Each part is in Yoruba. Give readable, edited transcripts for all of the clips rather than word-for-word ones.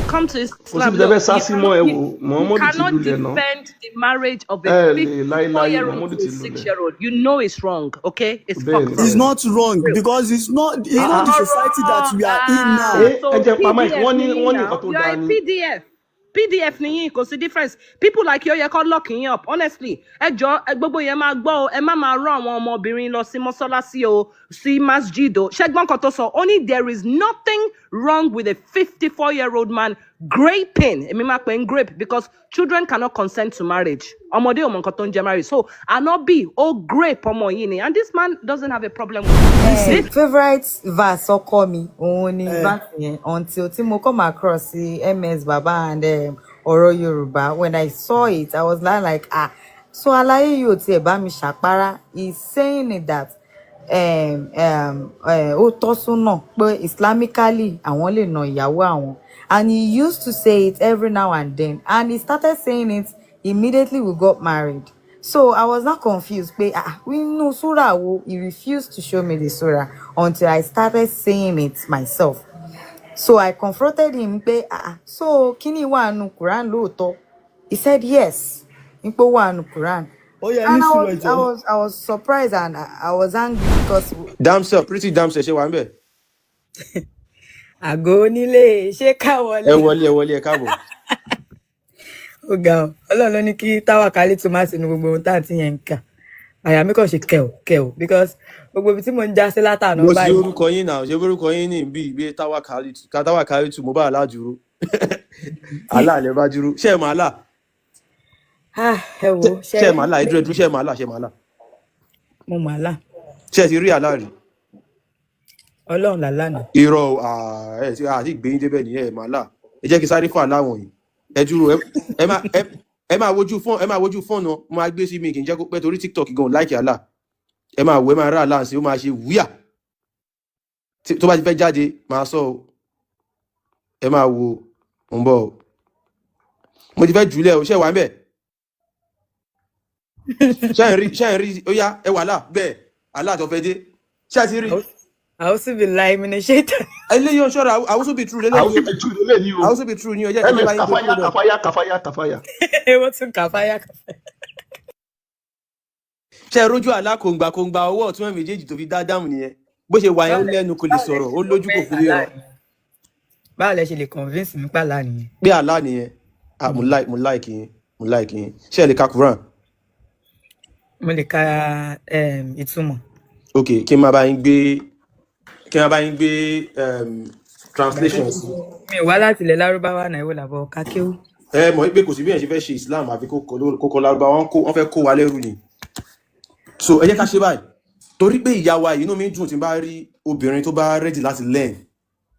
Come to Kò Islam. síbi tẹ́ fẹ́ Look, sá you sí mọ́. cannot Ẹ you, wò, you Muhammadu ti cannot lulẹ̀ náà. defend the marriage of a Ẹ lè láéláé, 54-year-old Muhammadu to ti a lulẹ̀. 6-year-old. You know it's wrong, okay? It's Bẹ́ẹ̀ fucked ni. up. It's not wrong because it's not the Ah, ah. society that we are in Ah, now. Ẹ so ẹ jẹ́ pa mic. PDF Wọ́n ní ni yín wọ́n ní now. nǹkan tó You are dáa a ni. PDF. PDF ni yín, kò sí difference. People like you yẹ kó lock yín up, honestly. Ẹ jọ, ẹ gbogbo yẹn máa gbọ́ o, ẹ má máa rán àwọn ọmọbìnrin lọ sí mọ́sálásí o, sí masjid o. Ṣẹ́gbọ́n kan tó sọ, ó ní there is nothing wrong with a 54-year-old man graping. Èmi máa pè ń grape because children cannot consent to marriage. Ọmọdé ò mọ nǹkan tó ń jẹ marriage. So, Ànábì, ó grape ọmọ yìí ni. And this man doesn't have a problem with it. This Favourite verse ọkọ mi òun ni Eh, verse yẹn until tí mo come across sí MS Baba and ọ̀rọ̀ Yorùbá. When I saw it, I was like, ah, so aláyé yóò tiẹ̀ bá mi ṣàpárá. He's saying it that ó tọ́ súnà pé islamically àwọn lè na ìyàwó àwọn, and he used to say it every now and then, and he started saying it immediately we got married. So I was not confused pé, ah, inú súrà wo? He refused to show me the surah until I started saying it myself. So I confronted him pé, ah, so kíní wà nù Quran lóòótọ́? He said yes, n pé ó wà nù Quran. Ó yẹ ní And I sùúrù, was ẹ I jọ̀ọ́. was I was surprised and I was angry because Damsel, pretty damsel, ṣe wà ń bẹ̀? Àgọ́ onílé, ṣé ká Ẹ wọlé? wọlé, ẹ wọlé, ẹ káàbọ̀. Ó ga ọ, Ọlọ́run ló ní kí táwa kálí tó má sínú gbogbo ohun tá à ń tí yẹn ń kà. Àyà mi kàn ṣe kẹò kẹò because gbogbo ibi tí mò ń já sí látàná Mo ti báyìí. orúkọ yín náà, ṣe orúkọ yín ní bí ìgbé táwa kálítù, táwa kálítù, mo bá àlá dúró. Àlá lẹ bá dúró. Ṣé ẹ mọ̀ àlá? Ah, ẹ wo, ṣe Ṣé ẹ mọ̀ àlá? Ẹ dúró, ẹ dúró, ṣé ẹ mọ̀ àlá? Ṣé ẹ mọ̀ àlá? Mo mà lá. Ṣé ẹ ti rí àlá rí? Ọlọ́run làlá nà. Irọ́ o, ah, ẹ ti àti gbé yín débẹ̀ nìyẹn, ẹ mọ̀ àlá. Ẹ jẹ́ kí sáré fún àlá wọ̀nyí. Ẹ dúró, ẹ máa wojú fọ́ọ̀nù, ẹ máa wojú fọ́ọ̀nù, mo máa gbé sí mi, kì í jẹ́ kó pẹ́ torí TikTok gan láìkì àlá. Ẹ máa wo, ẹ máa rá àlá sí, ó máa ṣe wúyà. Tó bá ti fẹ́ jáde, máa sọ o. Ẹ máa wo, mo ń bọ̀ o. Mo ti fẹ́ jùlẹ̀ o, ṣé ẹ wà ń bẹ̀? Ṣé ẹ ń rí? Ṣé ẹ ń rí? Ó yá, ẹ wà lá bẹ́ẹ̀, àlá tó fẹ́ dé. Ṣé ẹ ti rí? Àwòsù bí láì mi ní ṣé ìtàn. Eléyìí ò ń ṣọ́ra, àwùsù bí true Àwọn lélẹ́yìí o. ẹjú lélẹ̀ ní o. Àwùsù bí true ni o, ẹ jẹ́ MS bá yín gbé kàfáyà kúrò náà. kàfáyà kàfáyà kàfáyà. Wọ́n tún kàfáyà kàfáyà. Ṣé ẹ rójú àlá kòǹgbà kòǹgbà ọwọ́ ọ̀tún ẹ̀ méjèèjì tó fi dá dáàmù nìyẹn. Bó ṣe wà yẹn, ó Báwo lẹ lẹ́nu, kò lè báwo lẹ sọ̀rọ̀, ṣe ó mọ̀ lójú, pé kò fi àlá ríran. nìyẹn? Báwo lẹ ṣe lè convince mi pàlà nìyẹn? Pé àlá nìyẹn. Ah, mo like yín, mo like yín. Ṣé ẹ lè ka Quran? Mo lè ka ìtumọ̀. Ok, kí n máa bá yín gbé translation sí. Mi ò wá láti ilẹ̀ Lárúbáwá náà, ìwọ làbọ̀ kákéwú. Ẹ mọ̀ pé kò sí bí èèyàn ṣe fẹ́ ṣe Islam àfi kó kọ́ Lárúbáwá, wọ́n fẹ́ kó wa lẹ́rù ni. So ẹ jẹ́ ká ṣe báyìí torí pé ìyá wa yìí, inú mi dùn tí n bá rí obìnrin tó bá ready láti learn.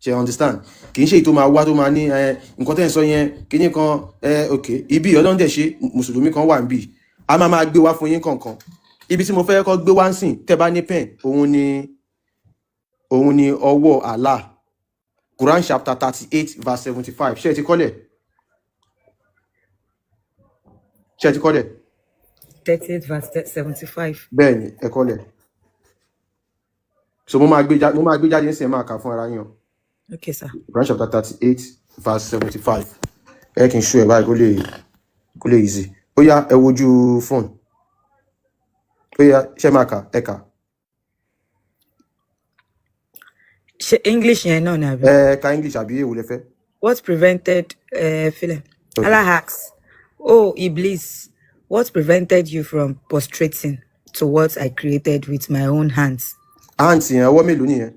Ṣe understand? Kì í ṣe èyí tó máa wá tó máa ní ẹ nǹkan tẹ́ ń sọ yẹn kíní kan ẹ. Ok, ibi Ọlọ́run dẹ̀ ṣe mùsùlùmí kan wà níbí, a máa máa gbé wá fún yín kọ̀ọ̀kan. Ibi tí mo fẹ́ kọ́ gbé wá ń sìn, tẹ́ bá ní pen, òun ni ọwọ́ Allah, Quran chapter 38 verse 75. Ṣé ẹ ti kọ́lẹ̀? Ṣé ẹ ti kọ́lẹ̀? 38 verse 75. Bẹ́ẹ̀ ni, ẹ kọ́lẹ̀. So mo máa gbé jáde nísìnyí, ẹ máa kà fún ara yín o. Okay, sir. Quran chapter 38 verse 75. Ẹ kì í ṣú ẹ báyìí kó lè easy. Ó yá, ẹ wojú fóònù. Ó yá, ṣé máa kà? Ẹ kà. Ṣé English yẹn náà ni àbí? Ẹ ka English àbí èwo lẹ fẹ́? What prevented Philip? Okay. Allah asks, "Oh Iblis, what prevented you from prostrating to what I created with my own hands?" Hands yẹn, ọwọ́ mélòó nìyẹn?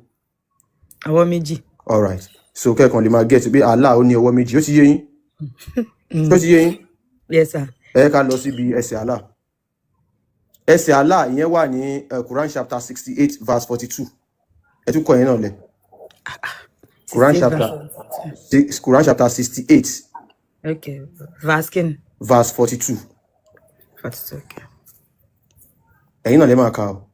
Ọwọ́ méjì. Alright, so kẹ́kàn lè máa get pé Allah ó ní ọwọ́ méjì. Ó ti yé yín? Ó ti yé yín? Yes, sir. Ẹ ká lọ síbi ẹsẹ̀ Allah. Ẹsẹ̀ Allah ìyẹn wà ní Quran chapter 68 verse 42. Ẹ tún kọ yẹn náà lẹ̀. Quran 68 chapter verse. Quran chapter 68 Okay. Verse kin. verse 42. 42. Okay. Ẹ̀yin náà lè máa kà o.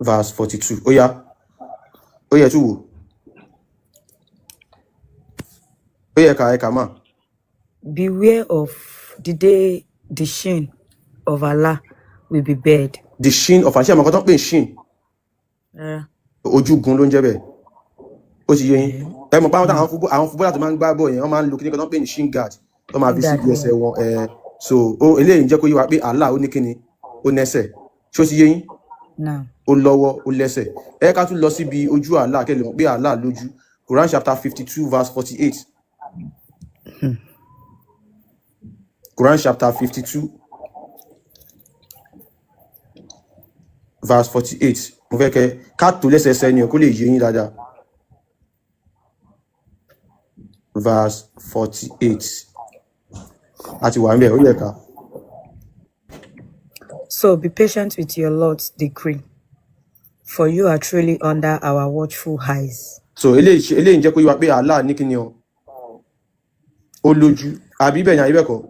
Verse 42. Ó yá, ó yẹ tún wò. Ó yẹ ká ẹ kà máa. Beware of the day the shin of Allah will be bared. The shin of, àṣẹ àmọ́ kan tó ń pè ní shin? Rárá. Ojúgun ló ń jẹ́ bẹ́ẹ̀. Ó ti yé yín? Eh. Ẹ mọ̀ pé àwọn táwọn fúbọ́, àwọn fúbọ́là tó máa ń gbá bọ̀ yẹn, wọ́n máa ń lo kíní kan tó ń pè ní shin guard tó máa fi Shin guard, síbi ẹsẹ̀ wọn. Ẹ so ó eléyìí ń jẹ́ kó yé wa pé Allah ó ní kíni, ó nẹ́sẹ̀. Ṣó ti yé yín? Now. Ó lọ́wọ́, ó lẹ́sẹ̀. Ẹ ká tún lọ síbi ojú Allah, kẹ́ lè mọ̀ pé Allah lójú. Quran chapter 52 verse 48. Quran chapter 52 verse 48. Mo fẹ́ kẹ́ ká tó lẹ́sẹẹsẹ ni o, kó lè yé yín dáadáa. Verse 48. A ti wà níbẹ̀, ó yẹ ká. So be patient with your Lord's decree, for you are truly under our watchful eyes. So eléyìí ń jẹ́ kó yé wa pé Allah ní kíni o, ó lójú. Àbí bẹ́ẹ̀ ni, àbí bẹ́ẹ̀ kọ́?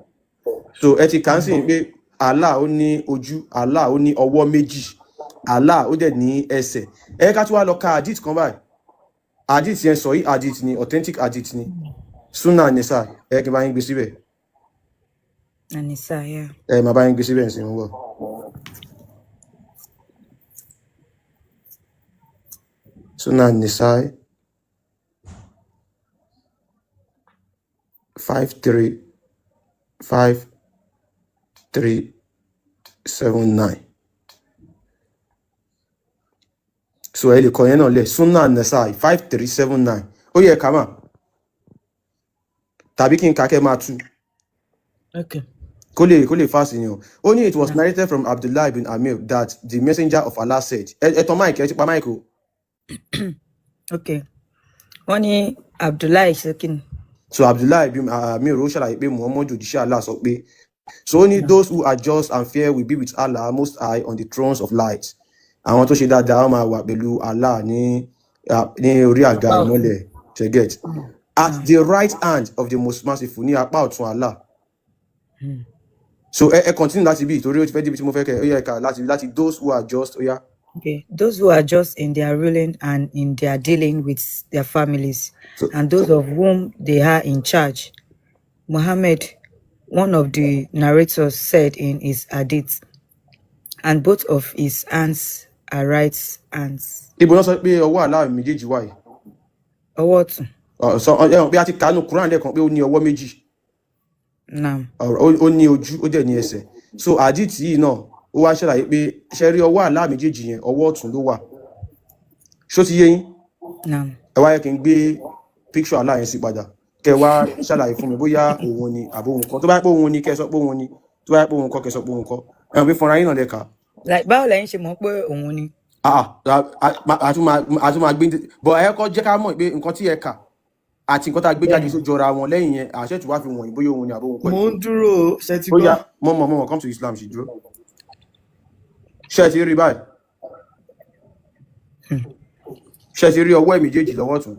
So ẹ ti kà á sí pé Allah ó ní ojú, Allah ó ní ọwọ́ méjì, Allah ó dẹ̀ ní ẹsẹ̀. Ẹ ká tún wá lọ ka hadith kan báyìí. Hadith yẹn sọ yìí, hadith ni, authentic hadith ni. Sunnah Nisa, ẹ kí n bá yín gbé síbẹ̀. Anisa, yeah. Ẹ máa bá yín gbé síbẹ̀ ǹsìn ń bọ̀. Sunnah Nisa 535379. So ẹ lè kọ yẹn náà lẹ̀, Sunnah Nisa 5379. Ó yẹ ká mà tàbí kí n kà kẹ́ máa tú. Okay. Kó lè fast ni o. Ó ní it was Now. narrated from Abdullah ibn Amir that the messenger of Allah said. Ẹ tan mic, ẹ ti pa mic o. Okay. Wọ́n ní Abdullahi Shekin. So Abdullah ibn Amir ó ṣàlàyé pé Muhammadu òjíṣẹ́ Allah sọ pé, so only Now. those who are just and fair will be with Allah Most High on the thrones of light. Àwọn tó ṣe dáadáa wọ́n máa wà pẹ̀lú Allah ní orí àga Apá ọ̀tún. ìmọ́lẹ̀. Ṣé get? At Now. the right hand of the most merciful, ní apá ọ̀tún Allah. So ẹ continue láti bí torí ó ti fẹ́ débi tí mo fẹ́ kẹ́ ó yẹ ká láti those who are just, ó yá. Okay. Those who are just in their ruling and in their dealing with their families, So and those of whom they are in charge. Muhammad, one of the narrators, said in his hadith, and both of his hands are right hands. Ibo náà sọ pé ọwọ́ Allah méjèèjì wà yìí? Ọwọ́ ọ̀tún. Sọ ẹ hàn pé a ti kàánú Quran lẹ́ẹ̀kan pé ó ní ọwọ́ méjì. Now. Ó ní ojú, ó dẹ̀ ní ẹsẹ̀. So hadith yìí náà ó wá ṣàlàyé pé ṣe rí ọwọ́ Allah méjèèjì yẹn, ọwọ́ ọ̀tún ló wà. Ṣó ti yé yín? Now. Ẹ wá yẹ kí n gbé picture Allah yẹn sí padà, kẹ wá ṣàlàyé fún mi bóyá òun ni àbó òun kọ́. Tó bá yẹ pé òun ni, kẹ sọ pé òun ni. Tó bá yẹ pé òun kọ́, kẹ sọ pé òun kọ́. Ẹ hàn pé fúnra yín náà lẹ kà. Like, báwo lẹ́yìn ṣe mọ̀ pé òun ni? Ah, ah, a tún máa gbé bọ̀. Ẹ kọ́ jẹ́ ká mọ̀ pé nǹkan tí ẹ kà àti nǹkan tá a gbé jáde Bẹ́ẹ̀ni. tó jọra wọn. Lẹ́yìn yẹn, àṣẹ tí wàá fi wọ̀nyí bóyá òun ni àbó òun kọ́. Mo ń dúró o, ṣe ti Ó gbọ́? yá, mọ̀ come to Islam ṣì dúró. Ṣé ẹ ti rí báyìí? Ṣé ẹ ti rí ọwọ́ ẹ̀ méjèèjì lọ́wọ́ ọ̀tún?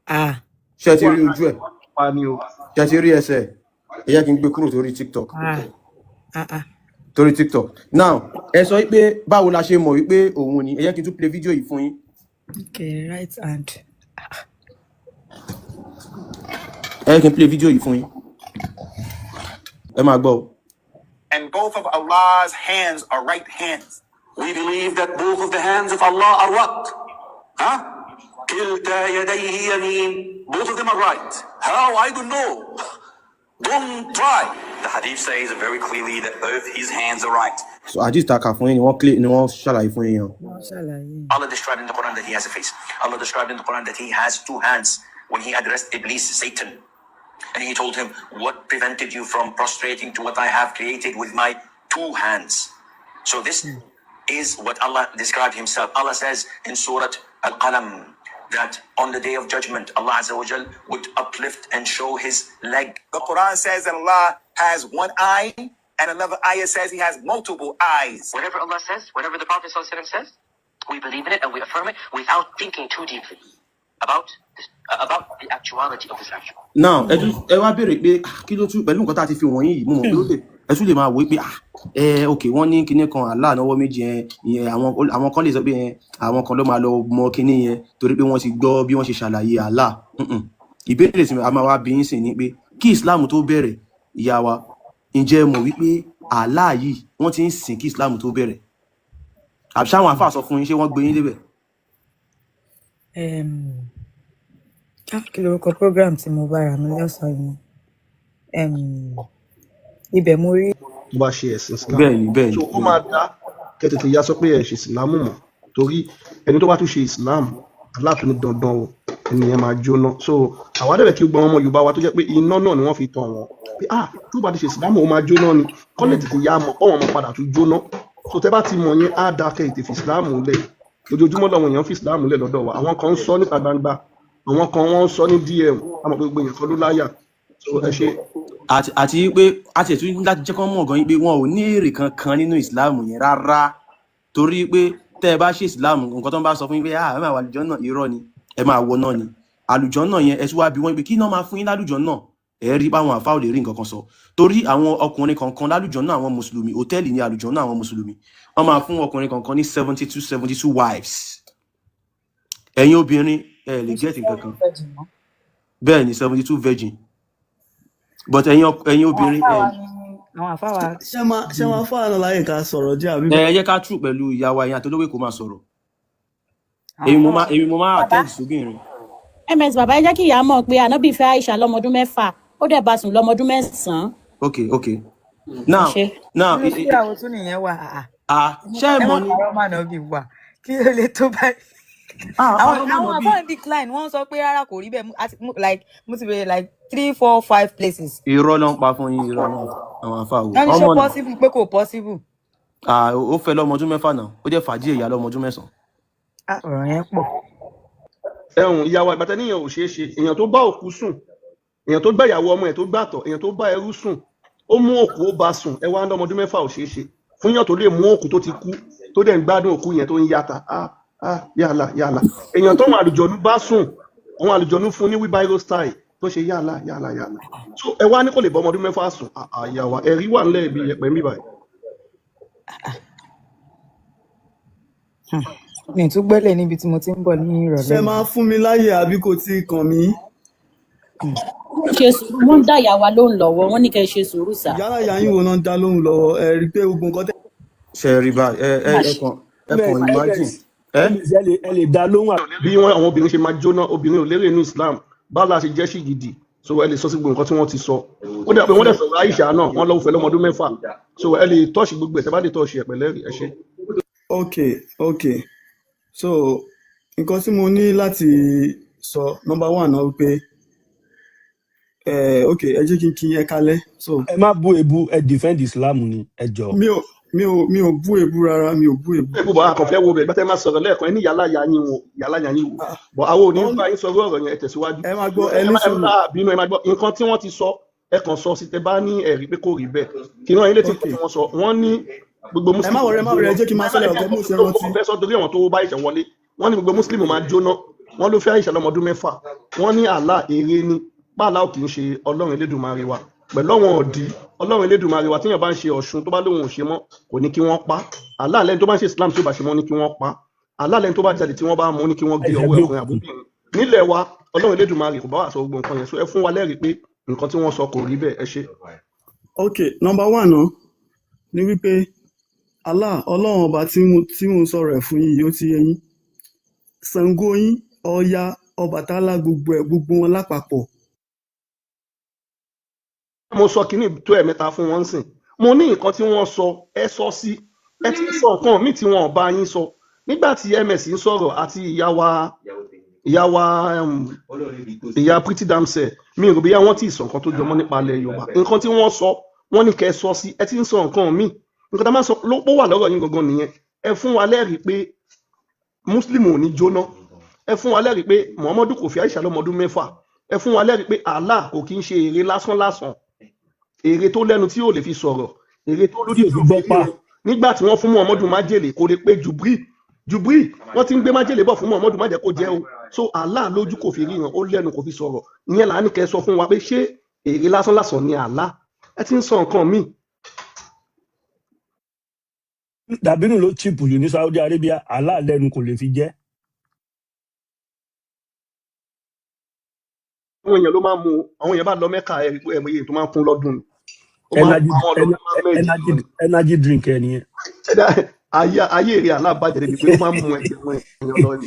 Ah. Ṣé ẹ ti rí ojú ẹ̀? Pa ni o. Ṣé ẹ ti rí ẹsẹ̀ ẹ̀? Ẹ jẹ́ kí n gbé kúrò torí TikTok. Ah. Ah ah. Torí TikTok. Now, ẹ sọ wípé báwo la ṣe mọ̀ wípé òun ni? Ẹ jẹ́ kí n tún play fídíò yìí fún yín. Okay, right hand. Ẹ jẹ́ kí n play fídíò yìí fún yín. Ẹ máa gbọ́ o. And both of Allah's hands are right hands. We believe that both of the hands of Allah are what? Huh? Kilta yadayhi yameen. Both of them are right. How? I don't know. Don't try. The hadith says very clearly that both his hands are right. So hadith ta kà fún yín ni wọ́n clear ni wọ́n ṣàlàyé fún yín yẹn. Wọ́n ṣàlàyé. Allah described in the Quran that he has a face. Allah described in the Quran that he has two hands when he addressed Iblis, Satan. And he told him, what prevented you from prostrating to what I have created with my two hands? So this is what Allah described himself. Allah says in Surah Al-Qalam that on the day of judgment, Allah Azza wa Jal would uplift and show his leg. The Quran says that Allah has one eye, and another ayah says he has multiple eyes. Whatever Allah says, whatever the Prophet ﷺ says, we believe in it and we affirm it without thinking too deeply about this, about the actuality of this action. Now ẹ tún ẹ wá béèrè pé, ah, kí ló tún pẹ̀lú nǹkan tá a ti fi wọ̀nyí yìí? Mo mọ̀ pé ó lè ẹ tún lè máa wò ó pé, ah, ẹ ok, wọ́n ní kinní kan Allah náwó méjì yẹn, ìyẹn àwọn kan lè sọ pé ẹ àwọn kan ló máa lọ mọ kinní yẹn torí pé wọ́n ti gbọ́ bí wọ́n ṣe ṣàlàyé Allah. Ìbéèrè tí a máa wá bí yín sìn ni pé kí Islam tó bẹ̀rẹ̀, ìyá wa, ǹjẹ́ ẹ mọ̀ wípé Allah yìí wọ́n ti ń sìn kí Islam tó bẹ̀rẹ̀? Àbí sáwọn àfáà sọ fún yín, ṣé wọ́n gbé yín débẹ̀? Ah, kí lorúkọ program tí mo bára mi lọ́sàn-án yìí? Ibẹ̀ mo rí Tó bá ṣe ẹ̀sìn Islam, Bẹ́ẹ̀ ni, bẹ́ẹ̀ ni, so ó bẹ́ẹ̀ máa ni. dá kẹ́ tètè ya sọ pé ẹ ṣe Islam mọ́, torí ẹni tó bá tún ṣe Islam, Allah tún ní dandan o, ènìyàn máa jóná. So àwa dẹ̀ kí gbogbo àwọn ọmọ Yorùbá wa tó jẹ́ pé iná náà ni wọ́n fi tàn wọ́n pé ah, tó bá ti ṣe Islam ó máa jóná ni, kọ́ lè tètè ya mọ̀ pé wọ́n máa padà tún jóná. So tẹ́ bá ti mọ̀ yẹn, á dáa kẹ́ tètè fi Islam lẹ̀. Ojoojúmọ́ làwọn èèyàn fi Islam lẹ̀ lọ́dọ̀ wa. Àwọn kan ń sọ níta gbangba, àwọn kan wọ́n ń sọ ní DM, àmọ́ pé gbogbo èèyàn kan ló láyà. So ẹ ṣe. Àti pé a ti ẹ̀tún láti jẹ́ kán mọ̀ gan pé wọn ò ní èrè kankan nínú ìsìláàmù yẹn rárá, torí pé tẹ́ ẹ bá ṣe ìsìláàmù, nǹkan tó ń bá sọ fún yín pé ah, ẹ máa wà àlùjọ náà, irọ́ ni, ẹ máa wọ náà ni àlùjọ náà yẹn. Ẹ tún wá bí wọ́n pé kí náà máa fún yín lálùjọ náà, ẹ rí báwọn àfa ò lè rí nǹkan kan sọ, torí àwọn ọkùnrin kankan lálùjọ náà, àwọn mùsùlùmí, hòtẹ́ẹ̀lì ní àlùjọ náà, àwọn mùsùlùmí, wọ́n máa fún ọkùnrin kankan ní 72 wives. Ẹ̀yin obìnrin, ẹ lè Ṣé get nǹkan kan. 7 virgin mọ́? Bẹ́ẹ̀ ni, 72 virgin, but ẹ̀yin Àwọn obìnrin àfáà ẹ wa ní àwọn àfáà wa. Ṣé máa fún àná láyè ká sọ̀rọ̀ díẹ̀ àbí? Ẹ jẹ́ ká tù pẹ̀lú ìyá wa yẹn àtolówó kò máa sọ̀rọ̀. Àwọn Èmi mo àfáà máa wa. èmi mo máa Bàbá attend sóbìnrin. Ms bàbá, ẹ jẹ́ kí ìyá mọ̀ pé ànábì fẹ́ Aisha lọ́mọdún 6, ó dẹ̀ bá sùn lọ́mọdún 9. Ok. Ẹ Now ṣe. now Irú síyàwó tún nìyẹn wà. Ah, ah, ṣé ẹ ẹ má mọ̀ ni? parọ́ mà náà bí wà kí ló lè tó báyìí? Ah, Àwọn parọ́ mọ́ àwọn náà bí. àfáà ń decline, wọ́n sọ pé rárá, kò rí bẹ́ẹ̀. Like mo ti bèrè like three, four, five places. Irọ́ ló ń pa fún yín, irọ́ náà àwọn àfa wo. Wọ́n ní ṣó Ọmọ náà possible, pé kò possible. Ah, ó fẹ́ lọ́mọ ọdún 6 náà, ó jẹ́ fàájì ìyá lọ́mọ ọdún 9. Ah, ọ̀rọ̀ yẹn pọ̀. Ẹ̀hùn ìyàwó àgbàtà níyàn ò ṣeé ṣe. Èèyàn tó bá òkú sùn, èèyàn tó gbà ìyàwó ọmọ ẹ̀ tó gbàtọ̀, èèyàn tó bá ẹrú sùn, ó mú òkú, ó bá sùn, ẹ wá ń lọ́mọdún 6 ò ṣeé ṣe fún yàn tó lè mú òkú tó ti kú, tó dẹ̀ ń gbádùn òkú yẹn, tó ń yàtà, ah ah, yàlà yàlà. Èèyàn tó àwọn àlùjọ̀nú bá sùn, àwọn àlùjọ̀nú fún ní wheelbarrow style tó ṣe yàlà yàlà yàlà. So ẹ wá ní kò lè bọ́ ọmọdún 6 sùn. Ah ah, ìyàwó, ẹ̀rí wà nílẹ̀ ibi yẹpẹ̀ mi báyìí. Mi ì tún gbẹ́lẹ̀ níbi tí mo ti ń bọ̀ ní ìrọ̀lẹ́ Ṣé yìí. máa fún mi láyè àbí kò tí ì kàn mí? Ṣe sùúrù, wọ́n ń dá ìyá wa lóhùn lọ́wọ́, wọ́n ní kẹ́ ẹ ṣe sùúrù sá. Yálà ìyá yín wo náà ń dá lóhùn lọ́wọ́, ẹ rí i pé gbogbo nǹkan tẹ́ Ṣe rí báyìí, ẹ ẹ Má ẹ ṣe. kàn ẹ kàn ms imagine ms ẹ ms ẹ lè dá lóhùn Bí wọn àwọn obìnrin ṣe máa jóná, obìnrin ò lérè inú Islam, báwo la ṣe jẹ́ sí gidi. So ẹ lè sọ sí gbogbo nǹkan tí wọ́n ti sọ. Ó dà pé wọ́n dẹ̀ sọ̀rọ̀ Aisha náà, wọ́n lọ́wọ́ fẹ́ lọ́mọdún 6. So ẹ lè tọ́ọ̀ṣì gbogbo ẹ̀ tẹ́ bá lè tọ́ọ̀ṣì ẹ̀ pẹ̀lẹ́ rí ẹ ṣe. Ok, so nǹkan tí mo ní láti sọ, number one náà wípé ẹ ok, ẹ jẹ́ kí n kí ẹ kálẹ́ so. Ẹ má bú ebu, ẹ defend Islam ni, ẹ jọ. Mi ò bú èbú rárá, mi ò bú èbú. Ẹ bọ̀ àkànfẹ́ wo bẹ̀ gbẹ́tẹ́ máa sọ̀rọ̀ lẹ́ẹ̀kan, ẹ ní yàrá ya yín wo, yàrá ya yín wo, bọ̀ àwọn ò ní Wọ́n bá yín sọ̀rọ̀ ọ̀rọ̀ yẹn, ẹ tẹ̀síwájú. Ẹ máa gbọ́, ẹ Ẹ ní má ẹ sùúrù. má bínú, ẹ má gbọ́ nǹkan tí wọ́n ti sọ, ẹ kàn sọ sí tẹ bá ní ẹ̀rí pé kò rí bẹ́ẹ̀. Kí wọ́n yín létí Ok nǹkan tí wọ́n sọ, wọ́n ní gbogbo Ẹ má mùsùlùmí wọrẹ, ẹ máa má wọrẹ, jóná. ẹ jẹ́ kí n máa sọ lẹ́yìn ọ̀gá mo ṣe Tó rántí. fẹ́ sọ torí àwọn tó bá ìṣẹ̀ wọlé, wọ́n ní gbogbo mùsùlùmí máa jóná, wọ́n ló fẹ́ Àìṣà lọ́mọdún 6, wọ́n ní Allah ère ni, pààlà ò kì í ṣe Ọlọ́run Elédùmarè wa pẹ̀lú àwọn ọ̀dí Ọlọ́run Elédùmarè wa. Tíyàn bá ń ṣe Ọ̀ṣun tó bá lóun ò ṣe mọ́, kò ní kí wọ́n pa Allah. Lẹ́ni tó bá ń ṣe Islam tí ó bá ṣe mọ́, ní kí wọ́n pa Allah. Lẹ́ni tó bá jalè tí wọ́n bá mú, ní kí wọ́n gé Ẹsẹ̀ ọwọ́ gbé ẹ̀kùnrin àbóbìnrin nílẹ̀ wa. Ọlọ́run Elédùmarè kò bá wà sọ gbogbo nǹkan yẹn. So ẹ fún wa lẹ́rìí pé nǹkan tí wọ́n sọ kò rí bẹ́ẹ̀, ẹ ṣe. Ok, number one náà ni wípé Allah, Ọlọ́run ọba tí mo ń sọ̀rọ̀ ẹ̀ fún yín yìí, ó ti yé yín, Ṣàngó yín, Ọya, Ọbàtálá, gbogbo ẹ̀, gbogbo wọn lápapọ̀. Mo sọ kínní tó ẹ̀mẹ́ta fún wọn sìn, mo ní nǹkan tí wọ́n sọ, ẹ sọ sí, ẹ ti sọ nǹkan míì tí wọn ò bá yín sọ nígbà tí ms ń sọ̀rọ̀ àti ìyá wa ìyá Pretty Damsel. Mi ò rò bóyá wọ́n ti sọ nǹkan tó jọmọ́ nípa ilẹ̀ Yorùbá. Nǹkan tí wọ́n sọ, wọ́n ní kẹ́ ẹ sọ sí, ẹ ti ń sọ nǹkan míì. Nǹkan tá a máa ń sọ ló wà lọ́rọ̀ yín gangan nìyẹn. Ẹ fún wa lẹ́rìí pé muslim ò ní jóná, ẹ fún wa lẹ́rìí pé Muhammadu kò fi Aisha lọ́mọdún 6, ẹ fún wa lẹ́rìí pé Allah kò kí ń ṣe ère lásán lásán, ère tó lẹ́nu tí ò lè fi sọ̀rọ̀, ère tó Tí lójú ò tí fi ò fi gbọ́ pa ríran. Nígbà tí wọ́n fún Muhammadu májèlé, kò lè pé Jubri, Jubri, wọ́n ti ń gbé májèlé bọ̀ fún Muhammadu, má jẹ́ kó jẹ́ o. So Allah lójú kò fi ríran, ó lẹ́nu kò fi sọ̀rọ̀. Ìyẹn là á ní kẹ́ ẹ sọ fún wa pé ṣé ère lásán lásán ni Allah? Ẹ ti ń sọ nǹkan míì. Dàbínú ló chip jù ní Saudi Arabia, Allah lẹ́nu kò lè fi jẹ. Àwọn èèyàn ló máa ń mu, àwọn èèyàn bá lọ Mẹ́kà, ẹ rí pé ẹ̀mọ iye tó máa ń fún lọ́dún ni ó máa ń Energy pa wọn lọ, ó máa ń mẹ́jẹ energy lọ ni. Energy drink ẹ nìyẹn. Ṣẹ̀dá ayé ayé èrè alábàjẹ́ débi pé ó máa ń mu ẹ̀jẹ̀ wọn èèyàn lọ ni.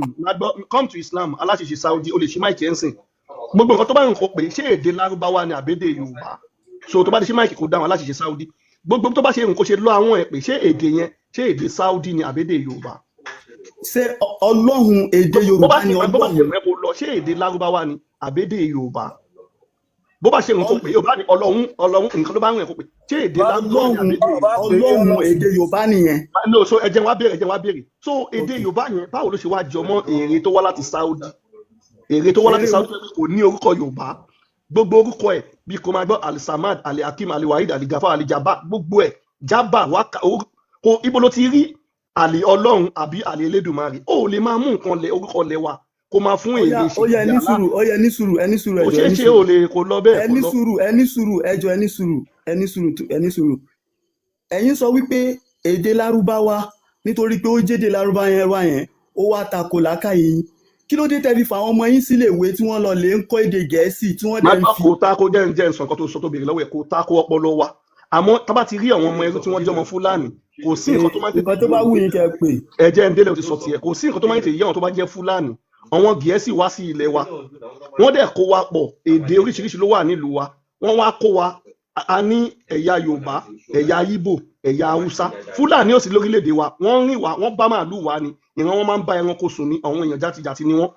Room. Máa gbọ́, come to Islam, aláṣẹṣe Saudi, o lè ṣí mic ẹ̀ ń sìn. Gbogbo nǹkan tó bá ń kó pé ṣé èdè Lárúbáwá ni àbédè Yorùbá? So tó bá ti ṣe máìkì kó dáhùn aláṣẹṣe Saudi. Gbogbo tó bá ṣe nǹkan ṣe lọ àwọn ẹ̀ pé ṣé èdè yẹn, ṣé èdè Saudi ni àbédè Yorùbá? Ṣé Ọlọ́run èdè Bó bá Yorùbá ṣe ni bó bá ṣe Ọlọ́run? rẹ kó lọ, ṣé èdè Lárúbáwá ni àbédè Yorùbá? Bó bá ṣe nǹkan pé Yorùbá ni Ọlọ́run, Ọlọ́run nǹkan ló bá ń rìn kó pé ṣé èdè Lárúbáwá ni Ọlọ́run àbédè Yorùbá? Ọlọ́run èdè Yorùbá nìyẹn. No, so ẹ jẹ́ n wá béèrè, ẹ jẹ́ n wá béèrè. So èdè Ok. Yorùbá yẹn, báwo ló ṣe wá jọ mọ́ èrè tó wá láti Saudi? Èrè tó wá láti Èrè Saudi kò ní orúkọ Yorùbá. Gbogbo orúkọ ẹ̀ bí kò máa gbọ́ Alisamad, Alihakim, Aliwahid, Aligafa, Alijaba, gbogbo ẹ̀ Jaba wákà kò ibo ló ti rí àlè Ọlọ́run àbí àlè Elédùmarè? Ó lè máa mú nǹkan lẹ orúkọ lẹ wa kó máa fún Ó yá, èrè ó yá, ẹ ṣèkìdí ní àlá. sùúrù, ó yá, ẹ ní sùúrù, ẹ ní sùúrù, Kò ẹ jọ̀ọ́, ṣeé ẹ ní ṣe, sùúrù. ò lè kò lọ bẹ́ẹ̀, Ẹ kò ní lọ. sùúrù, ẹ ní sùúrù, ẹ jọ̀ọ́, ẹ ní sùúrù, ẹ ní sùúrù, ẹ ní sùúrù. Ẹ̀yin sọ wípé èdè Lárúbáwá, nítorí pé ó jédè Lárúbáwá yẹn wá yẹn, ó wá tako làákàyè yín. Kí ló dé tẹ́ fi fà àwọn ọmọ yín sílé ìwé tí wọ́n lọ lè ń kọ́ èdè Gẹ̀ẹ́sì tí wọ́n Má dẹ̀ ń gbọ́ fi kó tá kó jẹ́ ń jẹ́ nsàn kan tó sọ tó béèrè lọ́wọ́ ẹ̀, kó tá kó ọpọlọ wa. Àmọ́ tá bá ti rí àwọn ọmọ ẹrú tí wọ́n jẹ́ ọmọ Fúlàní, kò sí nǹkan tó máa ń tètè Nǹkan tó yé bá wọn. wù yín kẹ́ ẹ pè. Ẹ jẹ́ ń délé, o ti sọ tiẹ̀. Kò sí nǹkan tó máa ń tètè yé àwọn tó bá jẹ́ Fúlàní. Àwọn Gẹ̀ẹ́sì wá sí ilẹ̀ wa, wọ́n dẹ̀ kó wa pọ̀. Èdè oríṣiríṣi ló wà nílùú wa. Wọ́n wá kó wa, a ní ẹ̀yà Yorùbá, ẹ̀yà Ìgbò, ẹ̀yà Haúsá. Fúlàní ò sí lórílẹ̀‐èdè wa. Wọ́n rìn wá, wọ́n bá màálù wá ni. Ìran wọn máa ń bá ẹranko sùn ní, àwọn èèyàn játijàti ni wọ́n.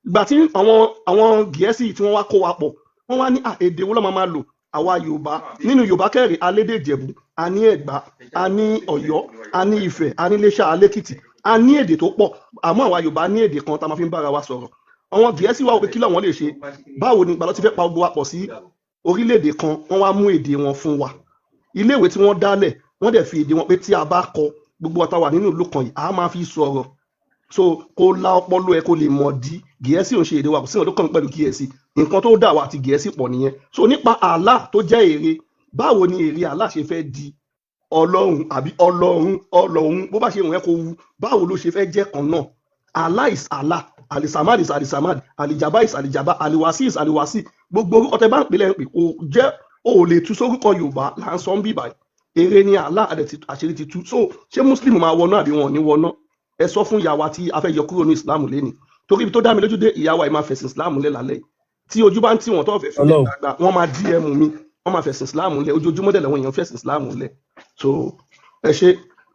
Ìgbà tí àwọn Gẹ̀ẹ́sì tí wọ́n wá kó wa pọ̀, wọ́n wá ní à, èdè wo ló máa máa lò? Àwa Yorùbá, nínú Yorùbá kẹrì, alédè Ìjẹ̀bú, a ní Ẹ̀gbá, a ní Ọ̀yọ́, a ní Ifẹ̀, a ní Iléṣà, alékìtì, a ní èdè tó pọ̀. Àmọ́ àwa Yorùbá ní èdè kan tá a máa fi ń bára wa sọ̀rọ̀. Àwọn Gẹ̀ẹ́sì wá wò pé kí làwọn lè ṣe, báwo ni ìgbà tó ti fẹ́ pa gbogbo wa pọ̀ sí orílẹ̀-èdè kan. Wọ́n wá mú èdè wọn fún wa. Iléèwé tí wọ́n dálẹ̀, wọ́n dẹ̀ fi èdè wọn pé tí a bá kọ, gbogbo wa tá wà nínú ìlú kan yìí, a máa fi sọ̀rọ̀. So kó la ọpọlọ ẹ kó lè mọ̀ dí. Gẹ̀ẹ́sì ò ń ṣe èdè wa, kò sí nǹkan tó kàn pẹ̀lú Gẹ̀ẹ́sì. Nǹkan tó dà wá àti Gẹ̀ẹ́sì pọ̀ nìyẹn. So nípa Allah tó jẹ́ ère, báwo ni ère Allah ṣe fẹ́ di Ọlọ́run àbí Ọlọ́run, Ọlọ́run? Bó bá ṣe wọ̀n ẹ́ kó wu, báwo ló ṣe fẹ́ jẹ́ kan náà? Allah is Allah, Alisamad is Alisamad, Alijaba is Alijaba, Aliwasi is Aliwasi. Gbogbo orúkọ tẹ bá ń pè lẹ́yìn pé kò jẹ́ o ò lè tú sórúkọ Yorùbá là ń sọ ń bì báyìí. Ère ni Allah, àdẹ̀ àṣírí ti tú. So ṣé Muslim máa wọná àbí wọn ò ní wọná? Ẹ sọ fún ìyá wa tí a fẹ́ yọ kúrò ní Islam lẹ́ni, torí ibi tó dá mi lójú dé, ìyá wa yìí máa fẹ̀sìn Islam lẹ̀ lálẹ́ yìí. Tí ojú bá ń tì wọ́n tó fẹ́ filẹ̀ Ọlọ́run. gbàgbà, wọ́n máa DM mi, wọ́n máa fẹ̀sìn Islam lẹ̀. Ojoojúmọ́ dẹ̀ làwọn èèyàn fẹ̀sìn Islam lẹ̀. So ẹ ṣe,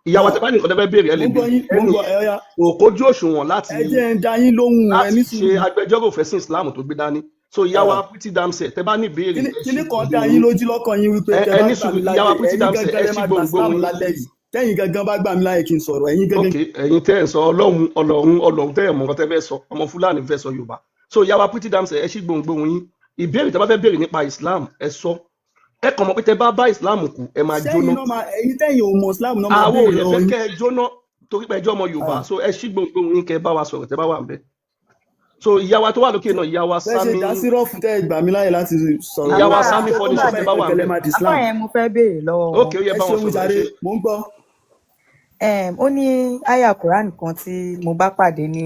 ìyá wa, tẹ bá ní nǹkan tẹ fẹ́ béèrè, ẹ lè Mo ń gbọ́ béèrè. yín, mo ń Ẹni gbọ́ ẹ ọ̀ya. kò kójú òṣùwọ̀n láti Ẹ jẹ́ ń dá yín lóhùn, ẹ láti ní ṣe sùúrù. agbẹjọ́rò fẹ̀sìn Islam tó gbé dání. So ìyá wa Pretty Damsel, tẹ bá ní ìbéèrè, Kíní ẹ ṣí kíní kan gbogbo dá yín yín. lójú lọ́kàn yín wípé Ẹ tẹ ẹ bá ní gbà sùúrù, mí ìyá wa láyè, Pretty ẹ̀yin Damsel, gangan ẹ lẹ ṣí máa gba gbòǹgbò Islam yín. lálẹ́ yìí. Tẹ́yin gangan bá gbà mí láyè kí n sọ̀rọ̀, ẹ̀yin gangan. Ok, ẹ̀yin tẹ́ ẹ̀ ń sọ Ọlọ́run, Ọlọ́run, Ọlọ́run, tẹ́ ẹ̀ mọ̀ nǹkan tẹ́ fẹ́ sọ, ọmọ Fúlàní fẹ́ sọ Yorùbá. So ìyá wa Pretty Damsel, ẹ ṣí gbòǹgbò yín. Ìbéèrè tẹ́ bá fẹ́ béèrè nípa Islam, ẹ sọ. Ẹ kàn mọ̀ pé tẹ́ bá bá Islam kú, ẹ máa Sẹ́yìn jóná. náà máa, ẹ̀yin tẹ́yin ò mọ̀ Islam náà máa Àwọn ò béèrè lè lọ́wọ́ fẹ́ yín. kẹ́ ẹ jóná torí pé ẹjọ́ ọmọ Yorùbá. Ah. So ẹ ṣí gbòǹgbò yín, kẹ́ ẹ bá wa sọ̀rọ̀ tẹ́ bá wà ń bẹ̀. So ìyá wa tó wà lókè náà, ìyá wa Bẹ́ẹ̀ ṣe Sami, dá sí rọ́ọ̀fù tẹ́ ẹ gbà mí láyè láti sọ̀rọ̀ ìyá wa yẹn. Sami Ó Furniture, dàbẹ̀ tẹ́ bá wà ń gangan lẹ bẹ̀. máa di Àfáà Islam. yẹn, mo fẹ́ béèrè lọ́wọ́ Ok, wọn. ó yẹ Ẹ bá wọn ṣeun sọ̀rọ̀, ẹ jàre, ṣe. mò ń gbọ́. Ó ní àyà Quran kan tí mo bá pàdé ní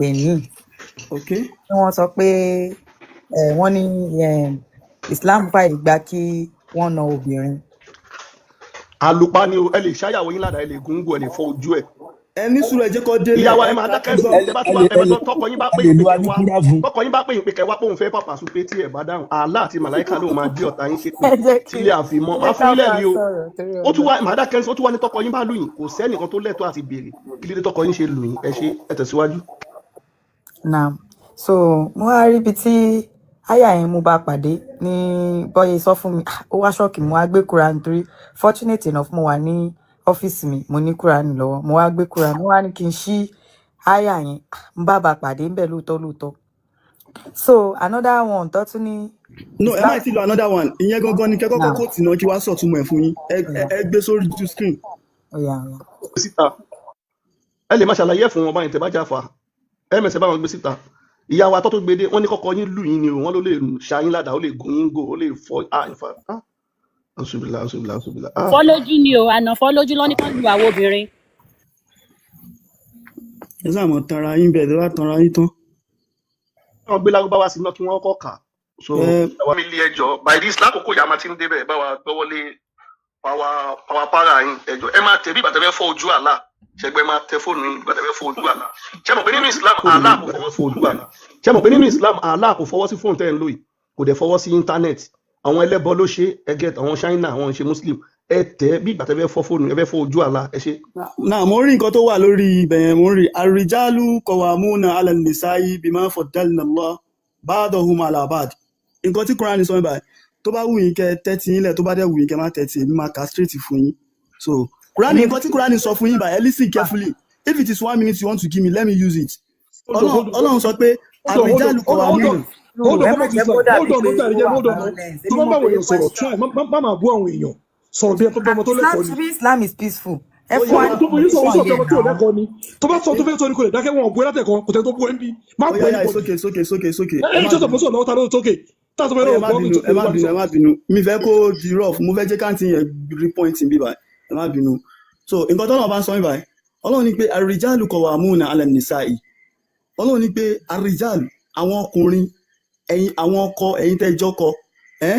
èní Ok. tí wọ́n sọ pé wọ́n ní Islam fàyè gbà kí wọ́n na obìnrin. Àlùpà ni o, ẹ lè ṣáyàwó yín ládàá, ẹ lè gúngún, ẹ lè fọ ojú ẹ. Ẹ ní sùúrù, ẹ jẹ́ kó délẹ̀, Ìyá wa, ẹ ẹ máa ká dákẹ́ gbọ́. sí. Tẹ bá Ẹ tún wá lè ẹ ẹ bá lè tọkọ yín bá ẹ pè lè yín pé lu kẹ́ wá, aníkúrá fún. tọkọ yín bá pè yín pé kẹ́ wá pé òun fẹ́ pàpà sùn pé tí ẹ bá dáhùn, Allah àti màláìka lóun máa gbé ọ̀tá yín ṣépè Ẹ jẹ́ kí tílé àfimọ́. ẹ Máa jẹ́ fún yín ká lẹ́rìí o. sọ̀rọ̀ torí Ó tún Ọlọ́run. wá, màá dákẹ́ sí. Ó tún wá ní tọkọ yín bá lù yín, kò sẹ́nìkan tó lẹ́tọ̀ọ́ àti béèrè kí ló dé tọkọ yín ṣe lù yín. Ẹ ṣe, ẹ tẹ̀síwájú. Naam. So mo wá rí ibi tí àyà yẹn mo bá pàdé ní bọ́yé sọ fún mi, ah, ó wá ṣọ́ọ̀kì. Mo wá gbé Quran torí fortunate enough mo wà ní ọ́fíìsì mi, mo ní Quran lọ́wọ́. Mo wá gbé Quran, mo wá ní kí n ṣí àyà yẹn. Ah, n bá bá pàdé ńbẹ̀ lóòótọ́ lóòótọ́. So another one tó tún ní No, ẹ má Islam. ti lo another one. Ìyẹn gangan ni kẹ́ kọ́kọ́ Naam. kóòtù náà kí wá sọ̀túnmọ̀ ẹ̀ fún yín. Ẹ Oya, ẹ ẹ gbé sórí ju screen. oya, oya. Síta, ẹ lè má ṣàlàyé ẹ̀ fún wọn báyìí tẹ bá jáfa ẹ mẹsẹ̀ bá wọn gbé síta. Ìyá wa tó tó gbé dé, wọ́n ní kọ́kọ́ yín lù yín ni o, wọ́n ló lè ṣá yín ládàá, ó lè gún yín gò, ó lè fọ́. Ah, in fact, ah, ọ̀ṣùbìlà, ọ̀ṣùbìlà, ọ̀ṣùbìlà, ah. Fọ́ lójú ni o, àná fọ́ lójú lọ́ ní kán lu àwọn obìnrin. Ẹ sáà mọ̀ tanra yín bẹ́ẹ̀, tẹ́ bá tanra yín tán. Wọ́n gbé lárúbáwá sí náà kí wọ́n kọ́ kà. So Ẹ mi lé ẹjọ́ by this lákòókò ìyá máa ti ń débẹ̀, bá wa gbọ́wọ́lé power power para yín. Ẹjọ́ ẹ máa tẹ̀ bí ìgbà tẹ́ fẹ́ fọ́ ojú àlá. Ṣẹgbẹ́ máa tẹ fóònù yín nígbà tẹ́ fẹ́ fojú àlá. Ṣé mọ̀ pé nínú Islam Allah kò fọwọ́ sí ojú àlá? Ṣé mọ̀ pé nínú Islam Allah kò fọwọ́ sí fóònù tẹ́ ń lò yìí, kò dẹ̀ fọwọ́ sí íńtánẹ́ẹ̀tì. Àwọn ẹlẹ́bọ ló ṣe ẹ get, àwọn China, àwọn ń ṣe Muslim. Ẹ tẹ́ bí ìgbà tẹ́ fẹ́ fọ́ fóònù, ẹ fẹ́ fọ́ ojú àlá, ẹ ṣe. Náà mo rí nǹkan tó wà lórí ibẹ̀ yẹn, mo ń rí àrìjálù kọ̀wàmúnà alẹ́nìsáyí bímọ fọ̀dálìnà lọ ba'dahum ala ba'd. Nǹkan tí Quran sọ báyìí, tó bá wù yín kẹ́ tẹ́tí yín lẹ̀, tó bá dẹ̀ wù yín kẹ́ má tẹ́tí, èmi máa kà straight fún yín. So Quran, Èmi nǹkan tí Quran sọ fún yín báyìí, ẹ listen carefully. If it is 1 minute you want to give me, let me use it. Hold on, Ọlọ́run hold on, Ọlọ́run sọ pé hold on, hold on, àrìjálù hold on, hold on, kọ̀wàmúnà. No, hold on, ẹ má come on jẹ́ Islam, kó dàbí hold on, pé hold on, ó wà hold on. violence. Tó Èmi bá ń mo bá àwọn béèrè èèyàn sọ̀rọ̀, question. try, má máa bú àwọn èèyàn. Sọ̀rọ̀ bí ẹ tó bá ọmọ tó Islam lẹ́kọ̀ọ́ ni. to be Islam is peaceful. Ẹ Ó fún yá wa Tó ní tó yín sọ̀rọ̀, information sọ̀rọ̀ bí yẹn ọmọ tí ò now. lẹ́kọ̀ọ́ ni. Tó bá sọ tó fẹ́ sọ ni kò lè dákẹ́, wọn ò bú ẹ látẹ̀kọ́, kò tẹ́ tó bú ẹ ń bí. Má Ó bú yá yá, it's anybody. okay, it's okay, it's okay, it's okay. Ẹ Ẹ ẹ má ṣọ́sọ̀ bínú. mọ́sọ̀ lọ́wọ́ ta ló tókè. Tá a sọ fẹ́ Ó yá, lọ́wọ́ ẹ má gbọ́, bínú, ẹ it's má okay, bínú, ẹ má bínú. Mi fẹ́ kó di rough, mo fẹ́ jẹ́ káàntì yẹn rí point bí báyìí. Ẹ má bínú. So nǹkan tọ́lọ́run bá ń sọ bí báyìí, Ọlọ́run ní pé àrìjálù kọ̀wàmúnà alẹ́nìsáyí. Ọlọ́run ní pé àrìjálù, àwọn ọkùnrin, ẹ̀yin àwọn ọkọ, ẹ̀yin tẹ́ jọ́kọ, ẹ́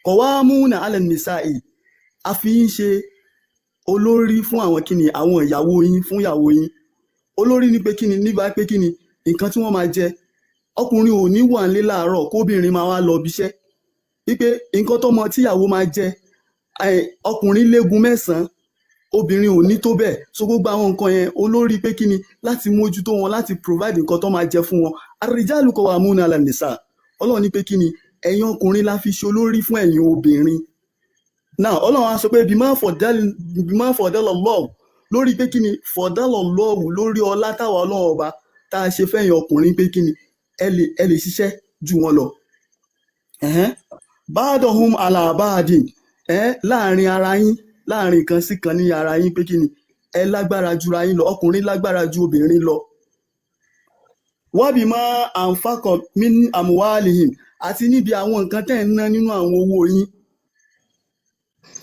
kọ̀wàmúnà alẹ́nìsáyí, a fi ń ṣe olórí fún àwọn kíni, àwọn ìyàwó yín, fún ìyàwó yín. Olórí ní pé kíni, nígbà pé kíni nǹkan tí wọ́n máa jẹ. Ọkùnrin ò ní wà nílé láàárọ̀ kóbìnrin máa wá lọ ibiṣẹ́, wípé nǹkan tọ́mọ tíyàwó máa jẹ, ọkùnrin léegun mẹ́sàn-án, obìnrin ò ní tó bẹ́ẹ̀. So gbogbo àwọn nǹkan yẹn, olórí pé kíni láti mójútó wọn, láti provide nǹkan tó máa jẹ fún wọn. Àrìjálù kọ̀wàmúnà alẹ́nìsà. Ọlọ́run ní pé kíni ẹ̀yin ọkùnrin la fi ṣe olórí fún ẹ̀yin obìnrin. Now Ọlọ́run á sọ pé bímọ fọ̀dálọ̀ lọ́wọ́ lórí pé kíni fọ̀dálọ̀ lọ́wọ́ lórí ọlá táwa Ọlọ́run ọba tá a ṣe fẹ́yìn ọkùnrin, pé kíni ẹ lè ṣiṣẹ́ ju wọn lọ. Ẹ̀hẹ́n. Ba'dahum ala ba'din, ẹ láàrin ara yín, láàrin kan sí kan ní ara yín, pé kíni ẹ lágbára jura yín lọ, ọkùnrin lágbára ju obìnrin lọ. Wa bima anfaqu min amwalihim, àti níbi àwọn nǹkan tẹ́ ń ná nínú àwọn owó yín.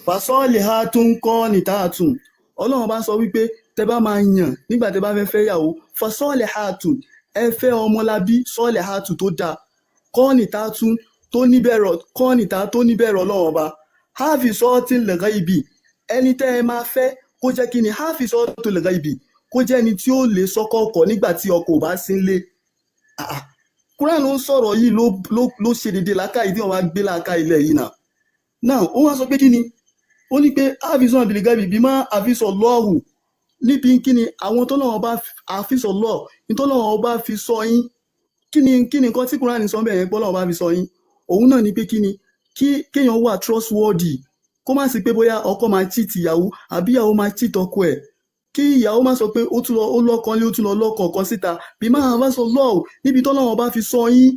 Fasalihatun qanitatun. Ọlọ́run bá sọ wípé tẹ́ bá máa yàn nígbà tẹ́ bá fẹ́ fẹ́ yàwó, fasalihatun, ẹ fẹ́ ọmọlábí, salihatun tó dáa, qanitatun tó níbẹ̀rọ̀, qanita tó níbẹ̀rọ̀ Ọlọ́run ọba, hafizatin lil ghaibi, ẹni tẹ́ ẹ máa fẹ́ kó jẹ́ kí ni hafizatin lil ghaibi, kó jẹ́ ẹni tí ó lè sọ́kọ̀ ọkọ̀ nígbà tí ọkọ ò bá sí nílé. Ah, ah. Quran ló ń sọ̀rọ̀ yìí, ló ṣe déédéé làákàyè tí wọ́n bá gbé làákàyè ilẹ̀ yìí náà. Now ó wá sọ pé kí ni ó ní pé hafizan bil ghaibi bima hafizallahu, níbi kí ni àwọn tọ́lọ́wọ́n bá hafizallah, ní tọ́lọ́wọ́n bá fi sọ yín. Kí ni nǹkan tí Quran sọ bẹ́ẹ̀ yẹn pé Ọlọ́run bá fi sọ yín? Òun náà ni pé kí ni kí kéèyàn wà trustworthy, kó má sí pé bóyá ọkọ máa cheat ìyàwó àbí ìyàwó máa cheat ọkọ ẹ̀, kí ìyàwó má sọ pé ó tún lọ, ó lọ́kàn lé, ó tún lọ lọ́kàn kan síta. Bima hafizallah, níbi tọ́lọ́wọ́n bá fi sọ yín,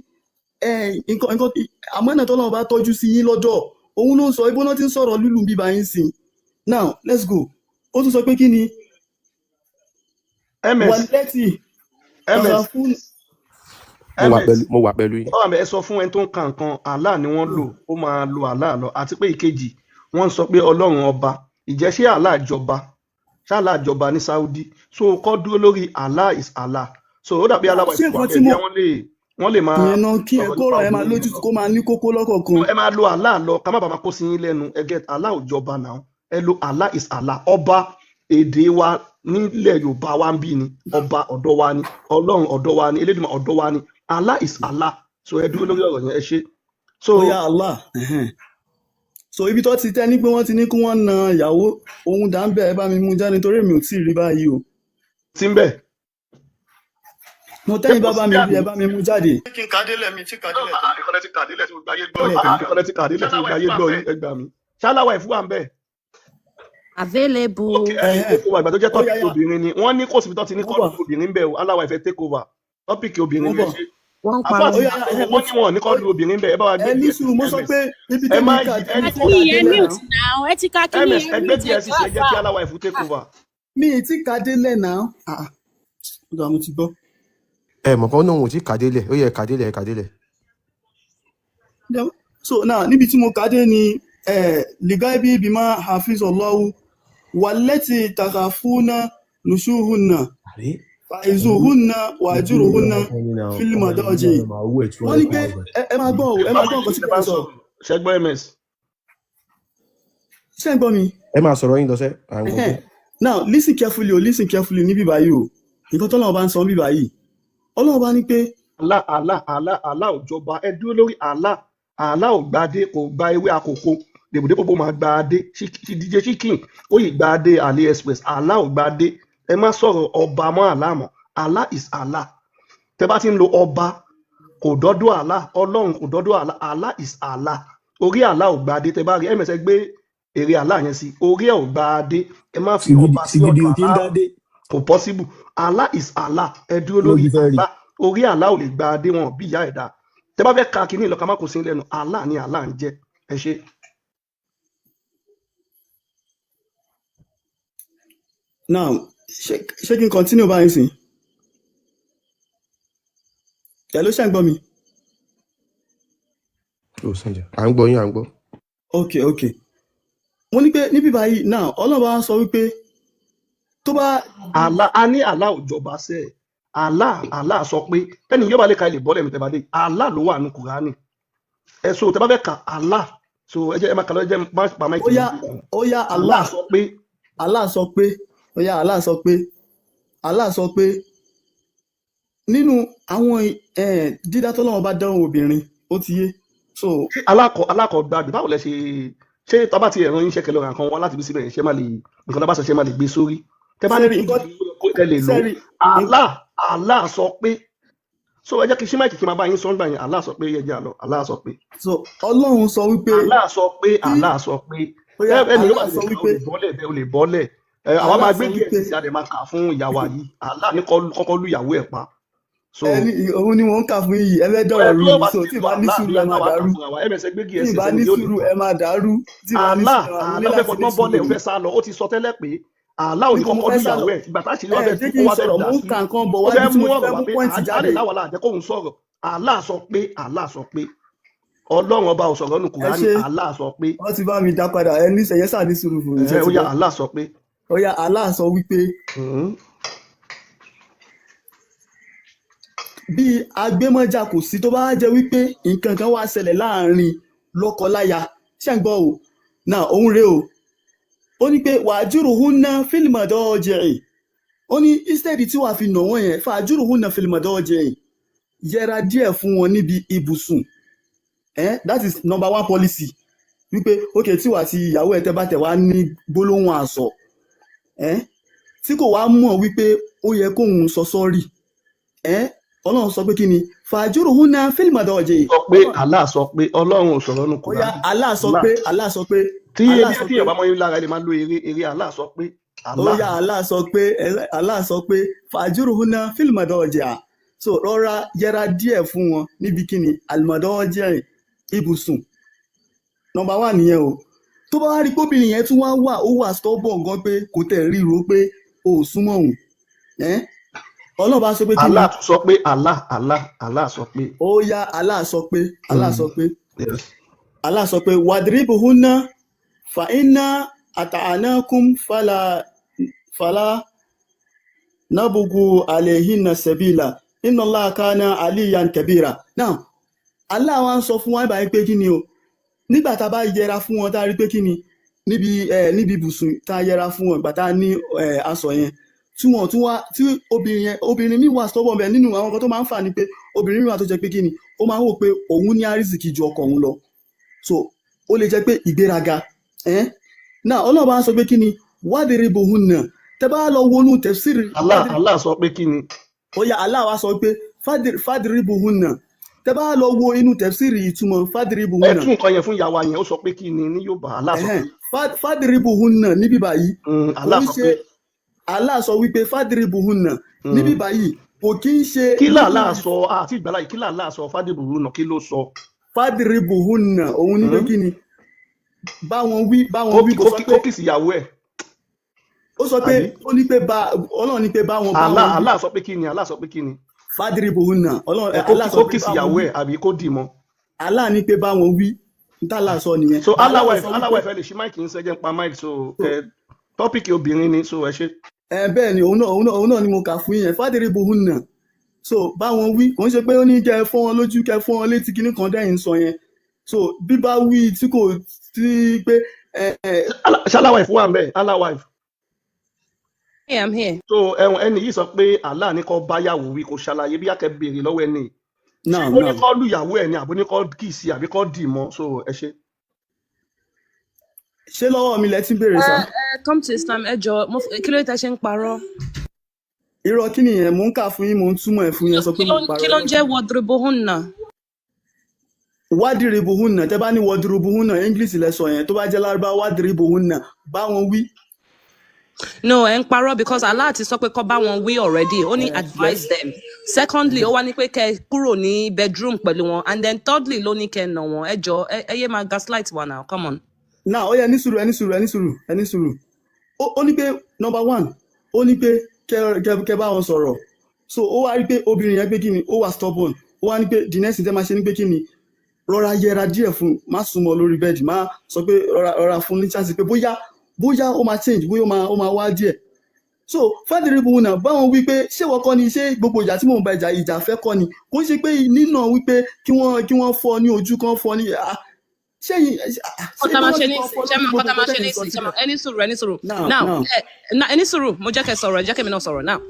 nǹkan àmọ́nà tọ́lọ́wọ́n bá tọ́jú sí yín lọ́dọ̀, òun ló ń sọ. Ibo náà ti ń sọ̀rọ̀ lúlù bíbá yín sìn? Now let's go. Ó tún sọ pé kí ni ms wàlẹ́tì ms tàfún. Mo wà Ms pẹ̀lú, mo wà pẹ̀lú yín. Báwa ẹ sọ fún ẹni tó ń ka nǹkan, Allah ni wọ́n lò, ó máa lo Allah lọ. Àti pé ìkejì, wọ́n sọ pé Ọlọ́run ọba ìjẹ́, ṣé Allah jọba? Ṣé Allah jọba ní Saudi? So kọ́ dúró lórí Allah is Allah. So ó dàbí aláwọ̀ Ṣé ìfowó nǹkan tí àbẹ̀ mo bí wọ́n lè máa ìyẹn náà kí ẹ sọ̀rọ̀ kó nípa rọ̀ ẹ máa obìnrin lójú kó máa ní kókó lọ́kọ̀ọ̀kan. Ẹ máa lo Allah lọ, ká má bàa máa kó sí yín lẹ́nu. Ẹ get Allah ò jọba náà, ẹ lo Allah is Allah. Ọba èdè wa nílẹ̀ Yorùbá wa ń bí ni ọba ọ̀dọ̀ wa ni, Ọlọ́run ọ̀dọ̀ wa ni, Elédùmarè ọ̀dọ̀ wa ni. Allah is Allah. So ẹ dúró lórí ọ̀rọ̀ yẹn, ẹ ṣe. So Ó yá, Allah. Ẹ̀hẹ́n. So ibi tó ti tẹ́ ní pé wọ́n ti ní kí wọ́n na ìyàwó òun dà ń bẹ̀, ẹ bá mi mú jáde nítorí mi ò tí ì rí báyìí o. Tí ń bẹ̀ Mo ṣé tẹ́yìn kò bá sí bá mi rí, àbí ẹ bá mi mú jáde. Kí n kà á délẹ̀, mi tí kà á délẹ̀ tán. Ìkọ́lẹ̀ ti kàdílẹ̀ tí gbogbo ayé gbọ́ yìí, ìkọ́lẹ̀ ti kàdílẹ̀ tí gbogbo ayé gbọ́ yìí, ẹ gbà mí, ṣáláwá ìfúwà ń bẹ̀. Available. Ok, ẹ Ẹ̀hẹ́n. take over. Ìgbà tó jẹ́ Ó yá topic yá obìnrin ni wọ́n ní, kò síbi tó ti ní Mo kọ́ bọ̀. obìnrin bẹ̀ o. Aláwa ìfẹ́ take over topic Mo obìnrin ni ẹ bọ̀. ṣe. Wọ́n ń Àfáà parọ́. Ó yá yá, ẹ̀hẹ́n, wọ́n ní wọn ò ní kọ́ lu obìnrin bẹ̀, ẹ bá wa gbé ẹ ní díẹ̀ sùúrù, mo sọ ms pé ibi ẹ tẹ́mi má kà yí ibi ẹ tí kà Ẹ kí yẹn délẹ̀ mute náà. now. Ẹ ti ka kíní ms yẹn ẹ gbé mute, ẹ díẹ̀ jọ sí ẹ jẹ́ àfà. kí aláwa ìfú take over. Mi ì tí kà délẹ̀ náà. Ah, ó dà, mo ti gbọ́. Ẹ mọ̀ pé ó náà ò tí kà délẹ̀, ó yẹ kà délẹ̀, ẹ kà délẹ̀. Yeah. So now níbi tí mo kà dé ni ligaibi bima hafizallahu wallati takhafuna nushuhunna Àrí faizuhunna wahjuruhunna fil madaji. Wọ́n ní pé ẹ máa gbọ́ o, ẹ máa gbọ́ nǹkan tí Ẹ kò bá ń sọ. sọ̀rọ̀ ṣẹgbọ́n ms. Ṣé ń gbọ́ mi? Ẹ máa sọ̀rọ̀ yín lọ sẹ́, à ń gbọ́. Ẹhẹ́n. Now listen carefully o, listen carefully níbí báyìí o. Nǹkan tọ́lọ́run bá ń sọ níbí báyìí, Ọlọ́run bá ní pé Allah, Allah, Allah, Allah ò jọba. Ẹ dúró lórí Allah. Allah ò gbadé, kò gba ewé àkókò dèbòdépò bó máa gba adé. DJ Chicken ó yìí gba adé AliExpress. Allah ò gbadé. Ẹ má sọ̀rọ̀ ọba mọ́ Allah mọ́. Allah is Allah. Tẹ bá ti ń lo ọba, kò dọ́dọ̀ Allah. Ọlọ́run kò dọ́dọ̀ Allah. Allah is Allah. Orí Allah ò gbadé. Tẹ bá rí ms gbé èrè Allah yẹn sí orí ẹ̀, ò gbadé. Ẹ má fi Sìgìdì ọba sí sìgìdì ọ̀dọ̀ ò kí ń Allah. dádé. Kò possible. Allah is Allah. Ẹ dúró Ló lórí fi fẹ́ rí. Allah. Orí Allah ò lè gba adé wọn bí ìyá ẹ̀dá. Tẹ bá fẹ́ ka kínní ìlọ́ka má kò sí lẹ́nu. Allah ni Allah ń jẹ́. Ẹ ṣe. Now ṣé kí n continue báyìí sìn? Ẹ ló ṣe ń gbọ́ mi? Ó sànjà, à ń gbọ́ yín, à ń gbọ́. Ok, mo ní pé níbí báyìí now, Ọlọ́run bá sọ wípé tó bá Allah, a ní Allah ò jọba sẹ́ ẹ̀. Allah, Allah sọ pé tẹ́ni yóò bá lè ka ilé bọ́lẹ̀ mi tẹ́ bá dé. Allah ló wà ní Kùránì. Ẹ so tẹ́ bá fẹ́ ka Allah, so ẹ jẹ́ ẹ máa kà lọ, ẹ jẹ́ má pa ó máìkì mi. yá, ó yá. Allah Allah sọ pé Allah sọ pé, ó yá, Allah sọ pé, Allah sọ pé nínú àwọn dídá tọ́lọ́run bá dán obìnrin, ó ti yé, so ṣé alákọ̀ gbàgbé báwo lẹ ṣe ṣé tọ́ba ti ẹ̀rọ yín ṣẹ́kẹ̀ lọ́ra nǹkan wọn láti bí síbẹ̀ ṣe má lè nǹkan tó bá sọ ṣe má lè gbé sórí tẹ́ bá ní sẹ́rí pdf nǹkan kẹ́ lè lò. Sẹ́rí Allah, Allah sọ pé, so ẹ jẹ́ kí ṣímáìkì kí n máa bá yín sọ nígbà yẹn. Allah sọ pé, ẹ jẹ́ àlọ́. Allah sọ pé so Ọlọ́run sọ wípé Allah sọ pé tí Allah sọ pé ó yá ẹni yóò bá Allah lè sọ kà ó wípé lè bọ́lẹ̀ bẹ́ẹ̀, ó lè bọ́lẹ̀. Ẹ àwa Allah máa sọ gbé díẹ̀ wípé sí, a lè máa kà fún ìyàwó yìí. Allah ní kọ́kọ́ lù ìyàwó ẹ̀ pa. So ẹni òun ni wọ́n ń kà fún yìí, ẹ fẹ́ ẹ dọ̀rọ̀ rú tó ni. bá So ti tí lè ì lo bá ní Allah sùúrù bí ẹ máa àwa kà dàrú, fúnra wa ms gbé tí gẹ̀ẹ́sì ì bá ẹsẹ̀ ní ni yóò lè sùúrù kà. ẹ máa dàrú, tí ì bá ní Allah sùúrù ẹ máa ní Allah fẹ́ láti ní fọgbọ́n sùúrù bọ́lẹ̀, ó ni. fẹ́ sá lọ. Ó ti sọ tẹ́lẹ̀ pé Allah ò ní Níbo mo kọ́kọ́ fẹ́ lù sá ìyàwó lọ? ẹ̀. Ìgbà táṣìírí wá Ẹ fẹ́ jẹ́ tú, kí ó n wá fẹ́ sọ̀rọ̀, dà mo ń sí, ka nǹkan bọ̀ ó wá fẹ́ ibi tí mú mo ti ọ̀rọ̀ fẹ́ wá mú pé pọ́ìntì àlè jáde. láwa là jẹ́ kóun sọ̀rọ̀. Allah sọ pé, Allah sọ pé Ọlọ́run ọba ò sọ̀rọ̀ nù Ẹ Kùránì. ṣe Allah sọ pé wọ́n ti bá mi dá padà. Ẹ ní sẹ̀yẹ́ sà ní sùúrù fún mi, ṣe ẹ ó ti yá gbọ́? Allah sọ pé Ó yá, Allah sọ wípé bí agbémọ́jà kò sí, tó bá jẹ́ wípé nǹkan kan wá ṣẹlẹ̀ láàrin lọ́kọláya, ṣé ń gbọ́ o? Náà òun rèé o. Ó ní pé wàjúrùhúnná fílmọ̀dọ́jẹ̀rì, ó ní instead tí wàá fi nà wọ́n yẹn, fàjúrùhúnná fílmọ̀dọ́jẹ̀rì, yẹra díẹ̀ fún wọn níbi ibùsùn. That is number one policy, wípé ok, tí wàá ti ìyàwó ẹ tẹ́ bá tẹ̀ wá ní gbólóhùn àsọ, tí kò wá mọ̀ wípé ó yẹ kóun sọ sọ́ọ̀rì, Ọlọ́run sọ pé kí ni fàjúrùhúnná fílmọ̀dọ́jẹ̀rì. Sọ pé Allah sọ pé Ọlọ́run ò sọ̀rọ̀ nù Ó yá Kùránì. Allah sọ Allah pé, Allah sọ pé, tí Allah ebi sọ tí pé yorùbá mọ yín lára ẹ lè máa lo eré eré. Allah sọ pé ó Allah yá Allah sọ pé, Allah sọ pé fàjúrùhúnná fílmọ̀dọ́jẹ̀à, so rọra yẹra díẹ̀ fún wọn níbi kíni àlùmọ̀dọ́jẹ̀ ibùsùn. Nọ́mbà wà nìyẹn o. Tó bá wá rí kóbìnrin yẹn tún wá wà, ó wà stubborn gan pé kò tẹ̀ ríro pé o ò súnmọ́ òun, Ọlọ́run bá sọ pé kí ni Allah tún sọ pé Allah, Allah, Allah sọ pé ó yá Allah sọ pé, Allah sọ pé yes. Allah sọ pé wàdìrìbùhúnná fàínà àtàánákùn fàlà fàlà nábùgù àlèhìnà sẹ̀bìlà inna Allaha kana aliyan kabira. Now Allah wa ń sọ fún wa báyìí pé kí ni o, nígbà tá a bá yẹra fún wọn, tá a rí pé kí ni níbi níbi ibùsùn tá a yẹra fún wọn, ìgbà tá a ní aṣọ yẹn tí wọn tún wá, tí obìnrin yẹn, obìnrin mi wà stubborn bẹ́ẹ̀. Nínú àwọn nǹkan tó máa ń fà ni pé obìnrin mi wà tó jẹ́ pé kí ni ó máa ń wò pé òun ní àrísìkí ju ọkọ òun lọ, so ó lè jẹ́ pé ìgbéraga ẹ́. Náà Ọlọ́run bá ń sọ pé kí ni wadribuhunna, tẹ́ bá lọ wọnú tafsiri Allah Allah sọ pé kí ni ó yá Allah wá sọ pé fadribuhunna, tẹ́ bá lọ wo inú tafsiri ìtumọ̀ ẹ fadribuhunna. Tún nǹkan yẹn fún ìyàwó yẹn, ó sọ pé kí ni ní Yorùbá? Allah sọ pé Ẹ̀hẹ́n, fadribuhunna níbí báyìí kò Allah ń sọ ṣe pé Allah sọ wípé fadribuhunna níbí báyìí kò kí ń ṣe kí làlá lílù. sọ àti ìgbàlá yìí, kí làlá sọ fádìbùrù náà, kí ló sọ? Fadribuhunna òun ní pé kí ni bá wọn wí, bá wọn wí, kò sọ pé kó kìsì ìyàwó ẹ̀ ó sọ pé àbí ó ní pé bá Ọlọ́run ní pé bá wọn bá Allah wọn wí. Allah sọ pé kí ni, Allah sọ pé kí ni Fadribuhunna Ọlọ́run ẹ kó Allah sọ kó pé kìsì bá wọn ìyàwó wí. ẹ̀ àbí kó dì mọ́. Allah ní pé bá wọn wí, ntàlá sọ nìyẹn. So Allah Allah wife sọ Allah wípé wife, ẹ lè ṣí máìkì ń sẹ́jẹ̀ ń pa máìkì, so ẹ tọ́pìkì obìnrin ni, so ẹ ṣe. Ẹ bẹ́ẹ̀ ni, òun náà ni mo kà fún yẹn, fadribuhunna, so bá wọn wí. Kò ń ṣe pé ó ní kẹ́ ẹ fọ́ wọn lójú, kẹ́ ẹ fọ́ wọn létí, kíní kan dẹ́yìn sọ yẹn. So bíbá wí tí kò sí pé ẹ ẹ Ṣé Allah wife wà ń bẹ̀? Allah wife. Yeah, I'm here. So ẹ̀wọ̀n ẹni yìí sọ pé Allah ní kó báyàwó wí, kò ṣàlàyé bí akẹ́ béèrè lọ́wọ́ ẹni yìí. Ṣé Now ó ní now kó lùyàwó ẹ̀ ni, àbó ní kó kì í sí, àbí kó dì mọ́? So ẹ ṣe. Ṣé lọ́wọ́ mi lẹ ti ń béèrè Ẹ sá? ẹ come to Islam, ẹ jọ, kí ló dé tẹ́ ṣe ń parọ́? Irọ́ kí nìyẹn? Mò ń kà fún yín, mò ń túmọ̀ ẹ̀ fún yín, ẹ sọ pé Kí mò ló ń kí parọ́. ló ń jẹ́ wadribuhunna? Wádìrìbùhùnà, tẹ bá ní wọdìrìbùhùnà, English lẹ sọ yẹn. Tó bá jẹ́ lárúbá, wádìrìbùhùnà, bá wọn wí. No, ẹ ń parọ́ because Allah ti sọ pé kó bá wọn wí already. Ó ní Ẹ advise them. Secondly, ó wá ní pé kẹ́ kúrò ní bedroom pẹ̀lú wọn, and then thirdly ló ní kẹ́ nà wọ́n. Ẹ jọ, ẹ yé máa gaslight wa now, come on. Now ó yẹ ní sùúrù, ẹ ní sùúrù, ẹ ní sùúrù, ẹ ní sùúrù. Ó ní pé number one, ó ní pé kẹ bá wọn sọ̀rọ̀. So ó wá rí pé obìnrin yẹn pé kí ni, ó wà stubborn. Ó wá ní pé the next thing tẹ́ máa ṣe ní pé kí ni, rọra yẹra díẹ̀ fún un, má súnmọ́ lórí bẹ́ẹ̀dì, má sọ pé rọra fún ní chance pé bóyá ó máa change, bóyá ó máa wá díẹ̀. So fàdírìbù náà báwọn wí pé ṣé wọ́n kọ́ ni, ṣé gbogbo ìjà tí mò ń bá ìjà ìjà fẹ́ kọ́ ni? Kò ń ṣe pé nínà wípé kí wọ́n fọ́ ní ojú kan fọ́ ní ṣẹ́yìn ṣé Nǹkan tá bí máa wọ́n ṣe ti ní kọ́ ìsìn fọ́ ṣé lójú mọ nǹkan gbogbo tá máa nǹkan ṣe ní tẹ́yìn sọ ìsìn, ṣé mọ síbẹ̀. ẹni sùúrù, ẹni sùúrù. Now Now now ẹ na ẹni sùúrù, mo jẹ́ kẹ́ sọ̀rọ̀, ẹ jẹ́ kẹ́mi náà sọ̀rọ̀. Now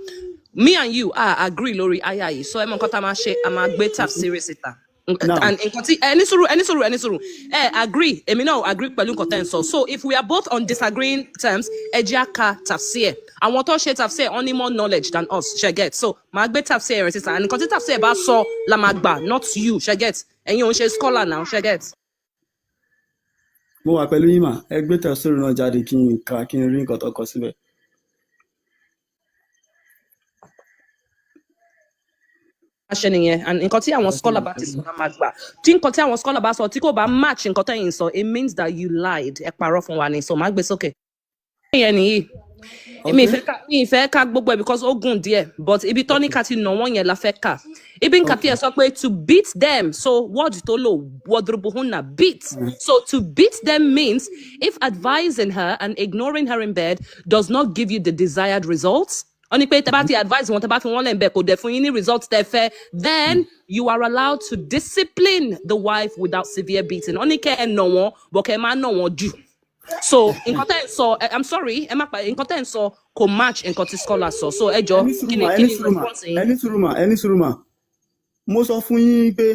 me and you are agree lórí aya yìí, so ẹ mọ nǹkan tá máa ṣe, a máa gbé tafsiri síta. Now And nǹkan tí ẹni sùúrù, ẹni sùúrù, ẹni sùúrù, ẹ agree, èmi náà agree pẹ̀lú nǹkan tẹ́ ń sọ. So if we are both on disagreeing terms, ẹ jẹ́ á ka tafsir. Àwọn tó ṣe tafsir, wọ́n ní more knowledge than us, ṣe get? So màá gbé tafsir rẹ̀ síta, and nǹkan tí tafsir bá sọ la máa gbà, not you, ṣe get? Ẹ̀yin ò ń ṣe scholar now, ṣe get? Mo wà pẹ̀lú yín mà. Ẹ gbé tafsir náà jáde kí n kà, kí n rí nǹkan tó kọ síbẹ̀. Ṣe nìyẹn. And nǹkan tí àwọn scholar bá ti sọ la máa gbà. Tí nǹkan tí àwọn scholar bá sọ tí kò bá match nǹkan tẹ́yìn sọ, it means that you lied, ẹ parọ́ fún wa ni. So má gbé sókè. Ìyẹn nìyí, mi Okay. ìfẹ́ ká, mi ìfẹ́ ká gbogbo ẹ̀ because ó gùn díẹ̀, but ibi tó ní ká ti nà wọ́n yẹn la fẹ́ kà. Ibn Kathir sọ pé to beat them, so word tó lò, wadrubuhunna, beat. So to beat them means if advising her and ignoring her in bed does not give you the desired results, ó ní pé tẹ́ bá ti advise wọn, tẹ́ bá fi wọ́n lẹ̀ ń bẹ̀, kò dẹ̀ fún yín ní results tẹ́ fẹ́, then you are allowed to discipline the wife without severe beating. Ó ní kẹ́ ẹ nà wọ́n, but kẹ́ ẹ má nà wọ́n jù. So nǹkan tẹ́ ń sọ, I'm sorry, ẹ má pa, nǹkan tẹ́ ń sọ kò match nǹkan tí scholar sọ. So ẹ jọ, Ẹni sùúrù kí ni mà, kí ẹni ni sùúrù mà, response yín? ẹni sùúrù mà, ẹni sùúrù mà. Mo sọ fún yín pé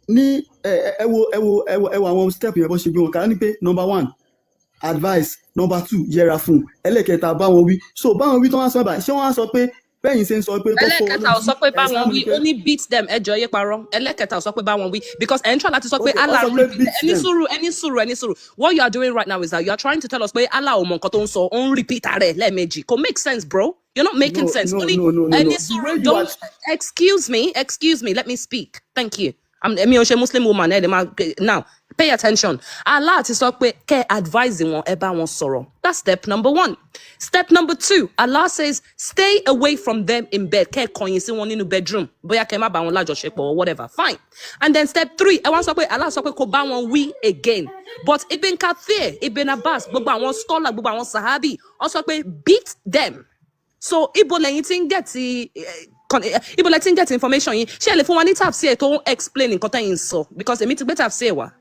ní ẹ wo, ẹ wo, ẹ wo, ẹ wo àwọn step yẹn bó ṣe gbé wọn kà á, ní pé number one, advice; number two, yẹra fún; ẹlẹ́kẹta, bá wọn wí. So bá wọn wí tó wá sọ báyìí, ṣé wọ́n á sọ pé bẹ́yìn ṣe ń sọ pé kó fọ́ wọn Ẹlẹ́kẹta ò lójú sọ pé bá wọn Islam wí. ní pé Ó ní beat them. Ẹ jọ, yé parọ́. Ẹlẹ́kẹta ò sọ pé bá wọn wí because ẹ̀ ń try láti sọ pé Okay, ó Allah sọ pé repeat. beat Ẹni them. sùúrù, ẹni sùúrù, ẹni sùúrù. What you are doing right now is that you are trying to tell us pé Allah ò mọ nǹkan tó ń sọ, ó ń repeat ara ẹ̀ lẹ́ẹ̀mejì. Kò make sense, bro. You're not making No, sense. no, Ó ní no, no, no, ẹni no. The sùúrù, way you are don't excuse me, excuse me, let me speak, thank you. Èmi ò ṣe Muslim woman, ẹ lè máa now pay attention. Allah ti sọ pé kẹ́ advise wọn, ẹ bá wọn sọ̀rọ̀. That's step number one. Step number two, Allah says stay away from them in bed, kẹ́ kọ̀yìn sí wọn nínú bedroom, bóyá kẹ́ má bá wọn lájọṣepọ̀ or whatever, fine. And then step three, ẹ wá sọ pé Allah sọ pé kó bá wọn wí again. But Ibn Kathir, Ibn Abbas, gbogbo àwọn scholar, gbogbo àwọn sahabi, wọ́n sọ pé beat them. So ibo lẹ́yìn tí ń get ibo lẹ ti ń get information yìí? Ṣé ẹ lè fún wa ní tafsir tó ń explain nǹkan tẹ́yìn sọ? Because èmi ti gbé tafsir wá.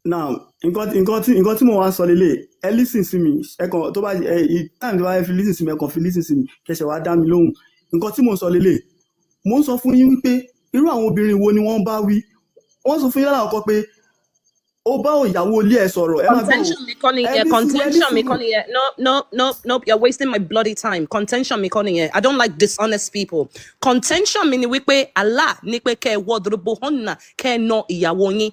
Now nǹkan tí mo wá sọ lélẹ̀, ẹ listen sí mi, ẹ kàn tó bá ẹ time tó bá fẹ́ fi listen sí mi, ẹ kàn fi listen sí mi, kẹsẹ̀ wá dá mi lóhùn. Nǹkan tí mo sọ lélẹ̀, mo ń sọ fún yín wípé irú àwọn obìnrin wo ni wọ́n bá wí. Wọ́n sọ fún yín lálákọ̀ọ́ pé ó bá ìyàwó ilé ẹ̀ sọ̀rọ̀, ẹ má gbọ́ o. Contention mi kọ́ Ẹ nìyẹn. ní sùúrù, ẹ ní Contention mi sùúrù. kọ́ nìyẹn. No, no, no, no, you're wasting my bloody time. Contention mi kọ́ nìyẹn. I don't like dishonest people. Contention mi ni wípé Allah ní pé kẹ́ ẹ wadrubuhunna, kẹ́ ẹ nà ìyàwó yín.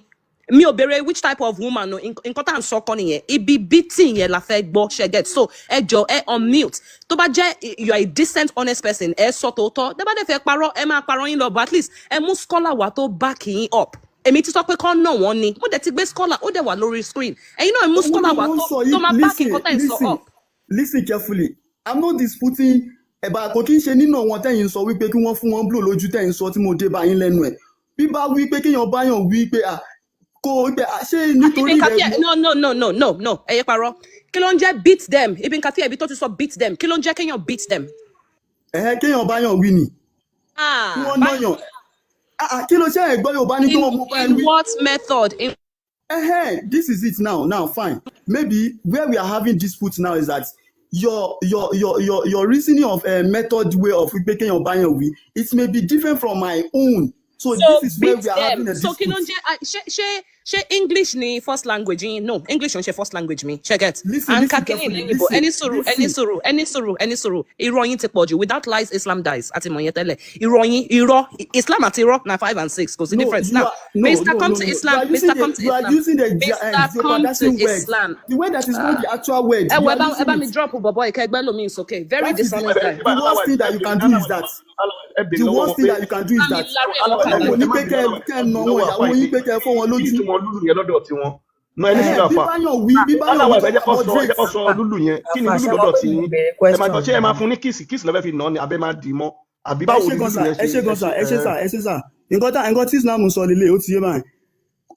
Mi ò béèrè which type of woman o. Nǹkan tá à ń sọ kọ́ nìyẹn. Ibi beating yẹn la fẹ́ gbọ́, ṣe get? So ẹ jọ, ẹ unmute. Tó bá jẹ́ you are a decent, honest person, ẹ sọ tòótọ́. Tẹ́ bá dẹ̀ fẹ́ parọ́, ẹ máa parọ́ yín lọ, but at least ẹ mú scholar wá tó back yín up. Èmi ti sọ pé kọ́ nà wọ́n ni, mo dẹ̀ ti gbé scholar, ó dẹ̀ wà lórí screen. Ẹ̀yin náà, ẹ mú Òun ni scholar wá mo ń tó sọ tó yìí. máa back Listen, nǹkan tẹ́ ń sọ listen, up. listen carefully. I'm not disputing ẹ̀bà. Kò kí ń ṣe nínú àwọn tẹ́yìn sọ wípé kí wọ́n fún wọn blow lójú tẹ́yìn sọ tí mo dé bá yín lẹ́nu ẹ̀. Bíbá wí pé kéèyàn báyàn wí pé à kó wípé à ṣé nítorí Ibn rẹ̀ Kathir, mo no, no, no, no, no, no, ẹ yẹ parọ́. Kí ló ń jẹ́ beat them? Ibn Kathir, ibi tó ti sọ beat them, kí ló ń jẹ́ kéèyàn beat them? Ẹ̀hẹ́, kéèyàn báyàn wí ni kí Ah, wọ́n báyọ̀ náyàn. Ah, ah, kí ló ṣe? Ẹ̀gbọ́n Yorùbá ní kí in wọ́n mú bá ẹ in wí. what method? In This is it now. Now, fine. Maybe where we are having dispute now is that Your reasoning of method way of wípé kéèyàn bá yàn wí, it may be different from my own, so So this is where beat we are having them. a So kí ló ń dispute. jẹ́, ah, ṣé English ni first language yín? No, English ò ń ṣe first language mi. Ṣé get? Listen, À ń ka listen kíní carefully. lẹ́yìnbó. Listen, Ẹni sùúrù, ẹni listen. sùúrù, ẹni sùúrù, ẹni sùúrù. Irọ́ yín ti pọ̀ jù. Without lies, Islam dies. Àti mọ̀ yẹn tẹ́lẹ̀. Irọ́ yín, irọ́, Islam àti irọ́ na five and six. Kò sí No, difference. you Now, are no, Mr. no, Come no, to no. You Islam, are using Mr. the Come to you are Islam, using the Mr. Come to jeopardizing words. Islam. The word that is not the actual word. Ẹ You wo, ẹ are bá ẹ using bá mi it. drop bọ̀bọ̀ ìkẹgbẹ́ lómi sókè. Very That is the dishonest guy. the worst thing that you can do is that Ẹ bèrè the lọ́wọ́ worst wọn thing pé that you can do is Bá mi that larú ẹ̀ aláwọ̀ mọ́kànlá. Ọlọ́run ò ẹ ní má pé bínú kẹ́ aláwọ̀ kẹ́ ẹ ẹ má nà bínú àwọn lọ́wọ́ ìyàwó àfáà yín pé pé kẹ́ ẹ fọ́ wọn kí lójú. ìtumọ̀ lúlù yẹn lọ́dọ̀ tiwọn náà. Ẹni Ẹ̀hẹ́n, sùúrù àfà. bíbáyàn wí bíbáyàn Aláwọ̀ wí ẹ tó jẹ́ wà kó sọ, ẹ jẹ́ moderate. kó sọ lúlù yẹn, kí ni Àfà, lúlù ṣé mọ̀ lọ́dọ̀ pé tí mi yín? béèrè Ẹ máa question gbọ́, ṣé ẹ ni. máa fún ní kiss, kiss lọ́fẹ́ fi nà án ni, àbẹ́ máa dì í mọ́, àbí Ẹ báwo ṣé ni gan lúlù sà, yẹn ẹ ṣe ṣé ẹ gan ṣe sà, ẹ ṣé ẹ. sà, ẹ ṣé sà. Nǹkan tí Islam sọ lélẹ̀, ó ti yé báyìí.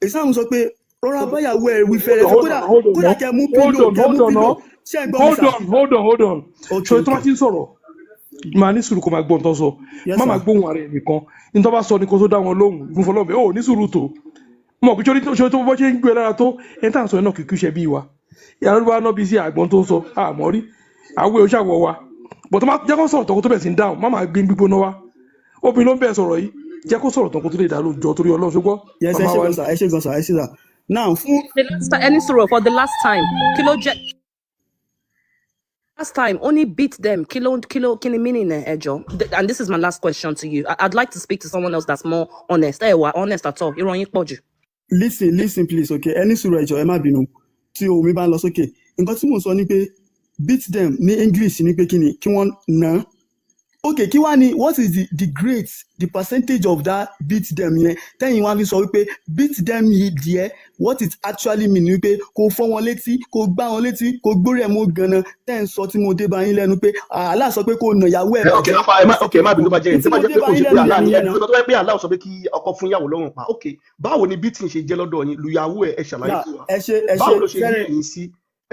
Islam sọ pé rọra báyàwó ẹ wí Hold on, fẹ́rẹ́fẹ́, hold kódà on, hold on, kódà no. kẹ́ mú Hold pílò on, kẹ́ mú hold on, pílò. no. Ṣé ẹ gbọ́ mi Hold sà? on, hold on, hold on. Okay, Ṣé tó bá okay. ti ń sọ̀rọ̀, máa ní sùúrù kó máa gbọ́ ohun tó ń sọ. Yes Má máa sir. gbóhùn ara ẹ̀ nìkan. Ní tó bá sọ ni kó tó dá wọn lóhùn. Ìfúnfọlọ́bẹ̀, ó ní sùúrù tó. Mọ̀ pé ṣé tó bọ́ ṣe ń gbé ẹ lára tó, ẹni tá à ń sọ yẹn náà kìkú ṣe bí wa. Ìyá ló bá ná bí sí àgbọn tó ń sọ, àmọ́ rí. Àwẹ̀ ò ṣàwọ̀ wa. Bọ̀ tó má jẹ́ kó sọ̀rọ̀ tán kó tó bẹ̀ sí ń dáhùn, má máa gbé gbígbóná wá. Obìnrin ló ń bẹ̀ sọ̀rọ̀ yìí. Jẹ́ kó sọ̀rọ̀ tán kó tó lè dá lóhùn jọ torí Ọlọ́run ṣùgbọ́n Yes, ẹ màmá ṣé wa gan ni. sà, ẹ ṣé gan sà, ẹ ṣé sà. Now fún The last time, ẹni sùúrù, for the last time, kí ló jẹ́ last time only beat them, kí ló kí ni meaning ẹ, ẹ jọ̀ọ́? And this is my last question to you. I'd like to speak to someone else that's more honest. Ẹ wà honest at all, irọ́ yín pọ̀ jù. Listen, listen please, okay. Ẹ ní sùúrù, ẹ jọ̀ọ́, ẹ má bínú tí ohùn mi bá ń lọ sókè. Nǹkan tí mò ń sọ ni pé beat them ní English ni pé kí ni kí wọ́n nà án. Okay, kí wá ni, what is the grade, the percentage of that beat them yẹn tẹ́yìn wá fi sọ wípé beat them yìí díẹ̀? What it actually mean ni wípé kò fọ́ wọn létí, kò gbá wọn létí, kò gbórí ẹ̀ mú ganan tẹ́ ń sọ tí mo dé bá yín lẹ́nu pé Allah sọ pé kò nà ìyàwó ẹ̀ Ẹ ok bàjẹ́. Afa, ẹ má, ok, ẹ má bínú, tó bá jẹ́ Ní tó tí bá mo jẹ́ dé pé bá kò yín ṣe pé lẹ́nu Allah yẹn ni ẹ nìyẹn náà. tó bá jẹ́ pé Allah sọ pé kí ọkọ fún ìyàwó lọ́rùn pa, ok, báwo ni beating ṣe jẹ́ lọ́dọ̀ yín? Lùyàwó ẹ, ẹ ṣàlàyé Now fún wa ẹ ṣe, ẹ ṣe báwo ló ṣe yí fẹ́rẹ̀. ẹ̀yin sí.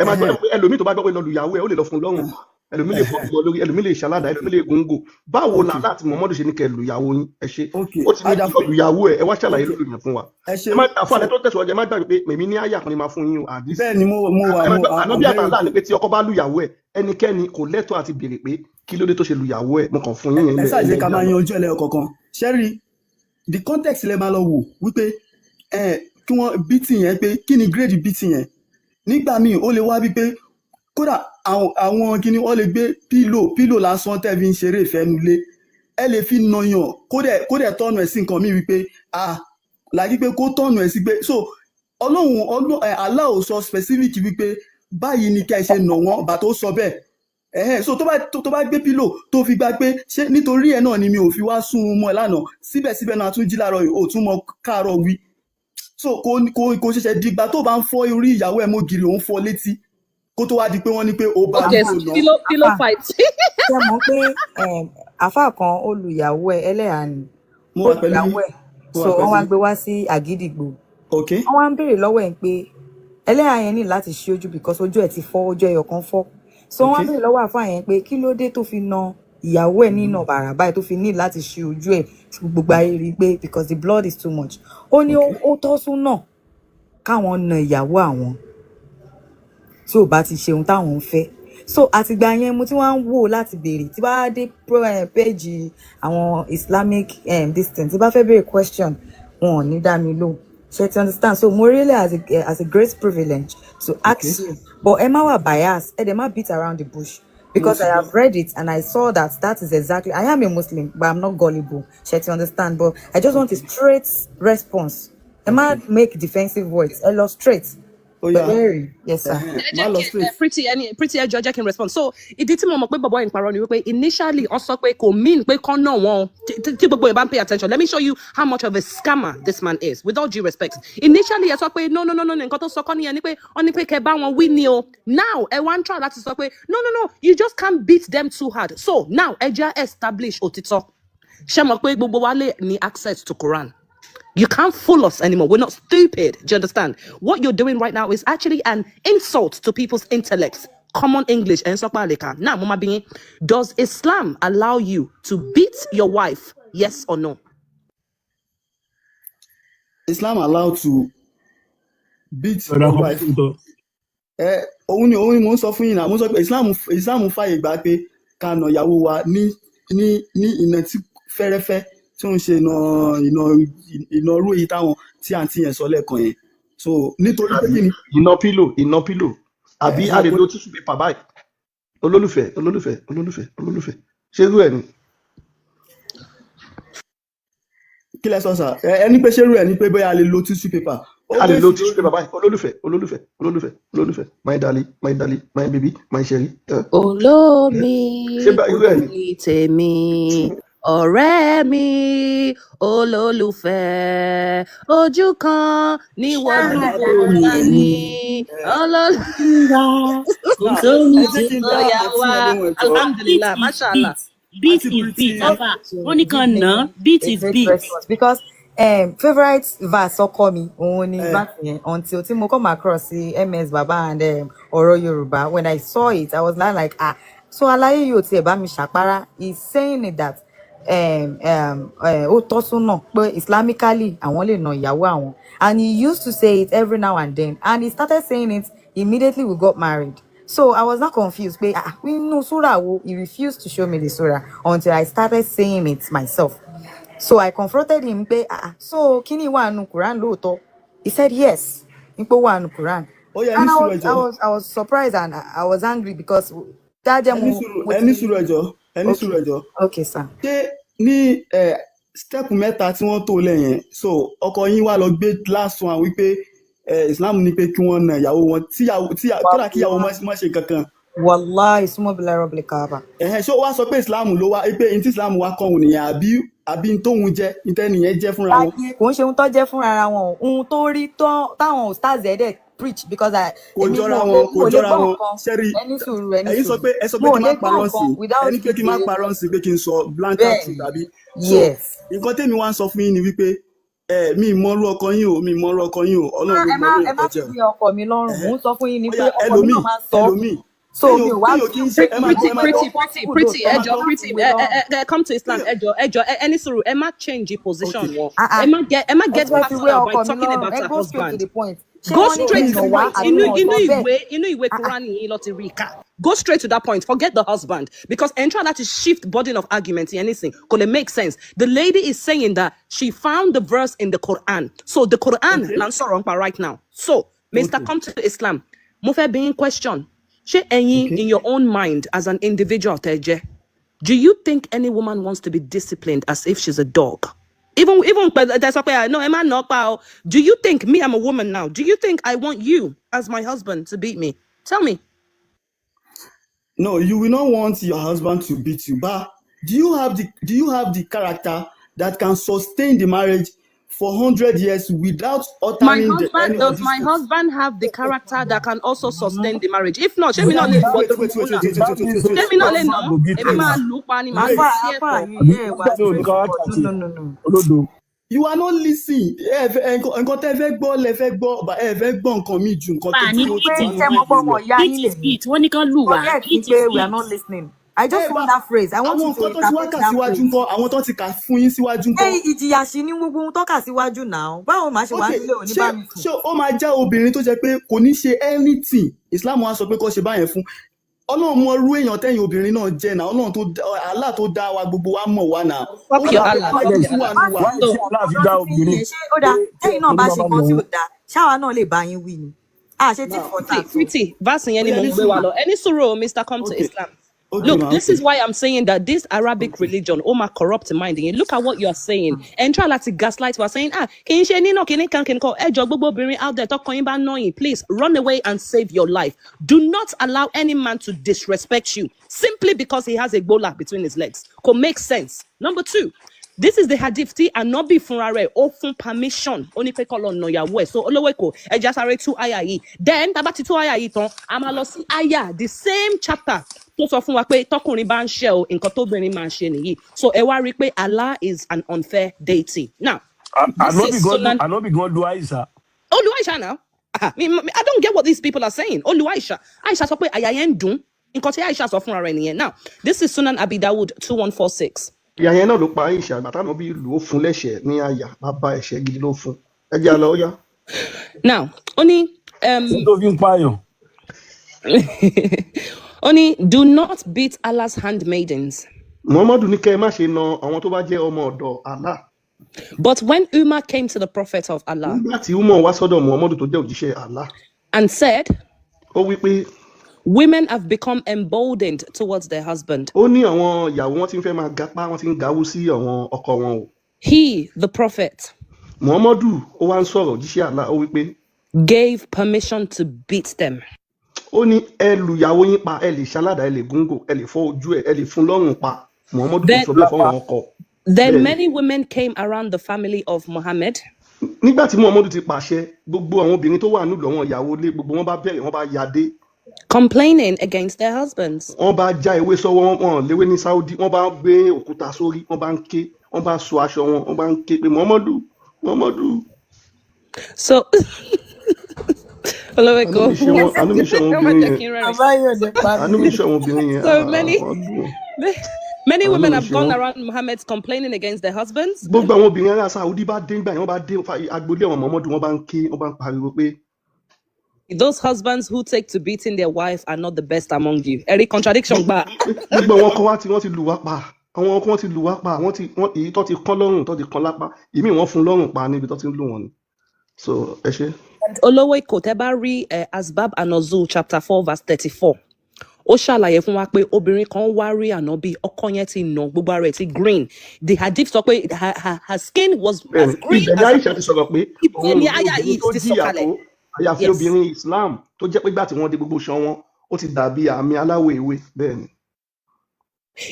Ẹ máa gbọ́ Ẹ̀hẹ́n pé ẹlòmíì tó bá gbọ́ pé lọ lùyàwó ẹ, ó lè lọ fún lọ́rùn, ẹlòmíì lè fọ́ ẹ̀hẹ́n ọmọ lórí, ẹlòmíì lè ṣàládà, ẹlòmíì lè góńgò. Báwo ok làlá àti Muhammadu ṣe ní kẹ́ lùyàwó yín? Ẹ ṣe, ok ó ti ní ada kí lọ lùyàwó ẹ, ẹ wá ṣàlàyé ok lórí yẹn fún wa. Ẹ Ẹ ṣe. má àfọ So àlẹ tó tẹ̀síwájú, ẹ má gbàgbé pé mèmí ní àyà kan ni máa fún yín o, àdìsí. Bẹ́ẹ̀ ni mo wà Ẹ má mo gbọ́ I'm ànábì very àtàlà ni okay. pé tí ọkọ bá lùyàwó ẹ, ẹnikẹ́ni kò lẹ́tọ̀ọ́ àti béèrè pé kí ló dé tó ṣe lùyàwó ẹ. Mo kàn fún yín yẹn Ẹ lẹ ṣáà ẹyẹ jẹ́ ká ìyá máa lọ. yanjú ẹ lẹ́yọ kọ̀ọ̀kan. Ṣẹ́rí the context lẹ máa lọ wò wípé ẹ kí wọ́n beating yẹn, pé kí ni grade beating yẹn. Nígbà míì ó lè wá bí pé kódà àwọn kíní wọ́n lè gbé pillow lásán tẹ́ fi ń ṣeré ìfẹ́ nulẹ̀, ẹ lè fi nàyàn, kódẹ̀ tọ́nu ẹ̀ sí nǹkan míì wípé ah, làkí pé kó tọ́nu ẹ̀ sí pé so Ọlọ́run ẹ Allah ò sọ specific wípé báyìí ni kẹ́ ẹ ṣe nà wọ́n bàtà, ó sọ bẹ́ẹ̀. Ẹ̀hẹ́n, so tó bá gbé pillow tó fi gba pé ṣé nítorí ẹ̀ náà ni mi ò fi wá sún un mọ́ ẹ lánàá, síbẹ̀síbẹ̀ náà a tún jí láàárọ̀ yìí, ò tún mọ káàárọ̀ wí. So kò ṣẹ̀ṣẹ̀ dìgbà tó bá ń fọ́ orí ìyàwó ẹ̀ mọ́gìrì, òun fọ́ létí kó tó wá di pé wọ́n ní pé ó bá Okay, wí ò ná. pillow Àfà, fight. ṣé mọ̀ pé àfà kan ó lu ìyàwó ẹ̀, ẹlẹ́hàá ni, Mo ó wà lu pẹ̀lú ìyàwó yín, ẹ̀, mo so wà wọ́n pẹ̀lú wá yín. gbé wá sí Àgídìgbò. Ok. Wọ́n wá ń béèrè lọ́wọ́ ẹ̀ pé ẹlẹ́hàá yẹn ní láti ṣí ojú because ojú ẹ̀ ti fọ́, ojú ẹyọ kan fọ́. So wọ́n Ok wá béèrè lọ́wọ́ àfà yẹn pé kí ló dé tó fi na ìyàwó ẹ̀ nínà bàrà báyìí tó fi ní láti ṣí ojú ẹ̀ tí gbogbo ayé rí i pé because the blood is too much. Ó ní ok ó tọ́ súnà káwọn na ìyàwó àwọn tí ò bá ti ṣe ohun táwọn ń fẹ́. So àtìgbà yẹn mo ti wá ń wò láti béèrè tí bá dé page àwọn Islamic this thing, tí bá fẹ́ béèrè question, wọn ò ní dá mi lóhùn. Ṣe ti understand? So mo really as a great privilege to Ok ask you, but ẹ má wà bias, ẹ dẹ̀ má beat around the bush, Mo because ti I gbọ́. have read it and I saw that that is exactly. I am a Muslim, but I'm not gullible. Ṣe ti understand? But I just want a Ok straight response. Ẹ má Ok make defensive words, ẹ lọ straight Ó yá. pẹ̀lú ẹ̀rí. Yes sir. Ẹ̀hẹ́n, Ẹ má jẹ́ lọ kí ẹ straight. Pretty, ẹni Pretty, ẹ jọ̀ọ́, jẹ́ kí n respond. So ìdí tí mo mọ̀ pé bọ̀bọ̀ yìí ń parọ́ ni wípé initially wọ́n sọ pé kò mean pé kán náà wọn tí gbogbo yẹn bá ń pay attention. Let me show you how much of a scammer this man is, with all due respect. Initially ẹ sọ pé no, no, no, no, nǹkan tó sọ kọ́ nìyẹn ni pé wọ́n ní pé kẹ́ bá wọn wí ni o. Now ẹ wá ń try láti sọ pé no, no, no, you just can't beat them too hard. So now ẹ jẹ́ establish òtítọ́. Ṣé mọ̀ pé gbogbo wa lè ní access to Quran? You can't fool us anymore. We're not stupid. Do you understand? What you're doing right now is actually an insult to people's intellects. Common English and so. Now, Mama Bingi, does Islam allow you to beat your wife? Yes or no? Islam allowed to beat Ọ̀dà your kan wife. tó. Ẹ òun ni mò ń sọ fún yín náà. Mo sọ pé Islam fàyè gbà pé ká nà ìyàwó wa ní ìnà tí fẹ́rẹ́fẹ́, tí ó ń ṣe ìnà irú èyí táwọn tí àǹtí yẹn sọ lẹ́ẹ̀kan yẹn. So nítorí pé Àbí kí ni? Iná pílò, iná pílò, àbí a lè Kò lo tissue paper báyìí? Olólùfẹ́, olólùfẹ́, olólùfẹ́, olólùfẹ́, ṣé irú ẹ̀ ni? Kí lẹ sọ sà? Ẹ ní pé ṣérú ẹ ní pé bóyá a lè lo tissue paper? Ó A lè lo bèsì tissue lórí paper báyìí: olólùfẹ́, olólùfẹ́, olólùfẹ́, olólùfẹ́, my darling, my darling, my baby, my cherry. Olómi Ṣé bá irú ẹ̀ ni? Olómi tèmi, ọ̀rẹ́ mi, olólùfẹ́, ojú kan ní wọ́dùwọ́ Olómi ní ẹ̀yìn olólùfẹ́. Kò Now sómi ẹ jẹ́ kí n dá Ó yá àǹtí wá. yẹn lóhùn, ẹ jọ̀ọ́. Beat Alhamdulillah, is mashallah. beat. Beat Àǹtí is Pretty, beat, afa. To Wọ́n ní give kan me nà án. Beat a is great beat. Response because favourite verse ọkọ mi òun ni verse yẹn until tí mo come across sí MS Baba and ọ̀rọ̀ Yorùbá. When I saw it, I was now like, ah, so aláyé yóò tiẹ̀ bá mi ṣàpárá. He's saying it that ó tọ́ súnà pé islamically àwọn lè na ìyàwó àwọn, and he used to say it every now and then, and he started saying it immediately we got married. So I was not confused pé, ah, inú súrà wo? He refused to show me the surah until I started saying it myself. So I confronted him pé, ah, so kíni wà nù Quran lóòótọ́? He said yes, ní pé ó wà nù Quran. Ó yá, ẹ ní And I sùúrù, ẹ was I jọ̀ọ́. was I was surprised and I was angry because dájẹ́ Ẹ ní mo sùúrù. Mo Ẹ ní ti sùúrù, ẹ jọ̀ọ́. Ẹ ní sùúrù, Okay. ẹ jọ̀ọ́. Okay, sir. Ṣé ní ẹ step mẹ́ta tí wọ́n tó lẹ̀ yẹn, so ọkọ yín wá lọ gbé last one wípé Islam ní pé kí wọ́n na ìyàwó wọn tíyàwó kódà kí ìyàwó má ṣe kankan? Wallahi, summa billahi rabbil kaaba. Ẹ̀hẹ́n, ṣé ó wá sọ pé Islam ló wá pé ní tí Islam wá kọ́ òun nìyẹn, àbí ní tóun jẹ́ ní tẹ́nìyẹn jẹ́ fúnra wọn? Láyé, kò ń ṣe ohun tó jẹ́ fúnra ara wọn o. Ohun tó rí tán táwọn ustaz ẹ̀ dẹ̀ preach because I Kò èmi jọra mo lè wọn, kò mo lè jọra gbọ́ wọn. nǹkan. Ṣẹ́rí, Ẹ ní sùúrù, ẹ ní ẹ̀yin sọ sùúrù. pé ẹ sọ pé Mo kí n má lè gbọ́ parọ́ sí nǹkan without ẹni pé kí n má fífi parọ́ sí pé kí n sọ blanket Bẹ́ẹ̀ truth ni. àbí? So Yes. nǹkan tèmi wá ń sọ fún yín ni wípé ẹ mi mọrú ọkọ yín o, mi mọrú ọkọ yín o, Ọlọ́run ló Ẹ má mọrú ẹ èèyàn má tó fi jẹ́ o. wé ọkọ mi lọ́rùn. Mò ń sọ fún yín ni Ó pé yá, ọkọ mi ẹlòmíì náà máa ń sọ, ẹlòmíì so mi téèyàn ò wá téèyàn kì í ṣe feel ẹ máa gbọ́, Pretty, ẹ máa pretty, gbọ́, ó pretty, possible pretty. lóòótọ́ ẹ máa Ẹjọ, gbọ́. má fi pretty. wé Ẹ lọ́rùn. ẹ ẹ come to Islam. Téèyàn Ẹjọ, ẹjọ, ẹ ní sùúrù. Ẹ má change the position Okay. wọn. Ah Ẹ ah, má get ẹ má ẹ get fẹ́ fi wé personal by ọkọ mi talking lọ́rùn. about Ẹ her go straight to husband. the point. Ṣé Go wọ́n ní kí straight n to nà the wá point. àbí Inú wọn ò inú sọ bẹ́ẹ̀? ìwé inú ìwé Ah ah. Quran yìí lọ ti rí kà. Go straight to that point. Forget the husband, because ẹ̀ ń try láti shift burden of argument yẹn nísìn kò lè make sense. The lady is saying that she found the verse in the Quran. So the Quran Okay. là ń sọ̀rọ̀ nípa right now. So Mr. Okay. Come to Islam, mo fẹ́ bi yín question. Ṣé ẹ̀yin Okay. in your own mind as an individual tẹ́ jẹ́, do you think any woman wants to be disciplined as if she's a dog? Even pẹ̀lú ẹ sọ pé, no, ẹ má nà pa o. Do you think me, I'm a woman now? Do you think I want you as my husband to beat me? Tell me. No, you will not want your husband to beat you, but do you have the character that can sustain the marriage for 100 years without My uttering the, husband, any does of these my things? husband have the character that can also sustain the marriage? If not, ṣé mi náà Wait, lè wọ wait, wait, wait, the wait, wait, wait, wait, wait, Ṣé mi náà lè wait, nà? Husband go beat Èmi you máa na. lù ú pa ni, màá wait. lù Afa, sí afa ẹ̀kọ́. Àbí yìí ẹ wà husband ò ní straightforward. character No, tiẹ̀ no, no, no. olódo. You are not listening. Ẹ fẹ́ nǹkan tẹ́ fẹ́ gbọ́ lẹ fẹ́ gbọ́, but ẹ fẹ́ gbọ́ nǹkan míì ju nǹkan tó Pa ní tí ó ti beat wà is nínú Ṣé mo beat. pọ́ ọmọ ìyá Beat yín is lèmi? beat. Wọ́n ní kán lù wá. Forget Beat pé is we are beat. not listening. I just Ẹ bá want that phrase. I want àwọn you to nǹkan tó ti wá interpret kà that síwájú phrase. ńkọ́? Àwọn tó ti kà fún yín síwájú Ṣé ńkọ́? ìjìyà sí ní gbogbo ohun tó kà síwájú náà? Báwo màá ṣe wà Okay, nílé òní ṣé bá mi sùn? ṣé ó máa jẹ́ obìnrin tó jẹ́ pé kò ní ṣe anything, Islam wa sọ pé kó ṣe báyẹn fún? Ọlọ́run mọ irú èèyàn tẹ́yìn obìnrin náà jẹ́ náà. Ọlọ́run tó Allah tó dá wa gbogbo wa mọ̀ wá náà. Ó Fuck your mọ̀ pé Allah, fuck quality your wà Allah. nù wa. Wáyé So tí Allah fi Ọ̀dọ̀ dá ti fi obìnrin yẹn ṣé ó dáa pé tẹ́yìn náà oní bá ṣe bàbá nǹkan tí nà ò dáa, ṣáwa náà lè bá yín wí ni? A ṣe tit Now, for pretty, tat o. pretty. Verse yẹn ó ni yá, mò ní ń gbé wa sùúrù. lọ. Ẹni sùúrù o, Mr. Come to Okay. Islam. Okay Look, ma, this okay. is why I'm saying that this Arabic Okay. religion, ó máa corrupt mind yẹn. Look at what you are saying. And try láti gaslight. We are saying, ah, kì í ṣe nínà kìíní kan kìíní kan. Ẹ jọ̀ọ́, gbogbo obìnrin out there, tọkọ yín bá nà yín, please run away and save your life. Do not allow any man to disrespect you simply because he has a bola between his legs. Kò make sense. Number two, this is the hadith tí Ànábì fúnra rẹ̀ ó fún permission. Ó ní pé kó lọ nà ìyàwó ẹ̀. So olówó Èkó, ẹja sáré tú àyà yìí. Then tá bá ti tú àyà yìí tán, a máa lọ sí àyà the same chapter tó sọ fún wa pé tọkùnrin bá ń ṣe o, nǹkan tóbìnrin máa ṣe nìyí. So ẹ wá rí i pé Allah is an unfair deity. Now, this Ànábì is gan lu Sunan. Ànábì gan lu Aisha. Olú Aisha now. Ah, I don't get what these people are saying. Olú Aisha. Aisha sọ pé àyà yẹn ń dùn. Nǹkan tí Aisha sọ fúnra rẹ̀ nìyẹn. Now, this is Sunan Abi Dawud 2146. Ìyá yẹn náà ló pa Aisha àgbà táwọn bí lù ó fún lẹ́sẹ̀ ní àyà, bàbá ẹ̀ṣẹ̀ gidi ló fún. Ẹ jẹ́ àlọ́, ó yá. Now, ó ní Ṣé tó fi ń pààyàn? Ó ní, do not beat Allah's handmaidens. Muhammadu ní kẹ́ ẹ má ṣe na àwọn tó bá jẹ́ ọmọ ọ̀dọ̀ Allah. But when Umar came to the Prophet of Allah Nígbà tí Umar wá sọ́dọ̀ Muhammadu tó jẹ́ òjíṣẹ́ Allah, and said, ó wí pé, women have become emboldened towards their husband. Ó ní àwọn ìyàwó wọn ti ń fẹ́ máa gapá, wọ́n ti ń gawú sí àwọn ọkọ wọn o. He, the Prophet, Muhammadu ó wá ń sọ̀rọ̀, òjíṣẹ́ Allah, ó wí pé, gave permission to beat them. Ó ní ẹ lu ìyàwó yín pa, ẹ lè ṣaládàá, ẹ lè gúngò, ẹ lè fọ́ ojú ẹ, ẹ lè fún lọ́rùn pa. Muhammadu kò Then, sọ bẹ́ẹ̀ fáwọn ọkọ. then Bẹ́ẹ̀ ni. many women came around the family of Muhammad Nígbà tí Muhammadu ti pàṣẹ, gbogbo àwọn obìnrin tó wà nílùú, àwọn ìyàwó ilé, gbogbo wọn bá bẹ̀rẹ̀, wọ́n bá yadé. complaining against their husbands. Wọ́n bá já ewé sọ́wọ́ wọn léwé ní Saudi, wọ́n bá gbé òkúta sórí, wọ́n bá ń ké, wọ́n bá so aṣọ wọn, wọ́n bá ń ké pé Muhammadu, Muhammadu. So, Àánú mi ṣe wọn, àánú mi ṣe àwọn obìnrin yẹn. Bàbá yóò lè pa Àánú mí. mi ṣe àwọn obìnrin yẹn. So Ah, many, wọ́n dùn. many Àánú women mi have ṣe gone wọn. around Muhammad complaining against their husbands. Gbogbo àwọn obìnrin ará Saudi bá dé ńgbà yẹn, wọ́n bá dé agboolé àwọn Muhammadu, wọ́n bá ń ké, wọ́n bá ń pariwo pé, Those husbands who take to beating their wife are not the best among you. Every contradiction, but gbogbo àwọn ọkọ wa tí wọ́n ti lù wá pa, àwọn ọkọ wọn ti lù wá pa, wọ́n ti wọ́n èyí tó ti kán lọ́rùn, tó ti kán lápá, ìmíì wọ́n fún lọ́rùn pa níbi tó ti ń lù wọ́n ni. So ẹ ṣe. Olówó Èkó, tẹ́ bá rí Asbab Anozul chapter 4 verse 34. Ó ṣàlàyé fún wa pé obìnrin kan wá rí Ànábì, ọkọ yẹn ti nà, gbogbo ara ẹ̀ ti green. The hadith sọ pé her skin was as Bẹ́ẹ̀ni, green ibẹ̀ ni as Aisha ti sọ̀rọ̀ pé ibẹ̀ òun ni ò rí àyà obìnrin yìí tó ti jìyà sọ̀kalẹ̀. tó, àyàfi obìnrin Islam tó jẹ́ pé gbà tí wọ́n dé, gbogbo ṣan wọn ó ti dàbí àmì aláwọ̀ ewé. Bẹ́ẹ̀ ni.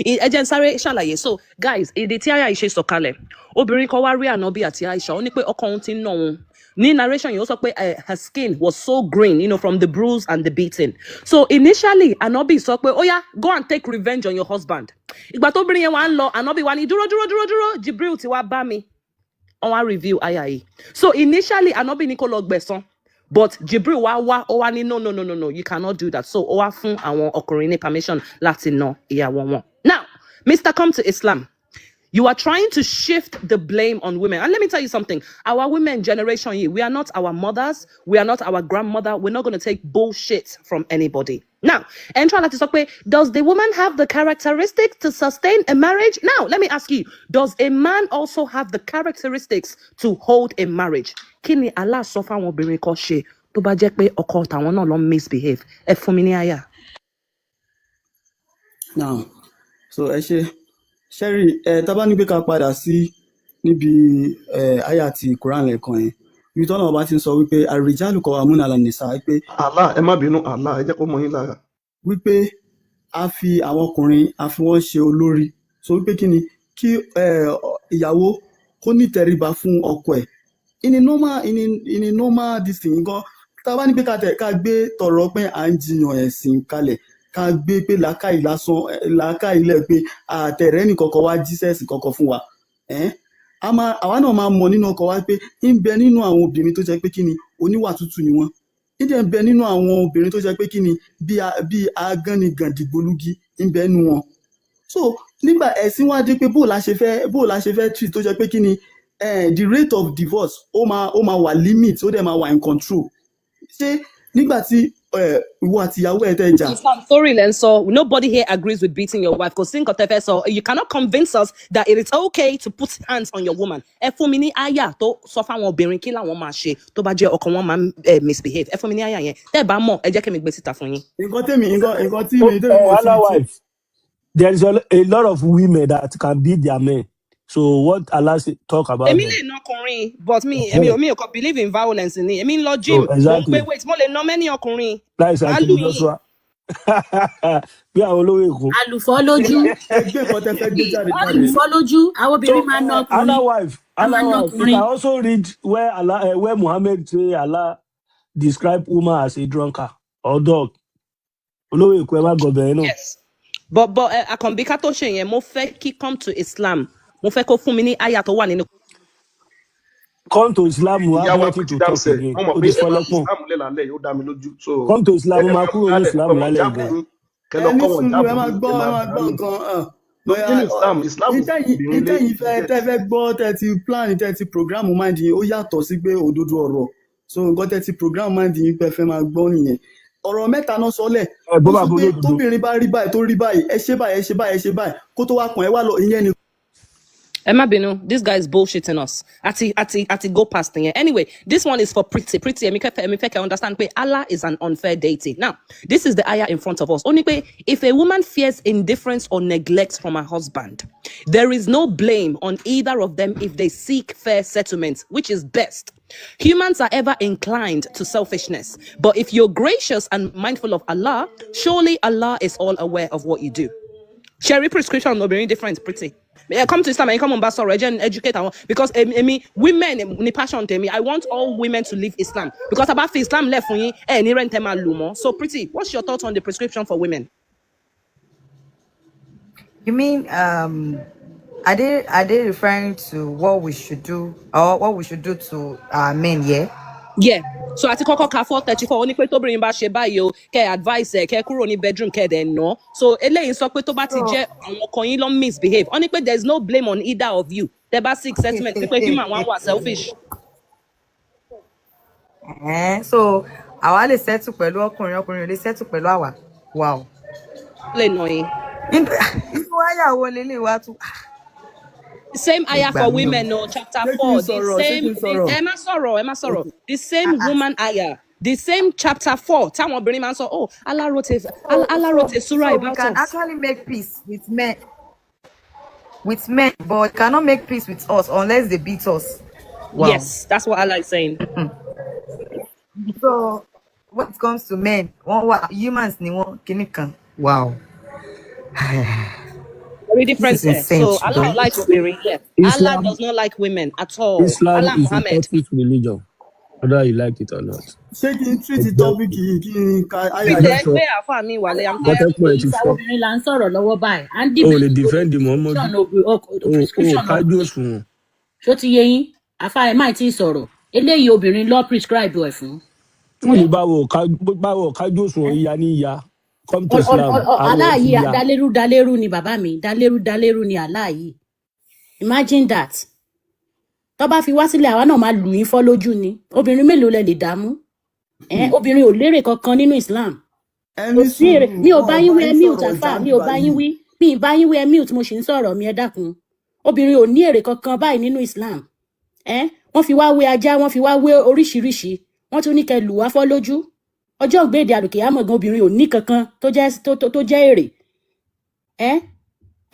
Ẹ jẹ́ n sáré ṣàlàyé. So guys, ìdí tí àyà yìí ṣe sọ̀kalẹ̀, obìnrin kan wá rí Ànábì àti Aisha, ó ní pé ọkọ òun ti ń nà òun. Ní narration yìí, ó sọ pé her skin was so green from the bruise and the beating. So initially, Ànábì sọ pé, ó yá, go and take revenge on your husband. Ìgbà tó obìnrin yẹn wá ń lọ, Ànábì wá ní, dúró, dúró, dúró, dúró, Jibril ti wá bá mi, wọ́n wá review àyà yìí. So initially, Ànábì ní kó lọ gbẹ̀san, but Jibril wá wá, ó wá ní, no, no, no, no, no, you cannot do that. So ó wá fún àwọn ọkùnrin ní permission láti na ìyàwó wọn. Now, Mr. Come to Islam, you are trying to shift the blame on women. And let me tell you something. Our women generation here, we are not our mothers. We are not our grandmother. We're not going to take bullshit from anybody. Now, enter láti sọ pé, does the woman have the characteristics to sustain a marriage? Now, let me ask you, does a man also have the characteristics to hold a marriage? Kí ni Allah sọ fáwọn obìnrin kan ṣe tó bá jẹ́ pé ọkọ tàwọn náà lọ misbehave? Ẹ fún mi ní àyà. Now, so ẹ ṣe ṣẹ́rí ẹ, tá bá ní pé ká padà sí níbi ẹ àyà ti Quran lẹ́ẹ̀kan yẹn, ibi tọ́nà ọba ti ń sọ wípé الرجال قوامون على النساء, wípé Allah, ẹ má bínú, Allah, ẹ jẹ́ kó mọ yín lára. Wípé a fi àwọn ọkùnrin, a fi wọ́n ṣe olórí. So wípé kí ni kí ẹ ìyàwó kó ní tẹríba fún ọkọ ẹ̀ in a normal this thing gan. Tá a bá ní pé ká tẹ̀ ká gbé tọ̀rọ̀ pé à ń jiyàn ẹ̀sìn kalẹ̀, ká gbé pé làákàyè lásán, làákàyè lẹ̀ pé àtẹ̀rẹ́ nìkọ̀kọ̀ wá jíṣẹ́ kọ̀ọ̀kan fún wa, ẹ́n a máa, àwa náà máa mọ̀ nínú ọkọ̀ wa pé ń bẹ nínú àwọn obìnrin tó jẹ́ pé kí ni, oníwà tútù ni wọ́n, ń dẹ̀ ń bẹ nínú àwọn obìnrin tó jẹ́ pé kí ni, bí agánigàndìgbòlugi ń bẹ nínú wọn. So nígbà ẹ̀sìn wá dé pé bó la ṣe fẹ́ treat tó jẹ́ pé kí ni, the rate of divorce ó máa wà limit, ó dẹ̀ máa wà in control. Ṣé nígbà tí ìwọ àti ìyàwó ẹ̀ tẹ́ jà. Islam story lẹ́ ń sọ. Nobody here agrees with beating your wife. Kò sí nǹkan tẹ́ fẹ́ sọ. You cannot convince us that it is okay to put hands on your woman. Ẹ fún mi ní àyà tó sọ fáwọn obìnrin kí làwọn máa ṣe tó bá jẹ́ ọkọ wọn máa ń misbehave. Ẹ fún mi ní àyà yẹn. Tẹ́ ẹ bá mọ̀, ẹ jẹ́ kí mi gbé síta fún yín. Nǹkan tèmi, nǹkan tí Oh, mi tèmi mọ̀ sí Allah tí wife, there is a lot of women that can beat their men. So what Allah say, talk about Èmi them? Lè ná ọkùnrin, but mi èmi ò mi ò kàn believe in violence ni. Èmi ń lọ gym, So mo ń gbé exactly. weight, mo lè ná many ọkùnrin. Láì Màá Anthony lù yín. Joshua bí àwọn olówó Èkó. Àlùfọ́ lójú. Ẹ gbé nǹkan tẹ́ fẹ́ gbé jáde jáde. Àlùfọ́ lójú, àwọn So obìnrin máa ń ná ọkùnrin. Allah wife, A Allah máa ń ná wife, you ọkùnrin. can also read where Allah, where Muhammad say Allah describe woman as a drunkard or dog. Olówó Èkó, ẹ má gọbẹ̀ ẹ náà. Yes. But Àkànbí, ká tó ṣe yẹn, mo fẹ́ kí Come to Islam. Mo fẹ́ kó fún mi ní àyà tó wà nínú Come to Islam, we Ìyá have wa nothing Pretty to talk Damsel, again. wọ́n mọ̀ Ó pé ti ẹ máa fi fọlọ́pọ̀n. Islam lẹ̀ lálẹ́ yìí, ó dá mi lójú. So Come to Islam, ẹ ó ẹ máa máa kúrò ní lálẹ́ Islam ọmọ lálẹ́ jáàbù gan. yín, kẹ Ẹ lọ ní kọ́ wọn sùúrù, ẹ jáàbù máa yín, gbọ́, ẹ ẹ máa máa gbọ́ dànù. nǹkan No, bóyá nínú Islam, Islam ò fi ìtẹ́yìn obìnrin lé ìtẹ́yìn fẹ́ get. tẹ́ fẹ́ gbọ́, tẹ́ ti plan, tẹ́ ti program mind yín, ó yàtọ̀ sí pé òdodo ọ̀rọ̀. So nǹkan tẹ́ ti program mind yín pé fẹ́ máa gbọ́ nìyẹn. Ọ̀rọ̀ mẹ́ta náà sọlẹ̀. Ẹ gbọ́ Ó sọ bàbá pé olódodo. tóbìnrin bá rí báyìí, tó rí báyìí, ẹ ṣe báyìí, ẹ ṣe báyìí, ẹ ṣe báyìí, kó tó wá kàn ẹ́ wá lọ, ìyẹn ni. Ẹ má bínú, this guy is bullshitting us. Àti go past yẹn. Anyway, this one is for Pretty. Pretty, èmi fẹ́ kẹ́ understand pé Allah is an unfair deity. Now, this is the ayah in front of us. Ó ní pé if a woman fears indifference or neglect from her husband, there is no blame on either of them if they seek fair settlement, which is best. Humans are ever inclined to selfishness, but if you're gracious and mindful of Allah, surely Allah is all aware of what you do. Ṣé ẹ rí prescription obìnrin different, Pretty. Yeah, come to Islam and come on bá sọ̀rọ̀, ẹ jẹ́ n educate àwọn, because èmi, women ní passion tèmi. I want all women to leave Islam, because a bá fi Islam lẹ̀ fún yín, ẹ ní rent ẹ máa lù mọ́. So Pretty, what's your thought on the prescription for women? You mean are they referring to what we should do or what we should do to our men, yeah? Yeah. So àti kọ́kọ́ ka 434, ó ní pé tóbìnrin bá ṣe báyìí o, kẹ́ ẹ advice ẹ, kẹ́ ẹ kúrò ní bedroom, kẹ́ ẹ dẹ̀ nà. So eléyìí sọ pé tó bá ti So jẹ́ àwọn ọkọ yín ló ń misbehave, ó ní pé there is no blame on either of you tẹ́ bá seek settlement, pé human wọn wà selfish. So àwa lè settle pẹ̀lú ọkùnrin, ọkùnrin ò lè settle pẹ̀lú àwa. Wow. Lè nà yín. Inú àyà wo lélẹ̀ wá tún? Same ayah Gbà for mí o. women, no, chapter Ṣé kí n 4, the sọ̀rọ̀? Ṣé kí same n sọ̀rọ̀? Ẹ má sọ̀rọ̀, ẹ má sọ̀rọ̀. Okay. The same woman ayah, the same chapter 4 táwọn obìnrin máa ń sọ, oh, Allah wrote a So Allah so wrote a surah so we about can us. actually make peace with men, but cannot make peace with us unless they beat us. Wow. Yes, that's what Allah is saying. So when it comes to men, wọ́n wà humans ni wọ́n kíní kan. Wow. Very This different is there. insane So Allah though. like obìnrin, yeah. Allah Islam does not like women at all. Islam Allah is a Muhammad. cultist religion, whether you like it or not. Ṣé kí n treat Ẹgbẹ́ topic yìí, kí n ka àyà Pretty, yìí? ẹ ẹgbẹ́ gbé àáfàá mi wálé. I'm tired of bọ́tẹ́pọ̀ ẹ ti Ìgbà fọ́. obìnrin là ń sọ̀rọ̀ lọ́wọ́ báyìí. À ń O ò debate lè lórí defend Muhammadu. O ò prescription kájú ọkùnrin. òṣùwọ̀n. Ṣó ti yé yín? Àfa, ẹ̀ má tí ì sọ̀rọ̀. Eléyìí, obìnrin ló prescribe ẹ̀ fún. Wọ́n ní báwo kájú òṣùwọ̀n, ìyá ní ìyá. Come to Islam, àwọn ẹ̀ ti Aláàyè ya. dalérú dalérú ni bàbá mi, dalérú dalérú ni aláàyè. Imagine that. Tó bá fi wá sílẹ̀, àwa náà máa lù yín fọ́ lójú ni. Obìnrin mélòó lẹ lè dààmú? Obìnrin ò lérè kankan nínú Islam. Ẹ Kò ní sí èrè. sùúrù, Mi ò wọn bá ò yín bá wí, ẹ yín mute. sọ̀rọ̀ Àfà, ìjà mi ò bá yín báyìí. wí, mi ì bá yín wí, ẹ mute, mo sì ń sọ̀rọ̀ mi, ẹ dákun. Obìnrin ò ní èrè kankan báyìí nínú Islam. Wọ́n fi wá wé ajá, wọ́n fi wá wé oríṣiríṣi, wọ́n tún ní kẹ́ lù wá fọ́ lójú. Ọjọ́ ìgbéde àlùkìyámọ̀ gan, obìnrin ò ní kankan tó jẹ́ tó jẹ́ èrè.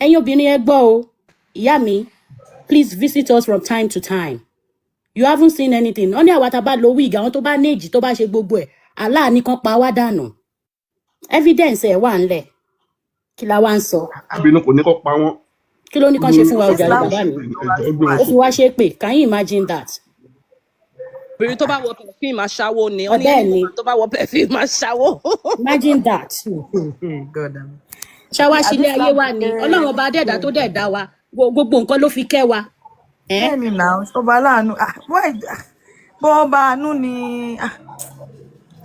Ẹ̀yin obìnrin, ẹ gbọ́ o. Ìyá mi, please visit us from time to time. You haven't seen anything. Wọ́n ní àwa tá a bá lo wig, àwọn tó bá ní èjì, tó bá ṣe gbogbo ẹ̀, Allah nìkan pa wá dànù. Evidence ẹ̀ wà ńlẹ̀. Kí la wá ń sọ? Àbínú kò ní kó pa wọ́n. Kí ló ní kán ṣe fún wa? Ṣé Ọjà Islam bàbá mi, Ẹjọ́ gbé wọn ó fi wá ṣe pé, can you imagine that? Obìnrin tó bá wọ perfume aṣáwó ni. Ó ní Bẹ́ẹ̀ any ni. woman tó bá wọ perfume aṣáwó. Imagine that. God. Ṣáwá Àbí sílé ayé Islam wa ni Ọlọ́run ọba adẹ́ẹ̀dá tó dẹ̀ dá wa, gbogbo nǹkan ló fi kẹ́ wa. Bẹ́ẹ̀ ni náà, ọba aláàánú, ah, why, ah, bọ́ ọba àánú ni, ah,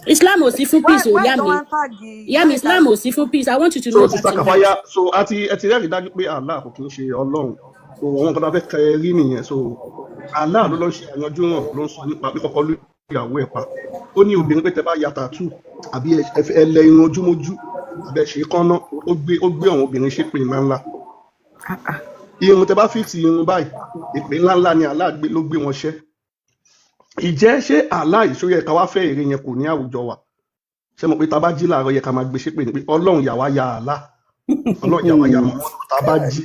Islam ò sí fún why peace o. why Ìyá tó mi, wá ń tag ìyá mi, why Islam tag ò sí fún peace. I want you to So know Sister that tonight. Kafaya, so àti ẹ ti rẹ́rìí dájú pé Allah kò kí ń ṣe Ọlọ́run. So àwọn nǹkan tó fẹ́ kẹ́ ẹ rí nìyẹn. So Allah ló lọ ń ṣe àyanjú hàn, ló ń sọ nípa pé kọ́kọ́ ló ìyàwó ẹ̀ pa. Ó ní obìnrin pé tẹ bá ya tattoo àbí ẹ lẹ irun ojúmójú àbí ẹ ṣe kánná, ó gbé àwọn obìnrin ṣépè ńláńlá. Irun tẹ bá fix irun báyìí, ìpè ńláńlá ni Allah gbé ló gbé wọn ṣẹ́. Ìjẹ́ ṣé Allah ìṣó yẹ ká wá fẹ́ èrè yẹn kò ní àwùjọ wa? Ṣé mo pé tá a bá jí láàárọ̀, yẹ ká máa gbé ṣépè ní pé Ọlọ́run yà wá ya Allah, Ọlọ́run yà wá ya Muhammadu tá a bá jí.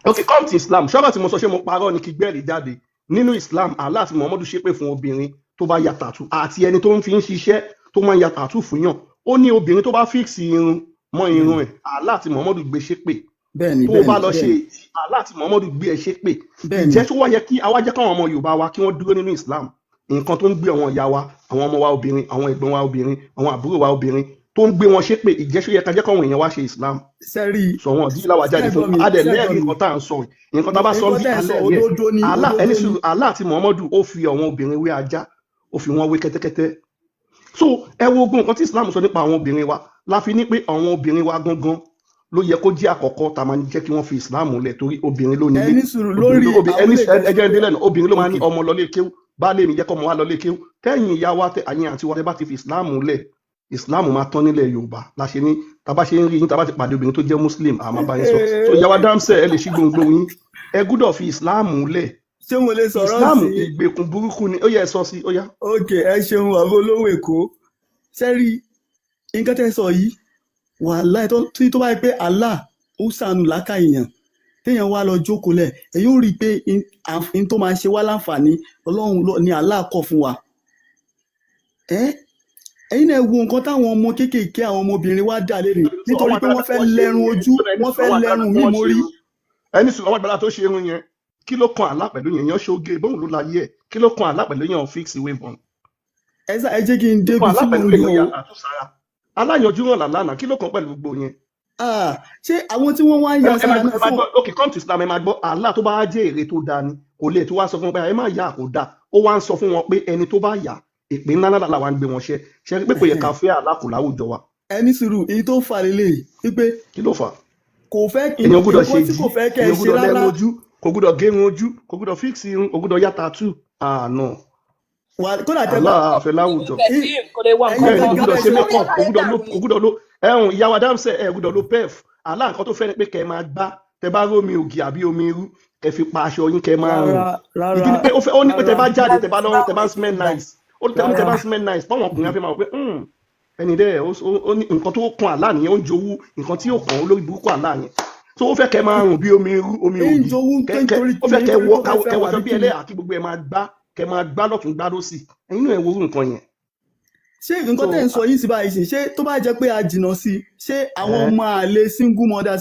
Okay, come to Islam. Ṣọ́rọ̀ tí mo sọ, ṣé mo parọ́ ni? Kí gbẹ́rì jáde nínú Islam, Allah àti Muhammadu ṣépè fún obìnrin tó bá ya tattoo àti ẹni tó ń fi ń ṣiṣẹ́ tó máa ń ya tattoo fún yàn. Ó ní obìnrin tó bá fix irun mọ́ irun ẹ̀, Allah àti Muhammadu gbé ṣépè. Bẹ́ẹ̀ni. Tó o bá Bẹ́ẹ̀ni. lọ ṣe Bẹ́ẹ̀ni. èyí, Allah àti Muhammadu gbé ẹ ṣépè. Bẹ́ẹ̀ni. Ìjẹ́ tó wá yẹ kí àwa jẹ́ káwọn ọmọ Yorùbá wa kí wọ́n dúró nínú Islam? Nǹkan tó ń gbé àwọn ìyá wa, àwọn ọmọ wa obìnrin, àwọn ẹ̀gbọ́n wa obìnrin, àwọn àbúrò wa obìnrin, tó ń gbé wọn ṣépè, ìjẹ́ ṣó yẹ ká jẹ́ káwọn èèyàn wá ṣe Islam? Sẹ́rí. Sọ wọn dín láwa jáde Sẹ́gbọ́n fún mi? adẹ Sẹ́gbọ́n lẹ́rìí mi? nǹkan tá à ń sọ yìí, nǹkan tá a bá sọ Nǹkan bí tẹ́ ẹ̀ sọ, alẹ́ rí ẹ̀. òdodo ni. Allah ẹni Òdodo ni. sùúrù, Allah àti Muhammadu, ó fi àwọn obìnrin wé ajá, ó fi wọn wé kẹ́tẹ́kẹ́tẹ́. So ẹ wo ogun nǹkan tí Islam sọ nípa àwọn obìnrin wa, la fi ní pé àwọn obìnrin wa gangan ló yẹ kó jẹ́ àkọ́kọ́ tá a máa jẹ́ kí wọ́n fi Islam lẹ̀, torí obìnrin ló nílé. Ẹ ní sùúrù Obìnrin lórí ló obìnrin àwọn ẹni ilé ìtẹ́sí. ẹjẹ ń délẹ̀ náà, obìnrin ló máa ní Okay. ọmọ lọlé kéwú, baálé mi jẹ́ kọ́ ọmọ wa lọlé kéwú. Tẹ́yìn ìyá wa, tẹ àyìn àti wa, tẹ bá ti fi Islam lẹ̀. Islam máa tán nílẹ̀ Yorùbá la ṣe ní tá bá ṣe ń rí yín, tá bá ti pàdé obìnrin tó jẹ́ Muslim, àmọ́ bá yín sọ. So ìyá wa Dámsẹ̀, ẹ lè ṣí gbòǹgbò yín, ẹ gbúdọ̀ fi Islam lẹ̀. Ṣé mo lè sọ̀rọ̀ Islam sí i? Ìgbèkùn burúkú ni. Ó yẹ ẹ sọ sí, ó yá. Ok, ẹ ṣeun, bàbá olówó Èkó. Sẹ́rí nǹkan tẹ́ sọ yìí, wàláhì, tí tó bá yẹ pé Allah ó ṣàánú làákà èèyàn, téèyàn wá lọ jókòó lẹ̀, èyí ó rí i pé in tó máa ṣe wá láǹfààní Ọlọ́run ni Allah kọ̀ fún wa. Ẹ̀yin náà wo nǹkan táwọn ọmọ kéékèèké, àwọn ọmọbìnrin wa dà lérè So nítorí àwọn pé àgbàlagbà wọ́n tí fẹ́ wọ́n ṣe lẹ́run irun yẹn, ojú, ẹni wọ́n sùn fẹ́ àwọn àgbàlagbà lẹ́run tí wọ́n ṣe mímórí. irun, ẹni sùn àwọn àgbàlagbà tó ṣe irun yẹn, kí ló kan Allah pẹ̀lú yẹn? Yẹn ṣoge bóun ló láyé ẹ̀. Kí ló kan Allah pẹ̀lú yẹn fix wave on? Ẹ jẹ́ kí n Kí ló débi kan tí Allah mò pẹ̀lú ń lọ èèyàn ya o. àtúnṣára aláyanjú ràn lálànà? Kí ló kan pẹ̀lú gbogbo yẹn? Ah, ṣé àwọn tí wọ́n wá ń Ẹ ya ẹ máa sára gbọ́, náà ẹ máa fún gbọ́. Okay, come to Islam. Ẹ máa gbọ́, Allah tó bá jẹ́ èrè tó dáa ni kò lè tó wá sọ fún wọn pé ẹ má yà kó dáa. Ó wá ń sọ fún wọn pé ẹni tó bá yà, èpè ńlá ńlá làwọn ń gbé wọn ṣe ṣe pé kò yẹ ká fẹ́ Allah kù láwùjọ wa. Ẹ ní sùúrù, èyí tó fà lélẹ̀ wípé Kí ló fà á? Kò fẹ́ Èèyàn gbúdọ̀ nǹkan ṣe tí jí kò fẹ́ kẹ́ ẹ èèyàn ṣe gbúdọ̀ rárá. lẹ́run ojú, kò gbúdọ̀ gérun ojú, kò gbúdọ̀ fix irun, kò gbúdọ̀ yá tattoo. Ah no. Wà kódà tẹ bá Allah àfẹ́ láwùjọ. Perfume kò lè wọ ẹ̀yin nǹkan Bẹ́ẹ̀ ni, kò kan. gangan gbúdọ̀ bẹ́ẹ̀ ṣe ṣe makeup, Orí kò gbúdọ̀ ayé lo dàrú kò ni. gbúdọ̀ lo ẹ̀hún. Ìyá wa Dámsẹ̀, ẹ̀ gbúdọ̀ lo pef. Allah nǹkan tó fẹ́ ni pé kẹ́ ẹ máa gbá, tẹ bá rómi ògì àbí omi irú, kẹ́ fi pa aṣọ yín, kẹ́ máa rùn. Rárá, Ìdí ni rárá, pé ó fẹ́, ó ní pé tẹ rárá, bá jáde, tẹ bá lọ, Báwo tẹ bá ẹ ṣe smell ń gbà? nice, ó ní tẹ rárá. bá smell nice, báwọn ọkùnrin á fi máa wọ pé, ẹni dẹ́ ó ní nǹkan tó kan Allah nìyẹn." Ó ń jowú nǹkan tí yóò kàn ó lórí burúkú Allah yẹn. So ó fẹ́ kẹ́ máa rùn bí omi irú, omi Ń ògì, jowú kẹ́ pé kẹ́ nítorí ó kíni? fẹ́ kẹ́ Nítorí wọ pé ó fẹ́ fẹ́ kẹ́ wà wọṣọ bí bí kíni? ẹlẹ́yà, kí gbogbo ẹ̀ máa gbá, kẹ́ máa gbá lọ́tún gbá lọ́sì. Ẹ̀yin náà ẹ wo irú nǹkan yẹn. Ṣé nǹkan So tẹ́ ń sọ yìí sí báyìí sí, ṣé tó bá jẹ́ pé a jìnnà sí i, ṣé àwọn ẹ ọmọ àlè single mother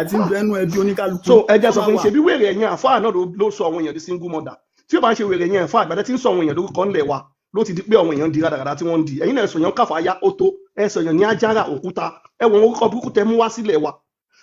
tí ń bẹnu ẹbí oníkálukú so ẹ jẹ́ tó sọ bá fún yín, wà? ṣe bí wèrè ẹ̀yin àfáà náà ló sọ àwọn èèyàn di single mother. Tí ó bá ń ṣe wèrè ẹ̀yin àfáà àgbàdẹ tí ń sọ àwọn èèyàn lórúkọ ńlẹ̀ wa, ló ti di pé àwọn èèyàn ń di rádaràda tí wọ́n ń di. Ẹ̀yin náà sọ èèyàn káfáyà ó tó, ẹ sọ èèyàn ní ajára òkúta, ẹ wọ orúkọ burúkú tẹ mú wá sílẹ̀ wa.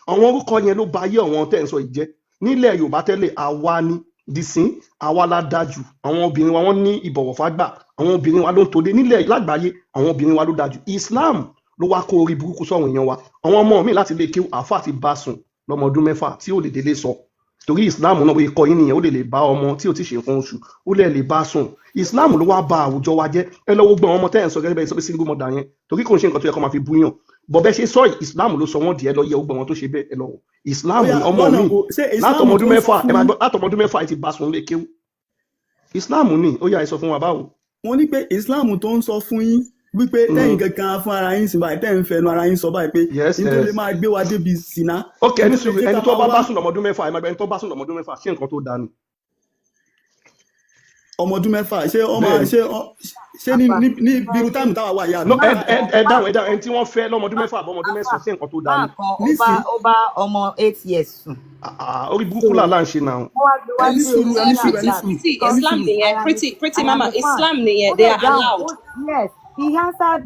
Àwọn orúkọ yẹn ló ba ayé àwọn tẹ́ ń sọ ìjẹ́ nílẹ̀ Yorùbá tẹ́lẹ̀. Àwa ni dìsín, àwa la dájú. Àwọn obìnrin wa, wọ́n ní ìbọ̀wọ̀ fágbà. Àwọn obìnrin wa ló ń tolé nílẹ̀ lágbàáyé. Àwọn obìnrin wa ló dájú. Islam ló wá kó orí burúkú sọ̀rọ̀ èèyàn wa. Àwọn ọmọ mi láti lè kí àáfà ti bá sùn lọ́mọ ọdún 6 tí ò lè délé sọ, torí Islam náà wọ́n kọ́ yín nìyẹn. Ó lè bá ọmọ tí ò ti ṣe nǹkan oṣù, ó lè lè bá sùn. Islam ló wá ba àwùjọ wa jẹ́. Ẹ lọ́wọ́ gbọ́n àwọn ọmọ tẹ́ ẹ̀ ń sọ gẹ́gẹ́ bẹ́ẹ̀ sọ pé single mother yẹn, torí kò ń ṣe nǹkan tó yẹ kó máa fi búyàn bọ̀. Bẹ́ẹ̀ ṣe sọ yìí, Islam ló sọ wọ́n di. Ẹ lọ yẹ gbọ́n wọn tó ṣe bẹ́ẹ̀, ẹ lọ wò. Islam Ó yá, ni ọmọ lọ́nà mi wo ṣé Islam látọmọ tó ọdún ń sọ 6 fún ẹ máa yín? gbọ́, látọmọ ọdún 6 ẹ ti bá sùn lé kéwú. Islam ni. Ó yá, ẹ sọ fún wa báwo. Wọ́n ní pé Islam tó ń sọ fún yín wípé tẹ́yìn kankan fún ara yín sí báyìí, tẹ́yìn ń fẹnu ara yín sọ báyìí pé ní tó lè máa gbé wa débi sìná, Ok, ní ẹni tó lè sùúrù, jẹ́ ẹni ká tó máa bá wá bá sùn lọ́mọ ọdún 6, ẹ máa gbọ́, ẹni tó bá sùn lọ́mọ ọdún 6, ṣé nǹkan tó dáa ni? Ọmọ ọdún 6, ṣé ọmọ Bẹ́ẹ̀ ni. ṣé ní bírú time táwa wà yá No, àbí? ẹ ẹ ẹ dáhùn, ẹ dáhùn. Ẹni tí wọ́n fẹ́ lọ́mọ ọdún 6 àbọ̀ ọmọ ọdún 9, ṣé nǹkan tó dáa Máa ni? kan ó bá Nísìn ó bá ọmọ 8 years sùn. Ah, ah, orí So burúkú là ń ṣe náà. wọ́n wá gbé wá Ẹni sí sùúrù, orí ẹni sùúrù, Snapchat ẹni sùúrù, Pretty ẹni Islam sùúrù. nìyẹn. I am Pretty pretty I am mama the fan. Islam nìyẹn. Ó They dẹ̀ are dáhùn, ó allowed. yes, he answered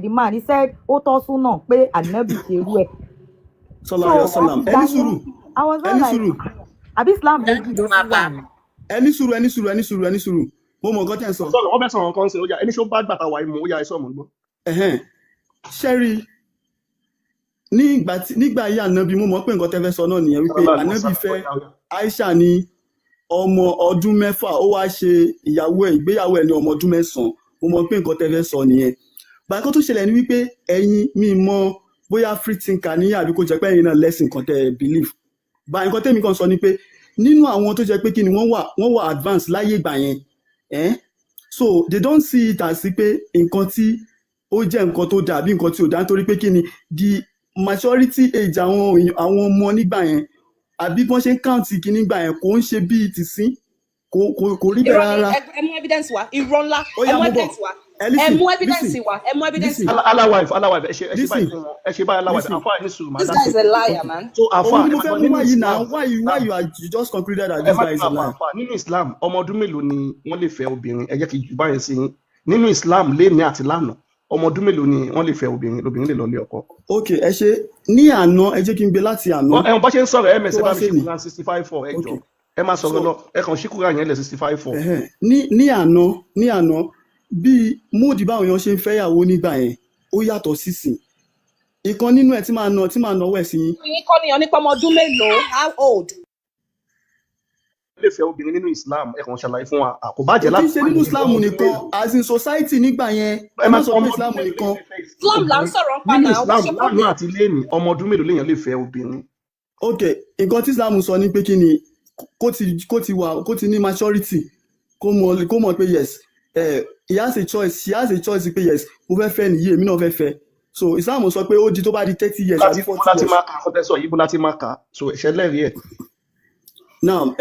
the man. He said ó tọ́ súnà pé ànábì ṣerú ẹ̀. So Sallallahu alaihi wasallam. àtìgbà Ẹni yẹn sùúrù, I was not ẹni like, sùúrù, àbí Islam méjì ló máa tún bá wà ní. Ẹni sùúrù, ẹni sùúrù, ẹni sùúrù, ẹni sùúrù. Mo mọ nǹkan tẹ́ ń sọ. Sọ̀rọ̀, wọ́n fẹ́ sọ̀rọ̀ nǹkan ṣe. Ó yá, ẹni ṣó bá gbàtà wà ìmọ̀, ó yá, ẹ sọ̀, mọ̀ ń gbọ́. Ẹ̀hẹ́n. Ṣẹ́rí nígbà ayé ànábì, mo mọ̀ pé nǹkan tẹ́ fẹ́ sọ náà nìyẹn wípé Sallallahu alaihi ànábì wasallam. fẹ́ Ó yá, ó yá. Aisha ní ọmọ ọdún 6, ó wá ṣe ìyàwó ẹ̀, ìgbéyàwó ẹ̀ ní ọmọ ọdún 9. Mo mọ̀ pé nǹkan tẹ́ fẹ́ sọ nìyẹn. Bákan tó ṣẹlẹ̀ ni wípé ẹ̀yin, mi mọ bóyá free thinker ní àbí kò jẹ́ pé ẹ̀yin náà lẹ́sìn kan tẹ́ ẹ believe. Bá nǹkan tẹ́mi kan sọ ni pé nínú àwọn tó jẹ́ pé kí ni wọ́n wà advance láyé ìgbà yẹn, eh? So they don't see it as pé nǹkan tí ó jẹ́ nǹkan tó dáa àbí nǹkan tí ò dáa, nítorí pé kí ni the maturity age àwọn èèyàn, àwọn ọmọ nígbà yẹn, àbí bí wọ́n ṣe ń count kí nígbà yẹn, kò ń ṣe bíi tìsín, kò rí bẹ́ẹ̀ Irọ́ ni. rárá. Ẹ mú evidence wá. Irọ́ ńlá. Ó Ẹ yá, mú mo bọ̀. evidence wá. Ẹ Ẹ listen, mú evidence listen, wá. Ẹ mú evidence listen, wá. Allah wife, Allah wife, ẹ ṣe báyìí listen, fún wọn, ẹ ṣe báyìí, Allah wife. Listen. Àfáà, ní sùúrù, máa This dá guy sí. is a liar, man. So àfáà, Òun ni ẹ mo máa fẹ́ gbọ́, mú nínú wá yìí náà. Islam, Why you just concluded that ẹ this má guy is bínú, a àfáà, liar? àfáà, nínú Islam, ọmọ ọdún mélòó ni wọ́n lè fẹ́ obìnrin? Ẹ jẹ́ kí n jù báyẹn sí yín. Nínú Islam léni àti lánàá, ọmọ ọdún mélòó ni wọ́n lè fẹ́ obìnrin, lobìnrin lè lọ lé ọkọ? Ok, ẹ ṣe. Ní àná, ẹ jẹ́ kí n gbé láti àná Ẹ̀wọ̀n bá ṣe ń sọ̀rọ̀ ms tó ẹ wá bá mi ṣe sẹ́ni. Quran 65:4, ẹ Ok, jọ, ẹ máa so sọ̀rọ̀ lọ, ẹ kàn ṣí Quran yẹn lẹ̀, 65:4. Ẹ̀hẹ́n. Ní àná, bí mode báwọn èèyàn ṣe ń fẹ́yàwó nígbà yẹn, ó yàtọ̀ sísìn. Ìkan nínú ẹ̀ tí màá náwó ẹ̀ sí yín. Yín kọ́ nìyẹn nípa ọmọ ọdún mélòó? How old? lè fẹ́ obìnrin nínú Islam? Ẹ kàn ṣàlàyé fún wa. Kò bá jẹ́ Kò kí ń láti ṣe nínú Islam ọmọ ọdún nìkan, mélòó. as in society nígbà yẹn. Ẹ Ẹ má máa sọ ọmọ pé ọdún Islam mélòó nìkan. lèèyàn lè fẹ́ Islam là ń obìnrin sọ̀rọ̀ ń pa nínú náà. Islam What's your lánàá problem? àti lénìí, ọmọ ọdún mélòó lèèyàn lè fẹ́ obìnrin? Ok, nǹkan tí Islam sọ ni pé kí ni, kó ti wà, kó ti ní maturity, kó mọ̀ pé yes, he has a choice, she has a choice pé yes, mo fẹ́ fẹ́ nìyí, èmi náà fẹ́ fẹ́. So Islam sọ pé ó di tó bá di 30 years Láti àbí bó 40 láti years. máa kà á fọ́tẹ́sọ̀ yìí, bó láti máa kà á, so ẹ̀ṣẹ̀ lẹ́rìí ẹ̀. Now,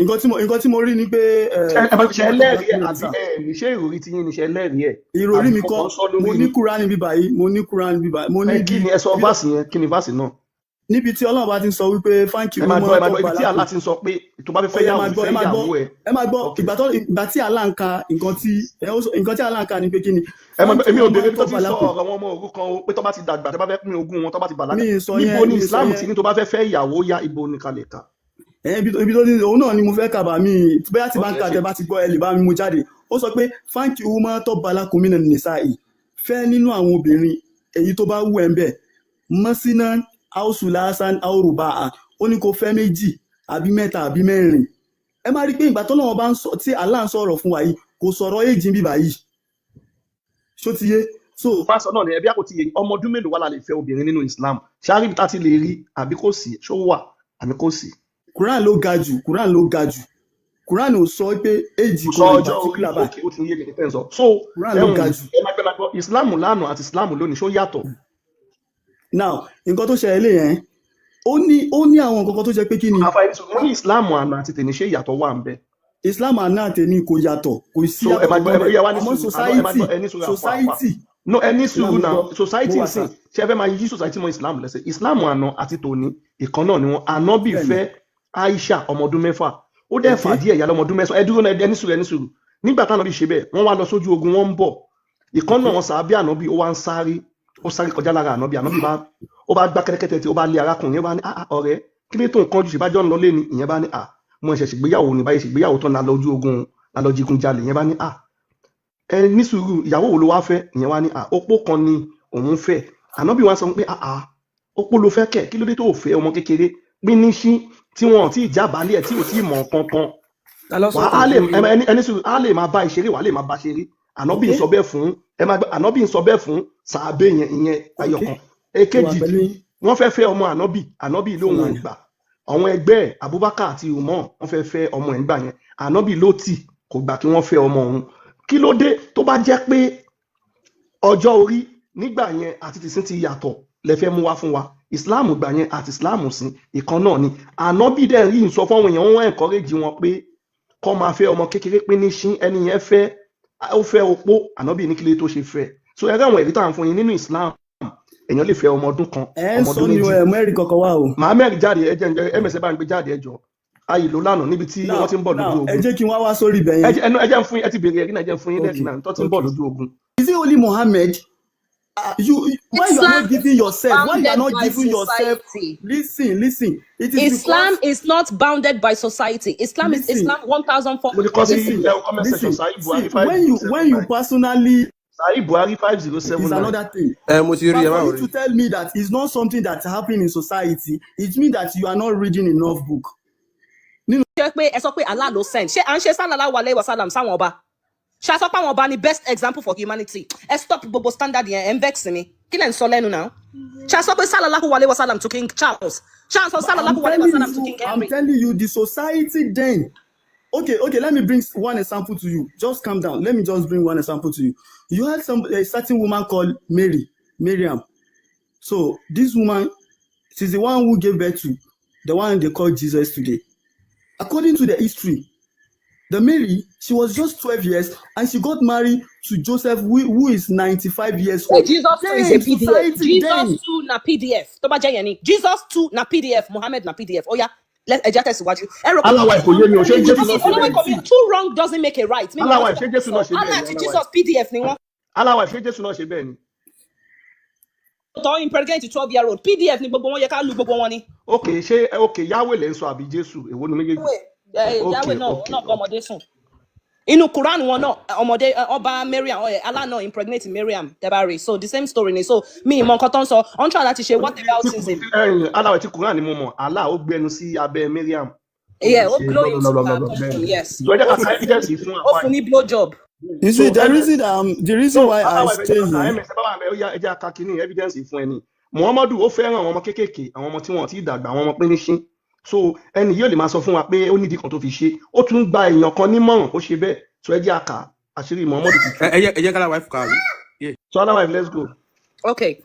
nǹkan tí mo rí ni pé Ṣe fáńkì ṣe mọ́tò lẹ́rìí ẹ̀ bálákùn àbí sà. ẹ̀ ní ṣé ìròrí ti yín ni ṣe lẹ́rìí ẹ̀ Ìròrí àbí mi mo kọ́. kàn ń sọ Mo lórí ní ni? Kúránì bíbá yìí, mo ní Kúránì bíbá, mo Ẹ ní kí bí ni ẹ sọ verse yẹn? Kí ni verse náà? Níbi tí Ọlọ́run bá ti ń sọ wípé fáńkì Ẹ máa gbọ́, ẹ mọ́tò máa gbọ́ ibi tí bálákùn. Allah ti ń sọ pé tó bá fẹ́ Ó fẹ́ yẹ yàwó, máa gbọ́, fẹ́ ẹ máa gbọ́, yàwó ẹ. ẹ máa gbọ́. Ok. Ìgbà tí Allah ń ka nǹkan tí ẹ ó nǹkan tí Allah ń ka ni pé kí ni Ẹ mọ̀ fáńkì èmi ò béèrè ibi mọ́tò tó ti ń sọ bálákùn. ọ̀rọ̀ àwọn ọmọ òrukàn o, pé tó bá ti dàgbà, tó bá fẹ́ pín ogún wọn, tó bá ti bàlágà. Mi ì sọ Níbo yẹn, ni mi ì sọ Islam ti yẹn. ní tó bá fẹ́ fẹ́ ìyàwó yá, ibo ni ká lè kà? Ẹ ibi tó ti òun náà ni mo fẹ́ kà bá mi, bóyá tí bá Ok, ń ẹ kà, ṣe. tẹ bá ti gbọ́, ẹ lè bá mi mú jáde. Ó sọ pé fáńkì mọ́tò bálákùn mí nìsa yìí, fẹ́ nínú àwọn obìnrin èyí tó bá wù ẹ́ ń bẹ̀, mọ́sínà haúsùlásán áwòrùbá, ó ní kó fẹ́ méjì àbí mẹ́ta àbí mẹ́rin. Ẹ máa rí i pé ìgbà tọ́lọ́run bá ń sọ, tí Allah ń sọ̀rọ̀ fún wa yìí, kò sọ̀rọ̀ èjì ń bíbà yìí, ṣó ti yé? So Pásọ náà ni ẹbí àkótí yẹ, ọmọ ọdún mélòó wà la lè fẹ́ obìnrin nínú Islam? Ṣáárì bí tá ti lè rí àbí kò sí? Ṣó wà àbí kò sí? Quran ló ga jù, Quran ló ga jù. Quran ò sọ pé èjì Kò sọ kan in ọjọ́ orí. particular báyìí. Ok, ó ti ń yé mi tẹ́ ń sọ. So Quran ló ẹ̀hún ga jù. Ẹ máa gbẹ́, máa gbọ́, Islam lánàá àti Islam lónìí, ṣó yàtọ̀? Now, nǹkan tó ṣẹlẹ̀ lè yẹn, ó ní àwọn nǹkan kan tó jẹ́ pé kí ni. Àfa ẹni sọ mo ní Islam àná àti tèmi, ṣé ìyàtọ̀ wà ń bẹ? Islam àná àtẹni kò yàtọ̀, kò sí So ẹ yàtọ̀ máa gbọ́ kankan ẹ bẹ́ẹ̀. yà wá ní Àmọ́ sùúrù àná, ẹ máa society gbọ́, ẹ ní sùúrù, àfa àfa society no, ẹ ní ìyá sùúrù mi náà. gbọ́ mo Society wà ń sà. sìn, ṣé ẹ fẹ́ máa yí society mọ́ Islam lẹ́sẹ̀? Islam àná àti tòní ìkan náà ni wọn. Ànábì Bẹ́ẹ̀ni. fẹ́ Aisha ọmọ ọdún 6, ó dẹ̀ Ok. fà díẹ̀ ìyá lọ́mọ ọdún 9. Ẹ dúró náà, ẹ ní sùúrù, ẹ ní sùúrù. Nígbà táwọn ànábì ṣe bẹ́ẹ̀, wọ́n wá lọ sójú ogun, wọ́n ń bọ̀, ìkan Ok. náà wọn sàábí ànábì, ó wá ń sáré, ó sáré kọjá lára ànábì. Ànábì bá ó bá gbá kẹ́tẹ́kẹ́tẹ́ tí ó bá lé arákùnrin yẹn, bá ní, "Ah ah, ọ̀rẹ́, kí ló tó nǹkan jù? Ṣèbájọ́ ń lọ lé ni." Ìyẹn bá ní, "Ah, mo ṣẹ̀ṣẹ̀ ṣègbéyàwó ní báyìí, ṣègbéyàwó tán, la lọ ojú ogun, la lọ jigun jalè." Ìyẹn bá ní, "Ah, ẹ ní sùúrù, ìyàwó wo ló wá fẹ́?" Ìyẹn wá ní, "Ah, opó kan ni òun fẹ́." Ànábì wá sọ pé, "Ah ah, opó ló fẹ́ kẹ̀? Kí ló dé tó ò fẹ́ ọmọ kékeré píníṣín tí wọn ò tí ì jábàálẹ̀ ẹ̀, tí ò tí ì mọ̀ kankan?" Ta ló Wà sọ̀tàn á lè fún yín? ẹni sùúrù, á lè máa bá ìṣeré, wà á lè máa bá ṣeré. Ànábì Ok. ń sọ bẹ́ẹ̀ fún, ẹ máa gbọ́, ànábì ń sọ bẹ́ẹ̀ fún sàábé yẹn, ìyẹn Ok. ẹyọkan. Mo wà Èkejì, pẹ̀lú yín. wọ́n fẹ́ fẹ́ ọmọ ànábì, ànábì lóun ò Fúlàní. gbà. Àwọn ẹgbẹ́ ẹ̀, Abubakar àti Umar, wọ́n fẹ́ fẹ́ ọmọ ẹ̀ ńgbà yẹn, ànábì ló tì, kò gbà kí wọ́n fẹ́ ọmọ òun. Kí ló dé tó bá jẹ́ pé ọjọ́ orí nígbà yẹn àti tìsín ti yàtọ̀ lẹ fẹ́ mú wá fún wa? Islam gbà yẹn àti Islam sí ìkan náà ni. Ànábì dẹ̀ rí ń sọ fáwọn èèyàn, wọ́n encourage wọn pé kọ́ máa fẹ́ ọmọ kékeré pé ní ṣín. Ẹni yẹn fẹ́, ó fẹ́ opó, ànábì ní kílé tó ṣe fẹ́. So ẹ ráwọn ẹ̀rí tá à ń fún yín nínú Islam, èèyàn lè fẹ́ ọmọ ọdún 1, Ẹ ń ọmọ sọ ọdún ni 2. ẹ mẹ́rin kankan wá o. Màá mẹ́rin jáde. Ẹ jẹ́ ms, ẹ bá ń gbé jáde, ẹ jọ ayì ló lánàá níbi tí Now wọ́n ti ń bọ̀ now lójú ẹ ogun. jẹ́ kí n wá wá sórí ibẹ̀ Ẹ yẹn. jẹ́ ẹ jẹ́ ń fún yín, ẹ ti béèrè ẹ̀rí náà, ẹ jẹ́ ń fún yín Ok. lẹ́rìí náà tó ti ń Ok. bọ̀ lójú ogun. Is it only Muhammad? You why you are Islam not giving is yourself, why you are bounded not by giving yourself? society. Listen, listen, it is Islam because is not bounded by society. Islam is listen, Islam Mo ti kọ 1400 sí years listen, ago. ẹ comment section. listen. Sahih Buhari See, five when zero you seven when you nine. personally Sahih Buhari five zero is seven nine. another thing. Ẹ mo ti rí, But ẹ má for you worry. to tell me that it's not something that happen in society, it means that you are not reading enough book. Nínú Ṣé pé ẹ sọ pé Allah ló send? Ṣé à ń ṣe sallallahu alayhi wa sallam sáwọn ọba? Ṣé a sọ pé àwọn ọba ni best example for humanity? Ẹ stop gbogbo standard yẹn, ẹ ń vex mi. Kí lẹ̀ ń sọ lẹ́nu náà? Ṣé a sọ pé sallallahu alayhi wa sallam to King Charles? Ṣé a sọ But I'm sallallahu alayhi wa telling sallam to you, King I'm Henry? telling you, the society then. Okay, let me bring one example to you. Just calm down. Let me just bring one example to you. You had some a certain woman called Mary, Miriam. So this woman, she's the one who gave birth to the one they call Jesus today. According to the history, the Mary, she was just 12 years and she got married to Joseph, who is 95 years Hey, old. Jesus too is a Then, PDF. society Jesus then. too na PDF. Tó bá jẹ́ yẹn ni. Jesus too na PDF. Muhammad na PDF. Ó yá, ẹ jẹ́ tẹ̀síwájú. Ẹ rò pé Aláwa kò yé I'm mi ò ṣe telling you, Jésù the náà ṣe olówó bẹ́ẹ̀ ni? ikọ̀ mi, two wrong doesn't make a right. Mi mọ̀ Aláwa nǹkan tí ṣé wọ́n Jésù sọ. náà ṣe bẹ́ẹ̀ Allah ni? àti Aláwa Jesus PDF ni wọ́n. Aláwa ṣé Jésù náà ṣe bẹ́ẹ̀ ni? Tọ́ impregnate 12-year-old. PDF ni gbogbo wọn, yẹ ká lu gbogbo wọn ni. Ok, ṣé ok, Yahweh lẹ ń sọ àbí Jésù? Èwo ni méjèèjì? Yahweh, Ok. Yahweh náà, òun Ok. náà bá Ok. ọmọdé sùn. Inú Quran wọn náà, ọmọdé ọba Mariam, Allah náà impregnate Mariam tẹ́bárì. So the same story ni. So mi ìmọ̀ nǹkan tó ń sọ. Wọ́n try láti ṣe Tí whataboutism. Ẹ̀yìn aláwọ̀ tí Quran ni mo mọ̀, Allah ó gbẹnu sí abẹ́ Mariam. Yeah, ó ṣe blow into blah blah her blah blah bẹ́ẹ̀ bottom, ni. yes. So ẹ jẹ́ Ó ká ka fún evidence yìí fún ó àwa fún yìí. ní blow job. You So see, the reason no, why I àwa ẹ stay jẹ́ ká ka here ms ẹ bá wà bẹ́ẹ̀, ó yá, ẹ jẹ́ ká ka kíní evidence yìí fún ẹni. Muhammadu ó fẹ́ràn àwọn ọmọ kéékèèké, àwọn ọmọ tí wọn ò tí ì dàgbà, àwọn ọmọ píníṣín. So ẹni yóò lè máa sọ fún wa pé ó nídìí kan tó fi ṣe, ó tún gba èèyàn kan nímọ̀ràn ó ṣe bẹ́ẹ̀. So ẹ jẹ́ àkà àṣírí Muhammadu ti tú. Ẹ jẹ́ kára wife kàwé. Yeah. So otherwise, let's go. Okay.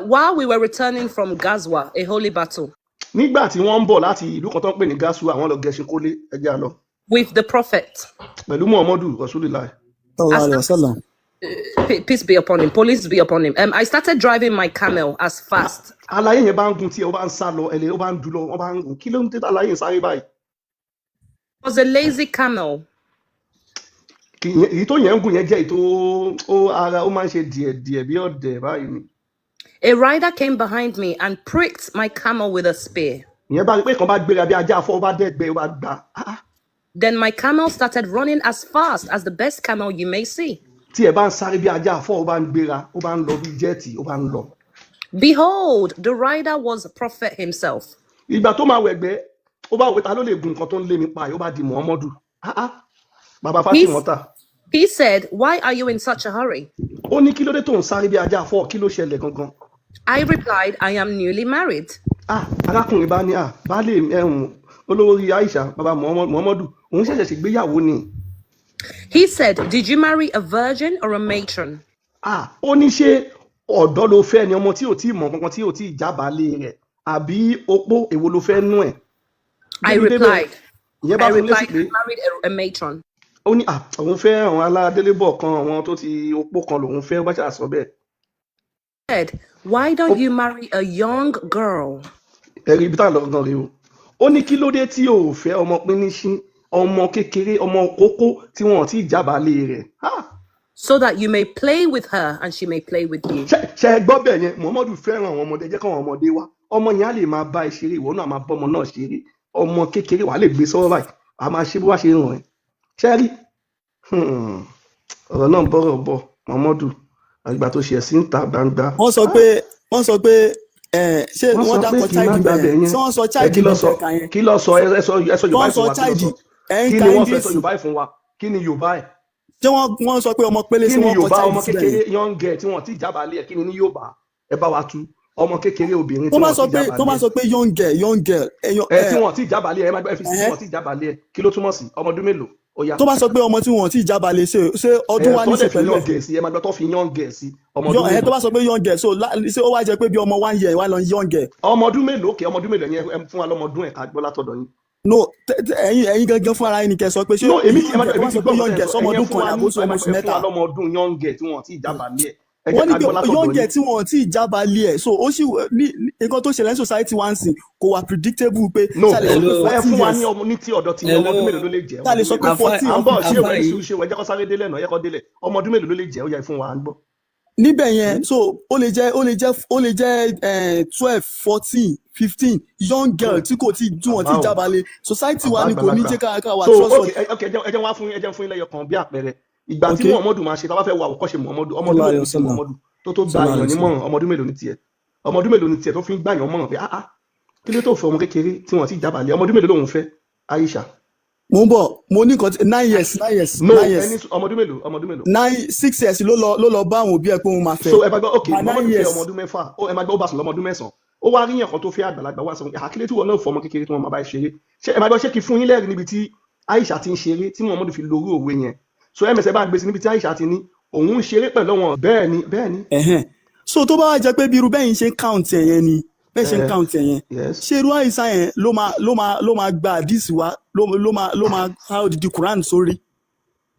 While we were returning from Gazwa, a holy battle, Nígbà tí wọ́n ń bọ̀ láti ìlú kan tó ń pè ní Gasu, àwọn lọ gẹṣin kólé, ẹ jẹ́ á lọ with the Prophet, pẹ̀lú Muhammadu Rasulillah. I sallallahu alaihi started, wasallam. peace be upon him, police be upon him. I started driving my camel as fast. Aláyé yẹn bá ń gun tí ó bá ń sá lọ, ẹlẹ ó bá ń dúró, ó bá ń gun, kí ló ń tẹ́tà aláyé ń sáré báyìí? It was a lazy camel. Èyí tó yẹn ń gùn yẹn jẹ́ èyí tó ó ara ó máa ń ṣe díẹ̀díẹ̀ bí ọ̀dẹ̀ báyìí ni. A rider came behind me and pricked my camel with a spear. Ìyẹn bá rí pé kan bá gbéra bí ajá afọ, ó bá dẹ́gbẹ́, ó bá gbà á. Then my camel started running as fast as the best camel you may see. Tí ẹ bá ń sáré bí ajá afọ, ó bá ń gbéra, ó bá ń lọ bí jet, ó bá ń lọ. Behold, the rider was the Prophet himself. Ìgbà tó máa wẹ̀gbẹ́, ó bá wò pé ta ló lè gun nǹkan tó ń lé mi pa yìí, ó bá di Muhammadu. Ah ah, bàbá He, Fátímọ́tà. he said, "Why are you in such a hurry?" Ó ní kí ló dé tó ń sáré bí ajá afọ, kí ló ṣẹlẹ̀ gangan? I replied, "I am newly married." Ah, arákùnrin bá ní, ah, baálé ẹ̀hún, olówó orí Aisha, bàbá Muhammadu, òun ṣẹ̀ṣẹ̀ ṣègbéyàwó ni. He said, "Did you marry a virgin or a matron?" Ah, ó ní ṣé ọ̀dọ́ ló fẹ́ ni, ọmọ tí ò tí ì mọ̀ kankan, tí ò tí ì jábàálẹ̀ rẹ̀, àbí opó, èwo ló fẹ́ nú ẹ̀? I Débi débẹ̀ replied, ìyẹn bá I fún lésì replied, pé "I married a matron." ó ní, ah, òun fẹ́ àwọn aládélébọ̀ kan, àwọn tó ti opó kan lòun fẹ́, ó bá ṣàṣọ bẹ́ẹ̀. He said, "Why Ó don't you marry a young girl?" ẹ̀rí ibi táwọn lọ gan rèé o. Ó ní kí ló dé tí o ò fẹ́ ọmọ píníṣín, ọmọ kékeré, ọmọ kókó tí wọn ò tí ì jábàálẹ̀ rẹ̀? Ah, So that you may play with her and she may play with you. Ṣe ẹ gbọ́ bẹ́ẹ̀ yẹn? Muhammadu fẹ́ràn àwọn ọmọdé. Jẹ́ káwọn ọmọdé wá, ọmọ yẹn á lè máa bá ẹ ṣeré, ìwọ náà máa bọ́ ọmọ náà ṣeré. Ọmọ kékeré wàá lè gbé sọ́wọ́ báyìí, wàá máa ṣe bó wá ṣe ràn ẹ́. Ṣe rí? Ọ̀rọ̀ náà bọ́rọ̀ bọ̀. Muhammadu àgbà tó ṣe ẹ̀sìn ta gbangba. Wọ́n sọ pé ẹ ṣé Wọ́n wọ́n sọ pé dákọ̀ kí n má child gbàbẹ̀ bẹ́ẹ̀ yẹn. ṣé wọ́n sọ Ẹ child kí ló níbi sọ? tẹ̀ka yẹn? Kí ló sọ? Ẹ sọ Yorùbá Wọ́n ẹ̀ sọ fún wa, kí ló child sọ? ẹ̀ ń Kí ka ni wọ́n sọ? Ẹ English. sọ Yorùbá ẹ̀ fún wa, kí ni Yorùbá ẹ̀? Ṣé wọ́n sọ pé ọmọ pélé Kí sí ni wọ́n kọ Yorùbá child ọmọ síbẹ̀ kékeré, yẹn? young girl tí wọ́n ti jábàálẹ̀ ẹ̀, kí ni ní Yorùbá? Ẹ bá wa tú. Ọmọ kékeré obìnrin Tó tí bá wọ́n sọ ti pé tó bá jábàálẹ̀ sọ pé young girl, young girl, ẹyọ ẹ ẹ tí wọ́n ti jábàálẹ̀ ẹ, má gbọ́, ẹ fi sí tí ẹhẹ́ wọ́n ti jábàálẹ̀ ẹ, kí ló túmọ̀ sí? Ọmọ ọdún mélòó? Ó yá. Tó bá sọ pé ọmọ tí wọn ò tí ì jábàálẹ̀, ṣé ọdún Ẹ wa tó ní ṣe dẹ̀ fi pẹ̀lú young ẹ̀? girl sí, ẹ má gbọ́, tó fi young girl sí, ọmọ ọdún Ẹ tó mélòó? bá sọ pé young girl, so ṣé ó wá jẹ́ pé bí ọmọ 1 year wá lọ young girl? Ọmọ ọdún mélòó? Òkè, ọmọ ọdún mélòó yẹn? Ẹ fún wa lọ́mọ ọdún ẹ̀ ká gbọ́ látọ̀dọ̀ yín. No, ẹ̀yin gangan fún ara yín ni kẹ́ sọ pé ṣé No, èmi ti ẹ young má girl, gbọ́, tó èmi bá ti sọ gbọ́ pé nǹkan young tẹ́ ẹ girl sọ. sọmọ Ẹ̀yin ẹ ọdún fún kan wa ní ní àbóṣe ẹ ọmọ má oṣù gbọ́, ẹ fún 3. wa lọ́mọ ọdún young girl tí wọ́n ti jábàálẹ̀ ẹ̀, ẹ jẹ́ Wọ́n ní ká pé gbọ́ látọ̀dọ̀ young yín. girl tí wọn ò tí ì jábàálẹ̀ ẹ̀, so ó sì ní nǹkan tó ṣẹlẹ̀ ní society wa ń sìn kò wà predictable pé No, ṣá lè sọ pé Hello, ẹ 14 fún wa years ní ọmọ ní tí ọ̀dọ̀ tí ọmọ hello. ọdún mélòó ló lè jẹ́? Ọmọ Ṣá lè ọdún sọ pé mélòó? Afa 14 À ń or bọ̀ ṣé 15 ìwé afa ní yìí sùúrù, ṣé ìwé jẹ́ kó sáré délẹ̀ náà, yẹ kó délẹ̀. Ọmọ ọdún mélòó ló lè jẹ́? Ó yá, ẹ fún wa, à ń gbọ́. Níbẹ̀ yẹn, so ó lè jẹ́ 12, 14, 15, young girl tí kò tí tí wọ́n ti Bàbá o jábàálẹ̀. Society bàbá wa ni kò ní àgbàlagbà. jẹ́ ká wà So trustworthy. Ok, ẹ jẹ́ wá fún yín, ẹ jẹ́ fún yín lẹ́yọ kan bí àpẹẹrẹ ìgbà tí Muhammadu máa ṣe, tá a bá fẹ́ wo àwòkọ́ṣe Muhammadu, ọmọ ọdún Sallallahu mélòó alayhi ní wa ti sallam. Muhammadu tó gba Sallallahu èèyàn alayhi wa sallam. nímọ̀ràn? Ọmọ ọdún mélòó ní tiẹ̀? Ọmọ ọdún mélòó ní tiẹ̀ tó fi ń gbà yàn mọ̀ràn pé, ah ah, kí ló tó fẹ́ ọmọ kékeré tí wọ́n ti jábàálẹ̀? Ọmọ ọdún mélòó lòun fẹ́ Aisha? Mo ń bọ̀, mo ní nǹkan 9 years, 9 years. No. 9 years. Ẹni ọmọ ọdún mélòó? Ọmọ ọdún mélòó? 9, 6 years ló lọ bá àwọn òbí ẹ̀ pé òun máa fẹ́. So ẹ bá gbọ́, ok, By 9 Muhammadu fẹ́ years. ọmọ ọdún 6, ó ẹ máa gbọ́, ó bá sùn lọ́mọ ọdún 9, ó wá ríyàn kan tó fẹ́ àgbàlagbà wá sọ pé àkílẹ̀ tí wọn náà fọ ọmọ kékeré tí wọn máa bá ẹ ṣeré. Ṣé ẹ máa gbọ́, ṣé kí fún yín lẹ́rìí níbi tí Aisha ti ń ṣeré tí Muhammadu fi lorú òwe yẹn? So ms ẹ bá gbé sí níbi tí Aisha ti ní òun ń ṣeré pẹ̀lú wọn. Bẹ́ẹ̀ ni, bẹ́ẹ̀ ni. Ẹ̀hẹ́n. So tó bá wá jẹ́ pé bí irú bẹ́yìn ṣe ń count ẹ̀ yẹn ni, bẹ́ẹ̀ ṣe ń Ẹ count ẹ̀ yẹn, yes. ṣé irú àìsàn yẹn ló máa gba àdìsí wa, ló máa há odidi Quran sórí?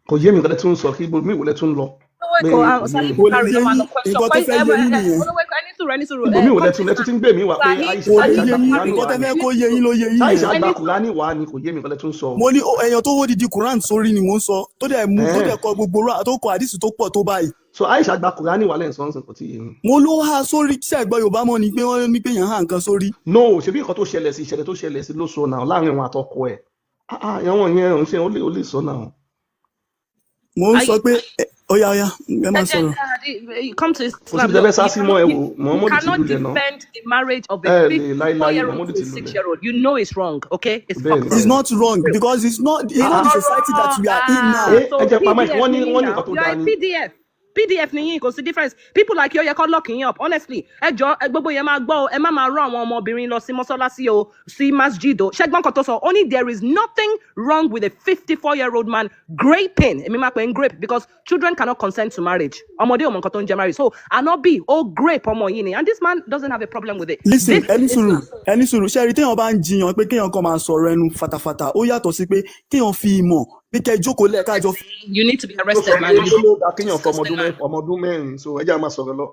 Kò yé mi nǹkan tẹ́ tún ń sọ. Kí mi wò lẹ́ tún lọ Olówó pé Èkó, kò yé Sahih mi. Kò lè Bukhari yé ló máa yín. lọ question. Nǹkan tó fẹ́ yé yín nìyẹn. Olówó Èkó, ẹni sùúrù, ẹni sùúrù. Ibòmí wò lẹ́tún tí ń gbé mi wá pé Sahih Aisha Kò lè Aisha yé gba yín. Kùránì Nǹkan wá tẹ́ ni. fẹ́ kó yé yín ló yé yín Aisha yẹn. gba Ẹni Kùránì wá ni, kò yé mi nǹkan tẹ́ tún sọ. Mo ní èèyàn tó hó odidi Quran sórí ni mò ń sọ, tó dẹ̀ mú tó Ẹ̀hẹ́n. dẹ̀ kọ gbogbo tó kọ àdìsí tó pọ̀ tó báyìí. So Aisha gba Kùránì wá lẹ́yìn sọ́nsìn, kò tí ì yé mi. Mo ló há sórí. Ṣé ẹ̀gbọ́n Yorùbá mọ́ ni pé wọ́n ní pé èèyàn há nǹkan sórí? No, ṣebí nǹkan tó ṣẹlẹ̀ sí, ìṣẹ̀lẹ̀ tó ṣẹlẹ̀ sí ló sọ náà láàrin òun àtọkọ ẹ̀. Ah ah, ìyàwó yẹn òun ṣe ó lè sọ náà. Mo ń sọ pé Ó yá, ó yá, ẹ máa sọ̀rọ̀. Come to Kò Islam. síbi tẹ́ fẹ́ Look, sá you sí mọ́. cannot Ẹ you, wò, you Muhammadu ti cannot lulẹ̀ náà. defend the marriage of a Ẹ lè 54 láíláí, year old Muhammadu to a ti 6 lulẹ̀. year old. You know it's wrong, okay? It's Bẹ́ẹ̀ ni. fucked It's up. not wrong because it's not the society that we are in now. Ẹ So ẹ jẹ́ pa mic. PDF Wọ́n ní ni yín wọ́n ní now. nǹkan tó You are dáa a ni. PDF. PDF ni yín, kò sí difference. People like you, ó yẹ kó lock yín up, honestly. Ẹ jọ, ẹ gbogbo yẹn máa gbọ́ o, ẹ má máa rán àwọn ọmọbìnrin lọ sí mọ́sálásí o, sí masjid o. Ṣẹ́gbọ́n kan tó sọ, ó ní there is nothing wrong with a 54-year-old man graping. Èmi máa pè ń grape because children cannot consent to marriage. Ọmọdé ò mọ nǹkan tó ń jẹ marriage. So Ànábì ó grape ọmọ yìí ni, and this man doesn't have a problem with it. Listen, This ẹni is sùúrù, Islam. ẹni sùúrù. Ṣe rí, téèyàn bá ń jiyàn pé kéèyàn kan máa sọ̀rọ̀ ẹnu fatafata, ó yàtọ̀ sí pé kéèyàn fi ìmọ̀ pé kẹ́ ẹ jókòó lẹ̀ káàjọ You need to be Tó sọ arrested, pé man. tó ló dáa kéèyàn fọ Disgusting man. ọmọ ọdún 4, so ẹ jẹ́ á máa sọ̀rọ̀ lọ.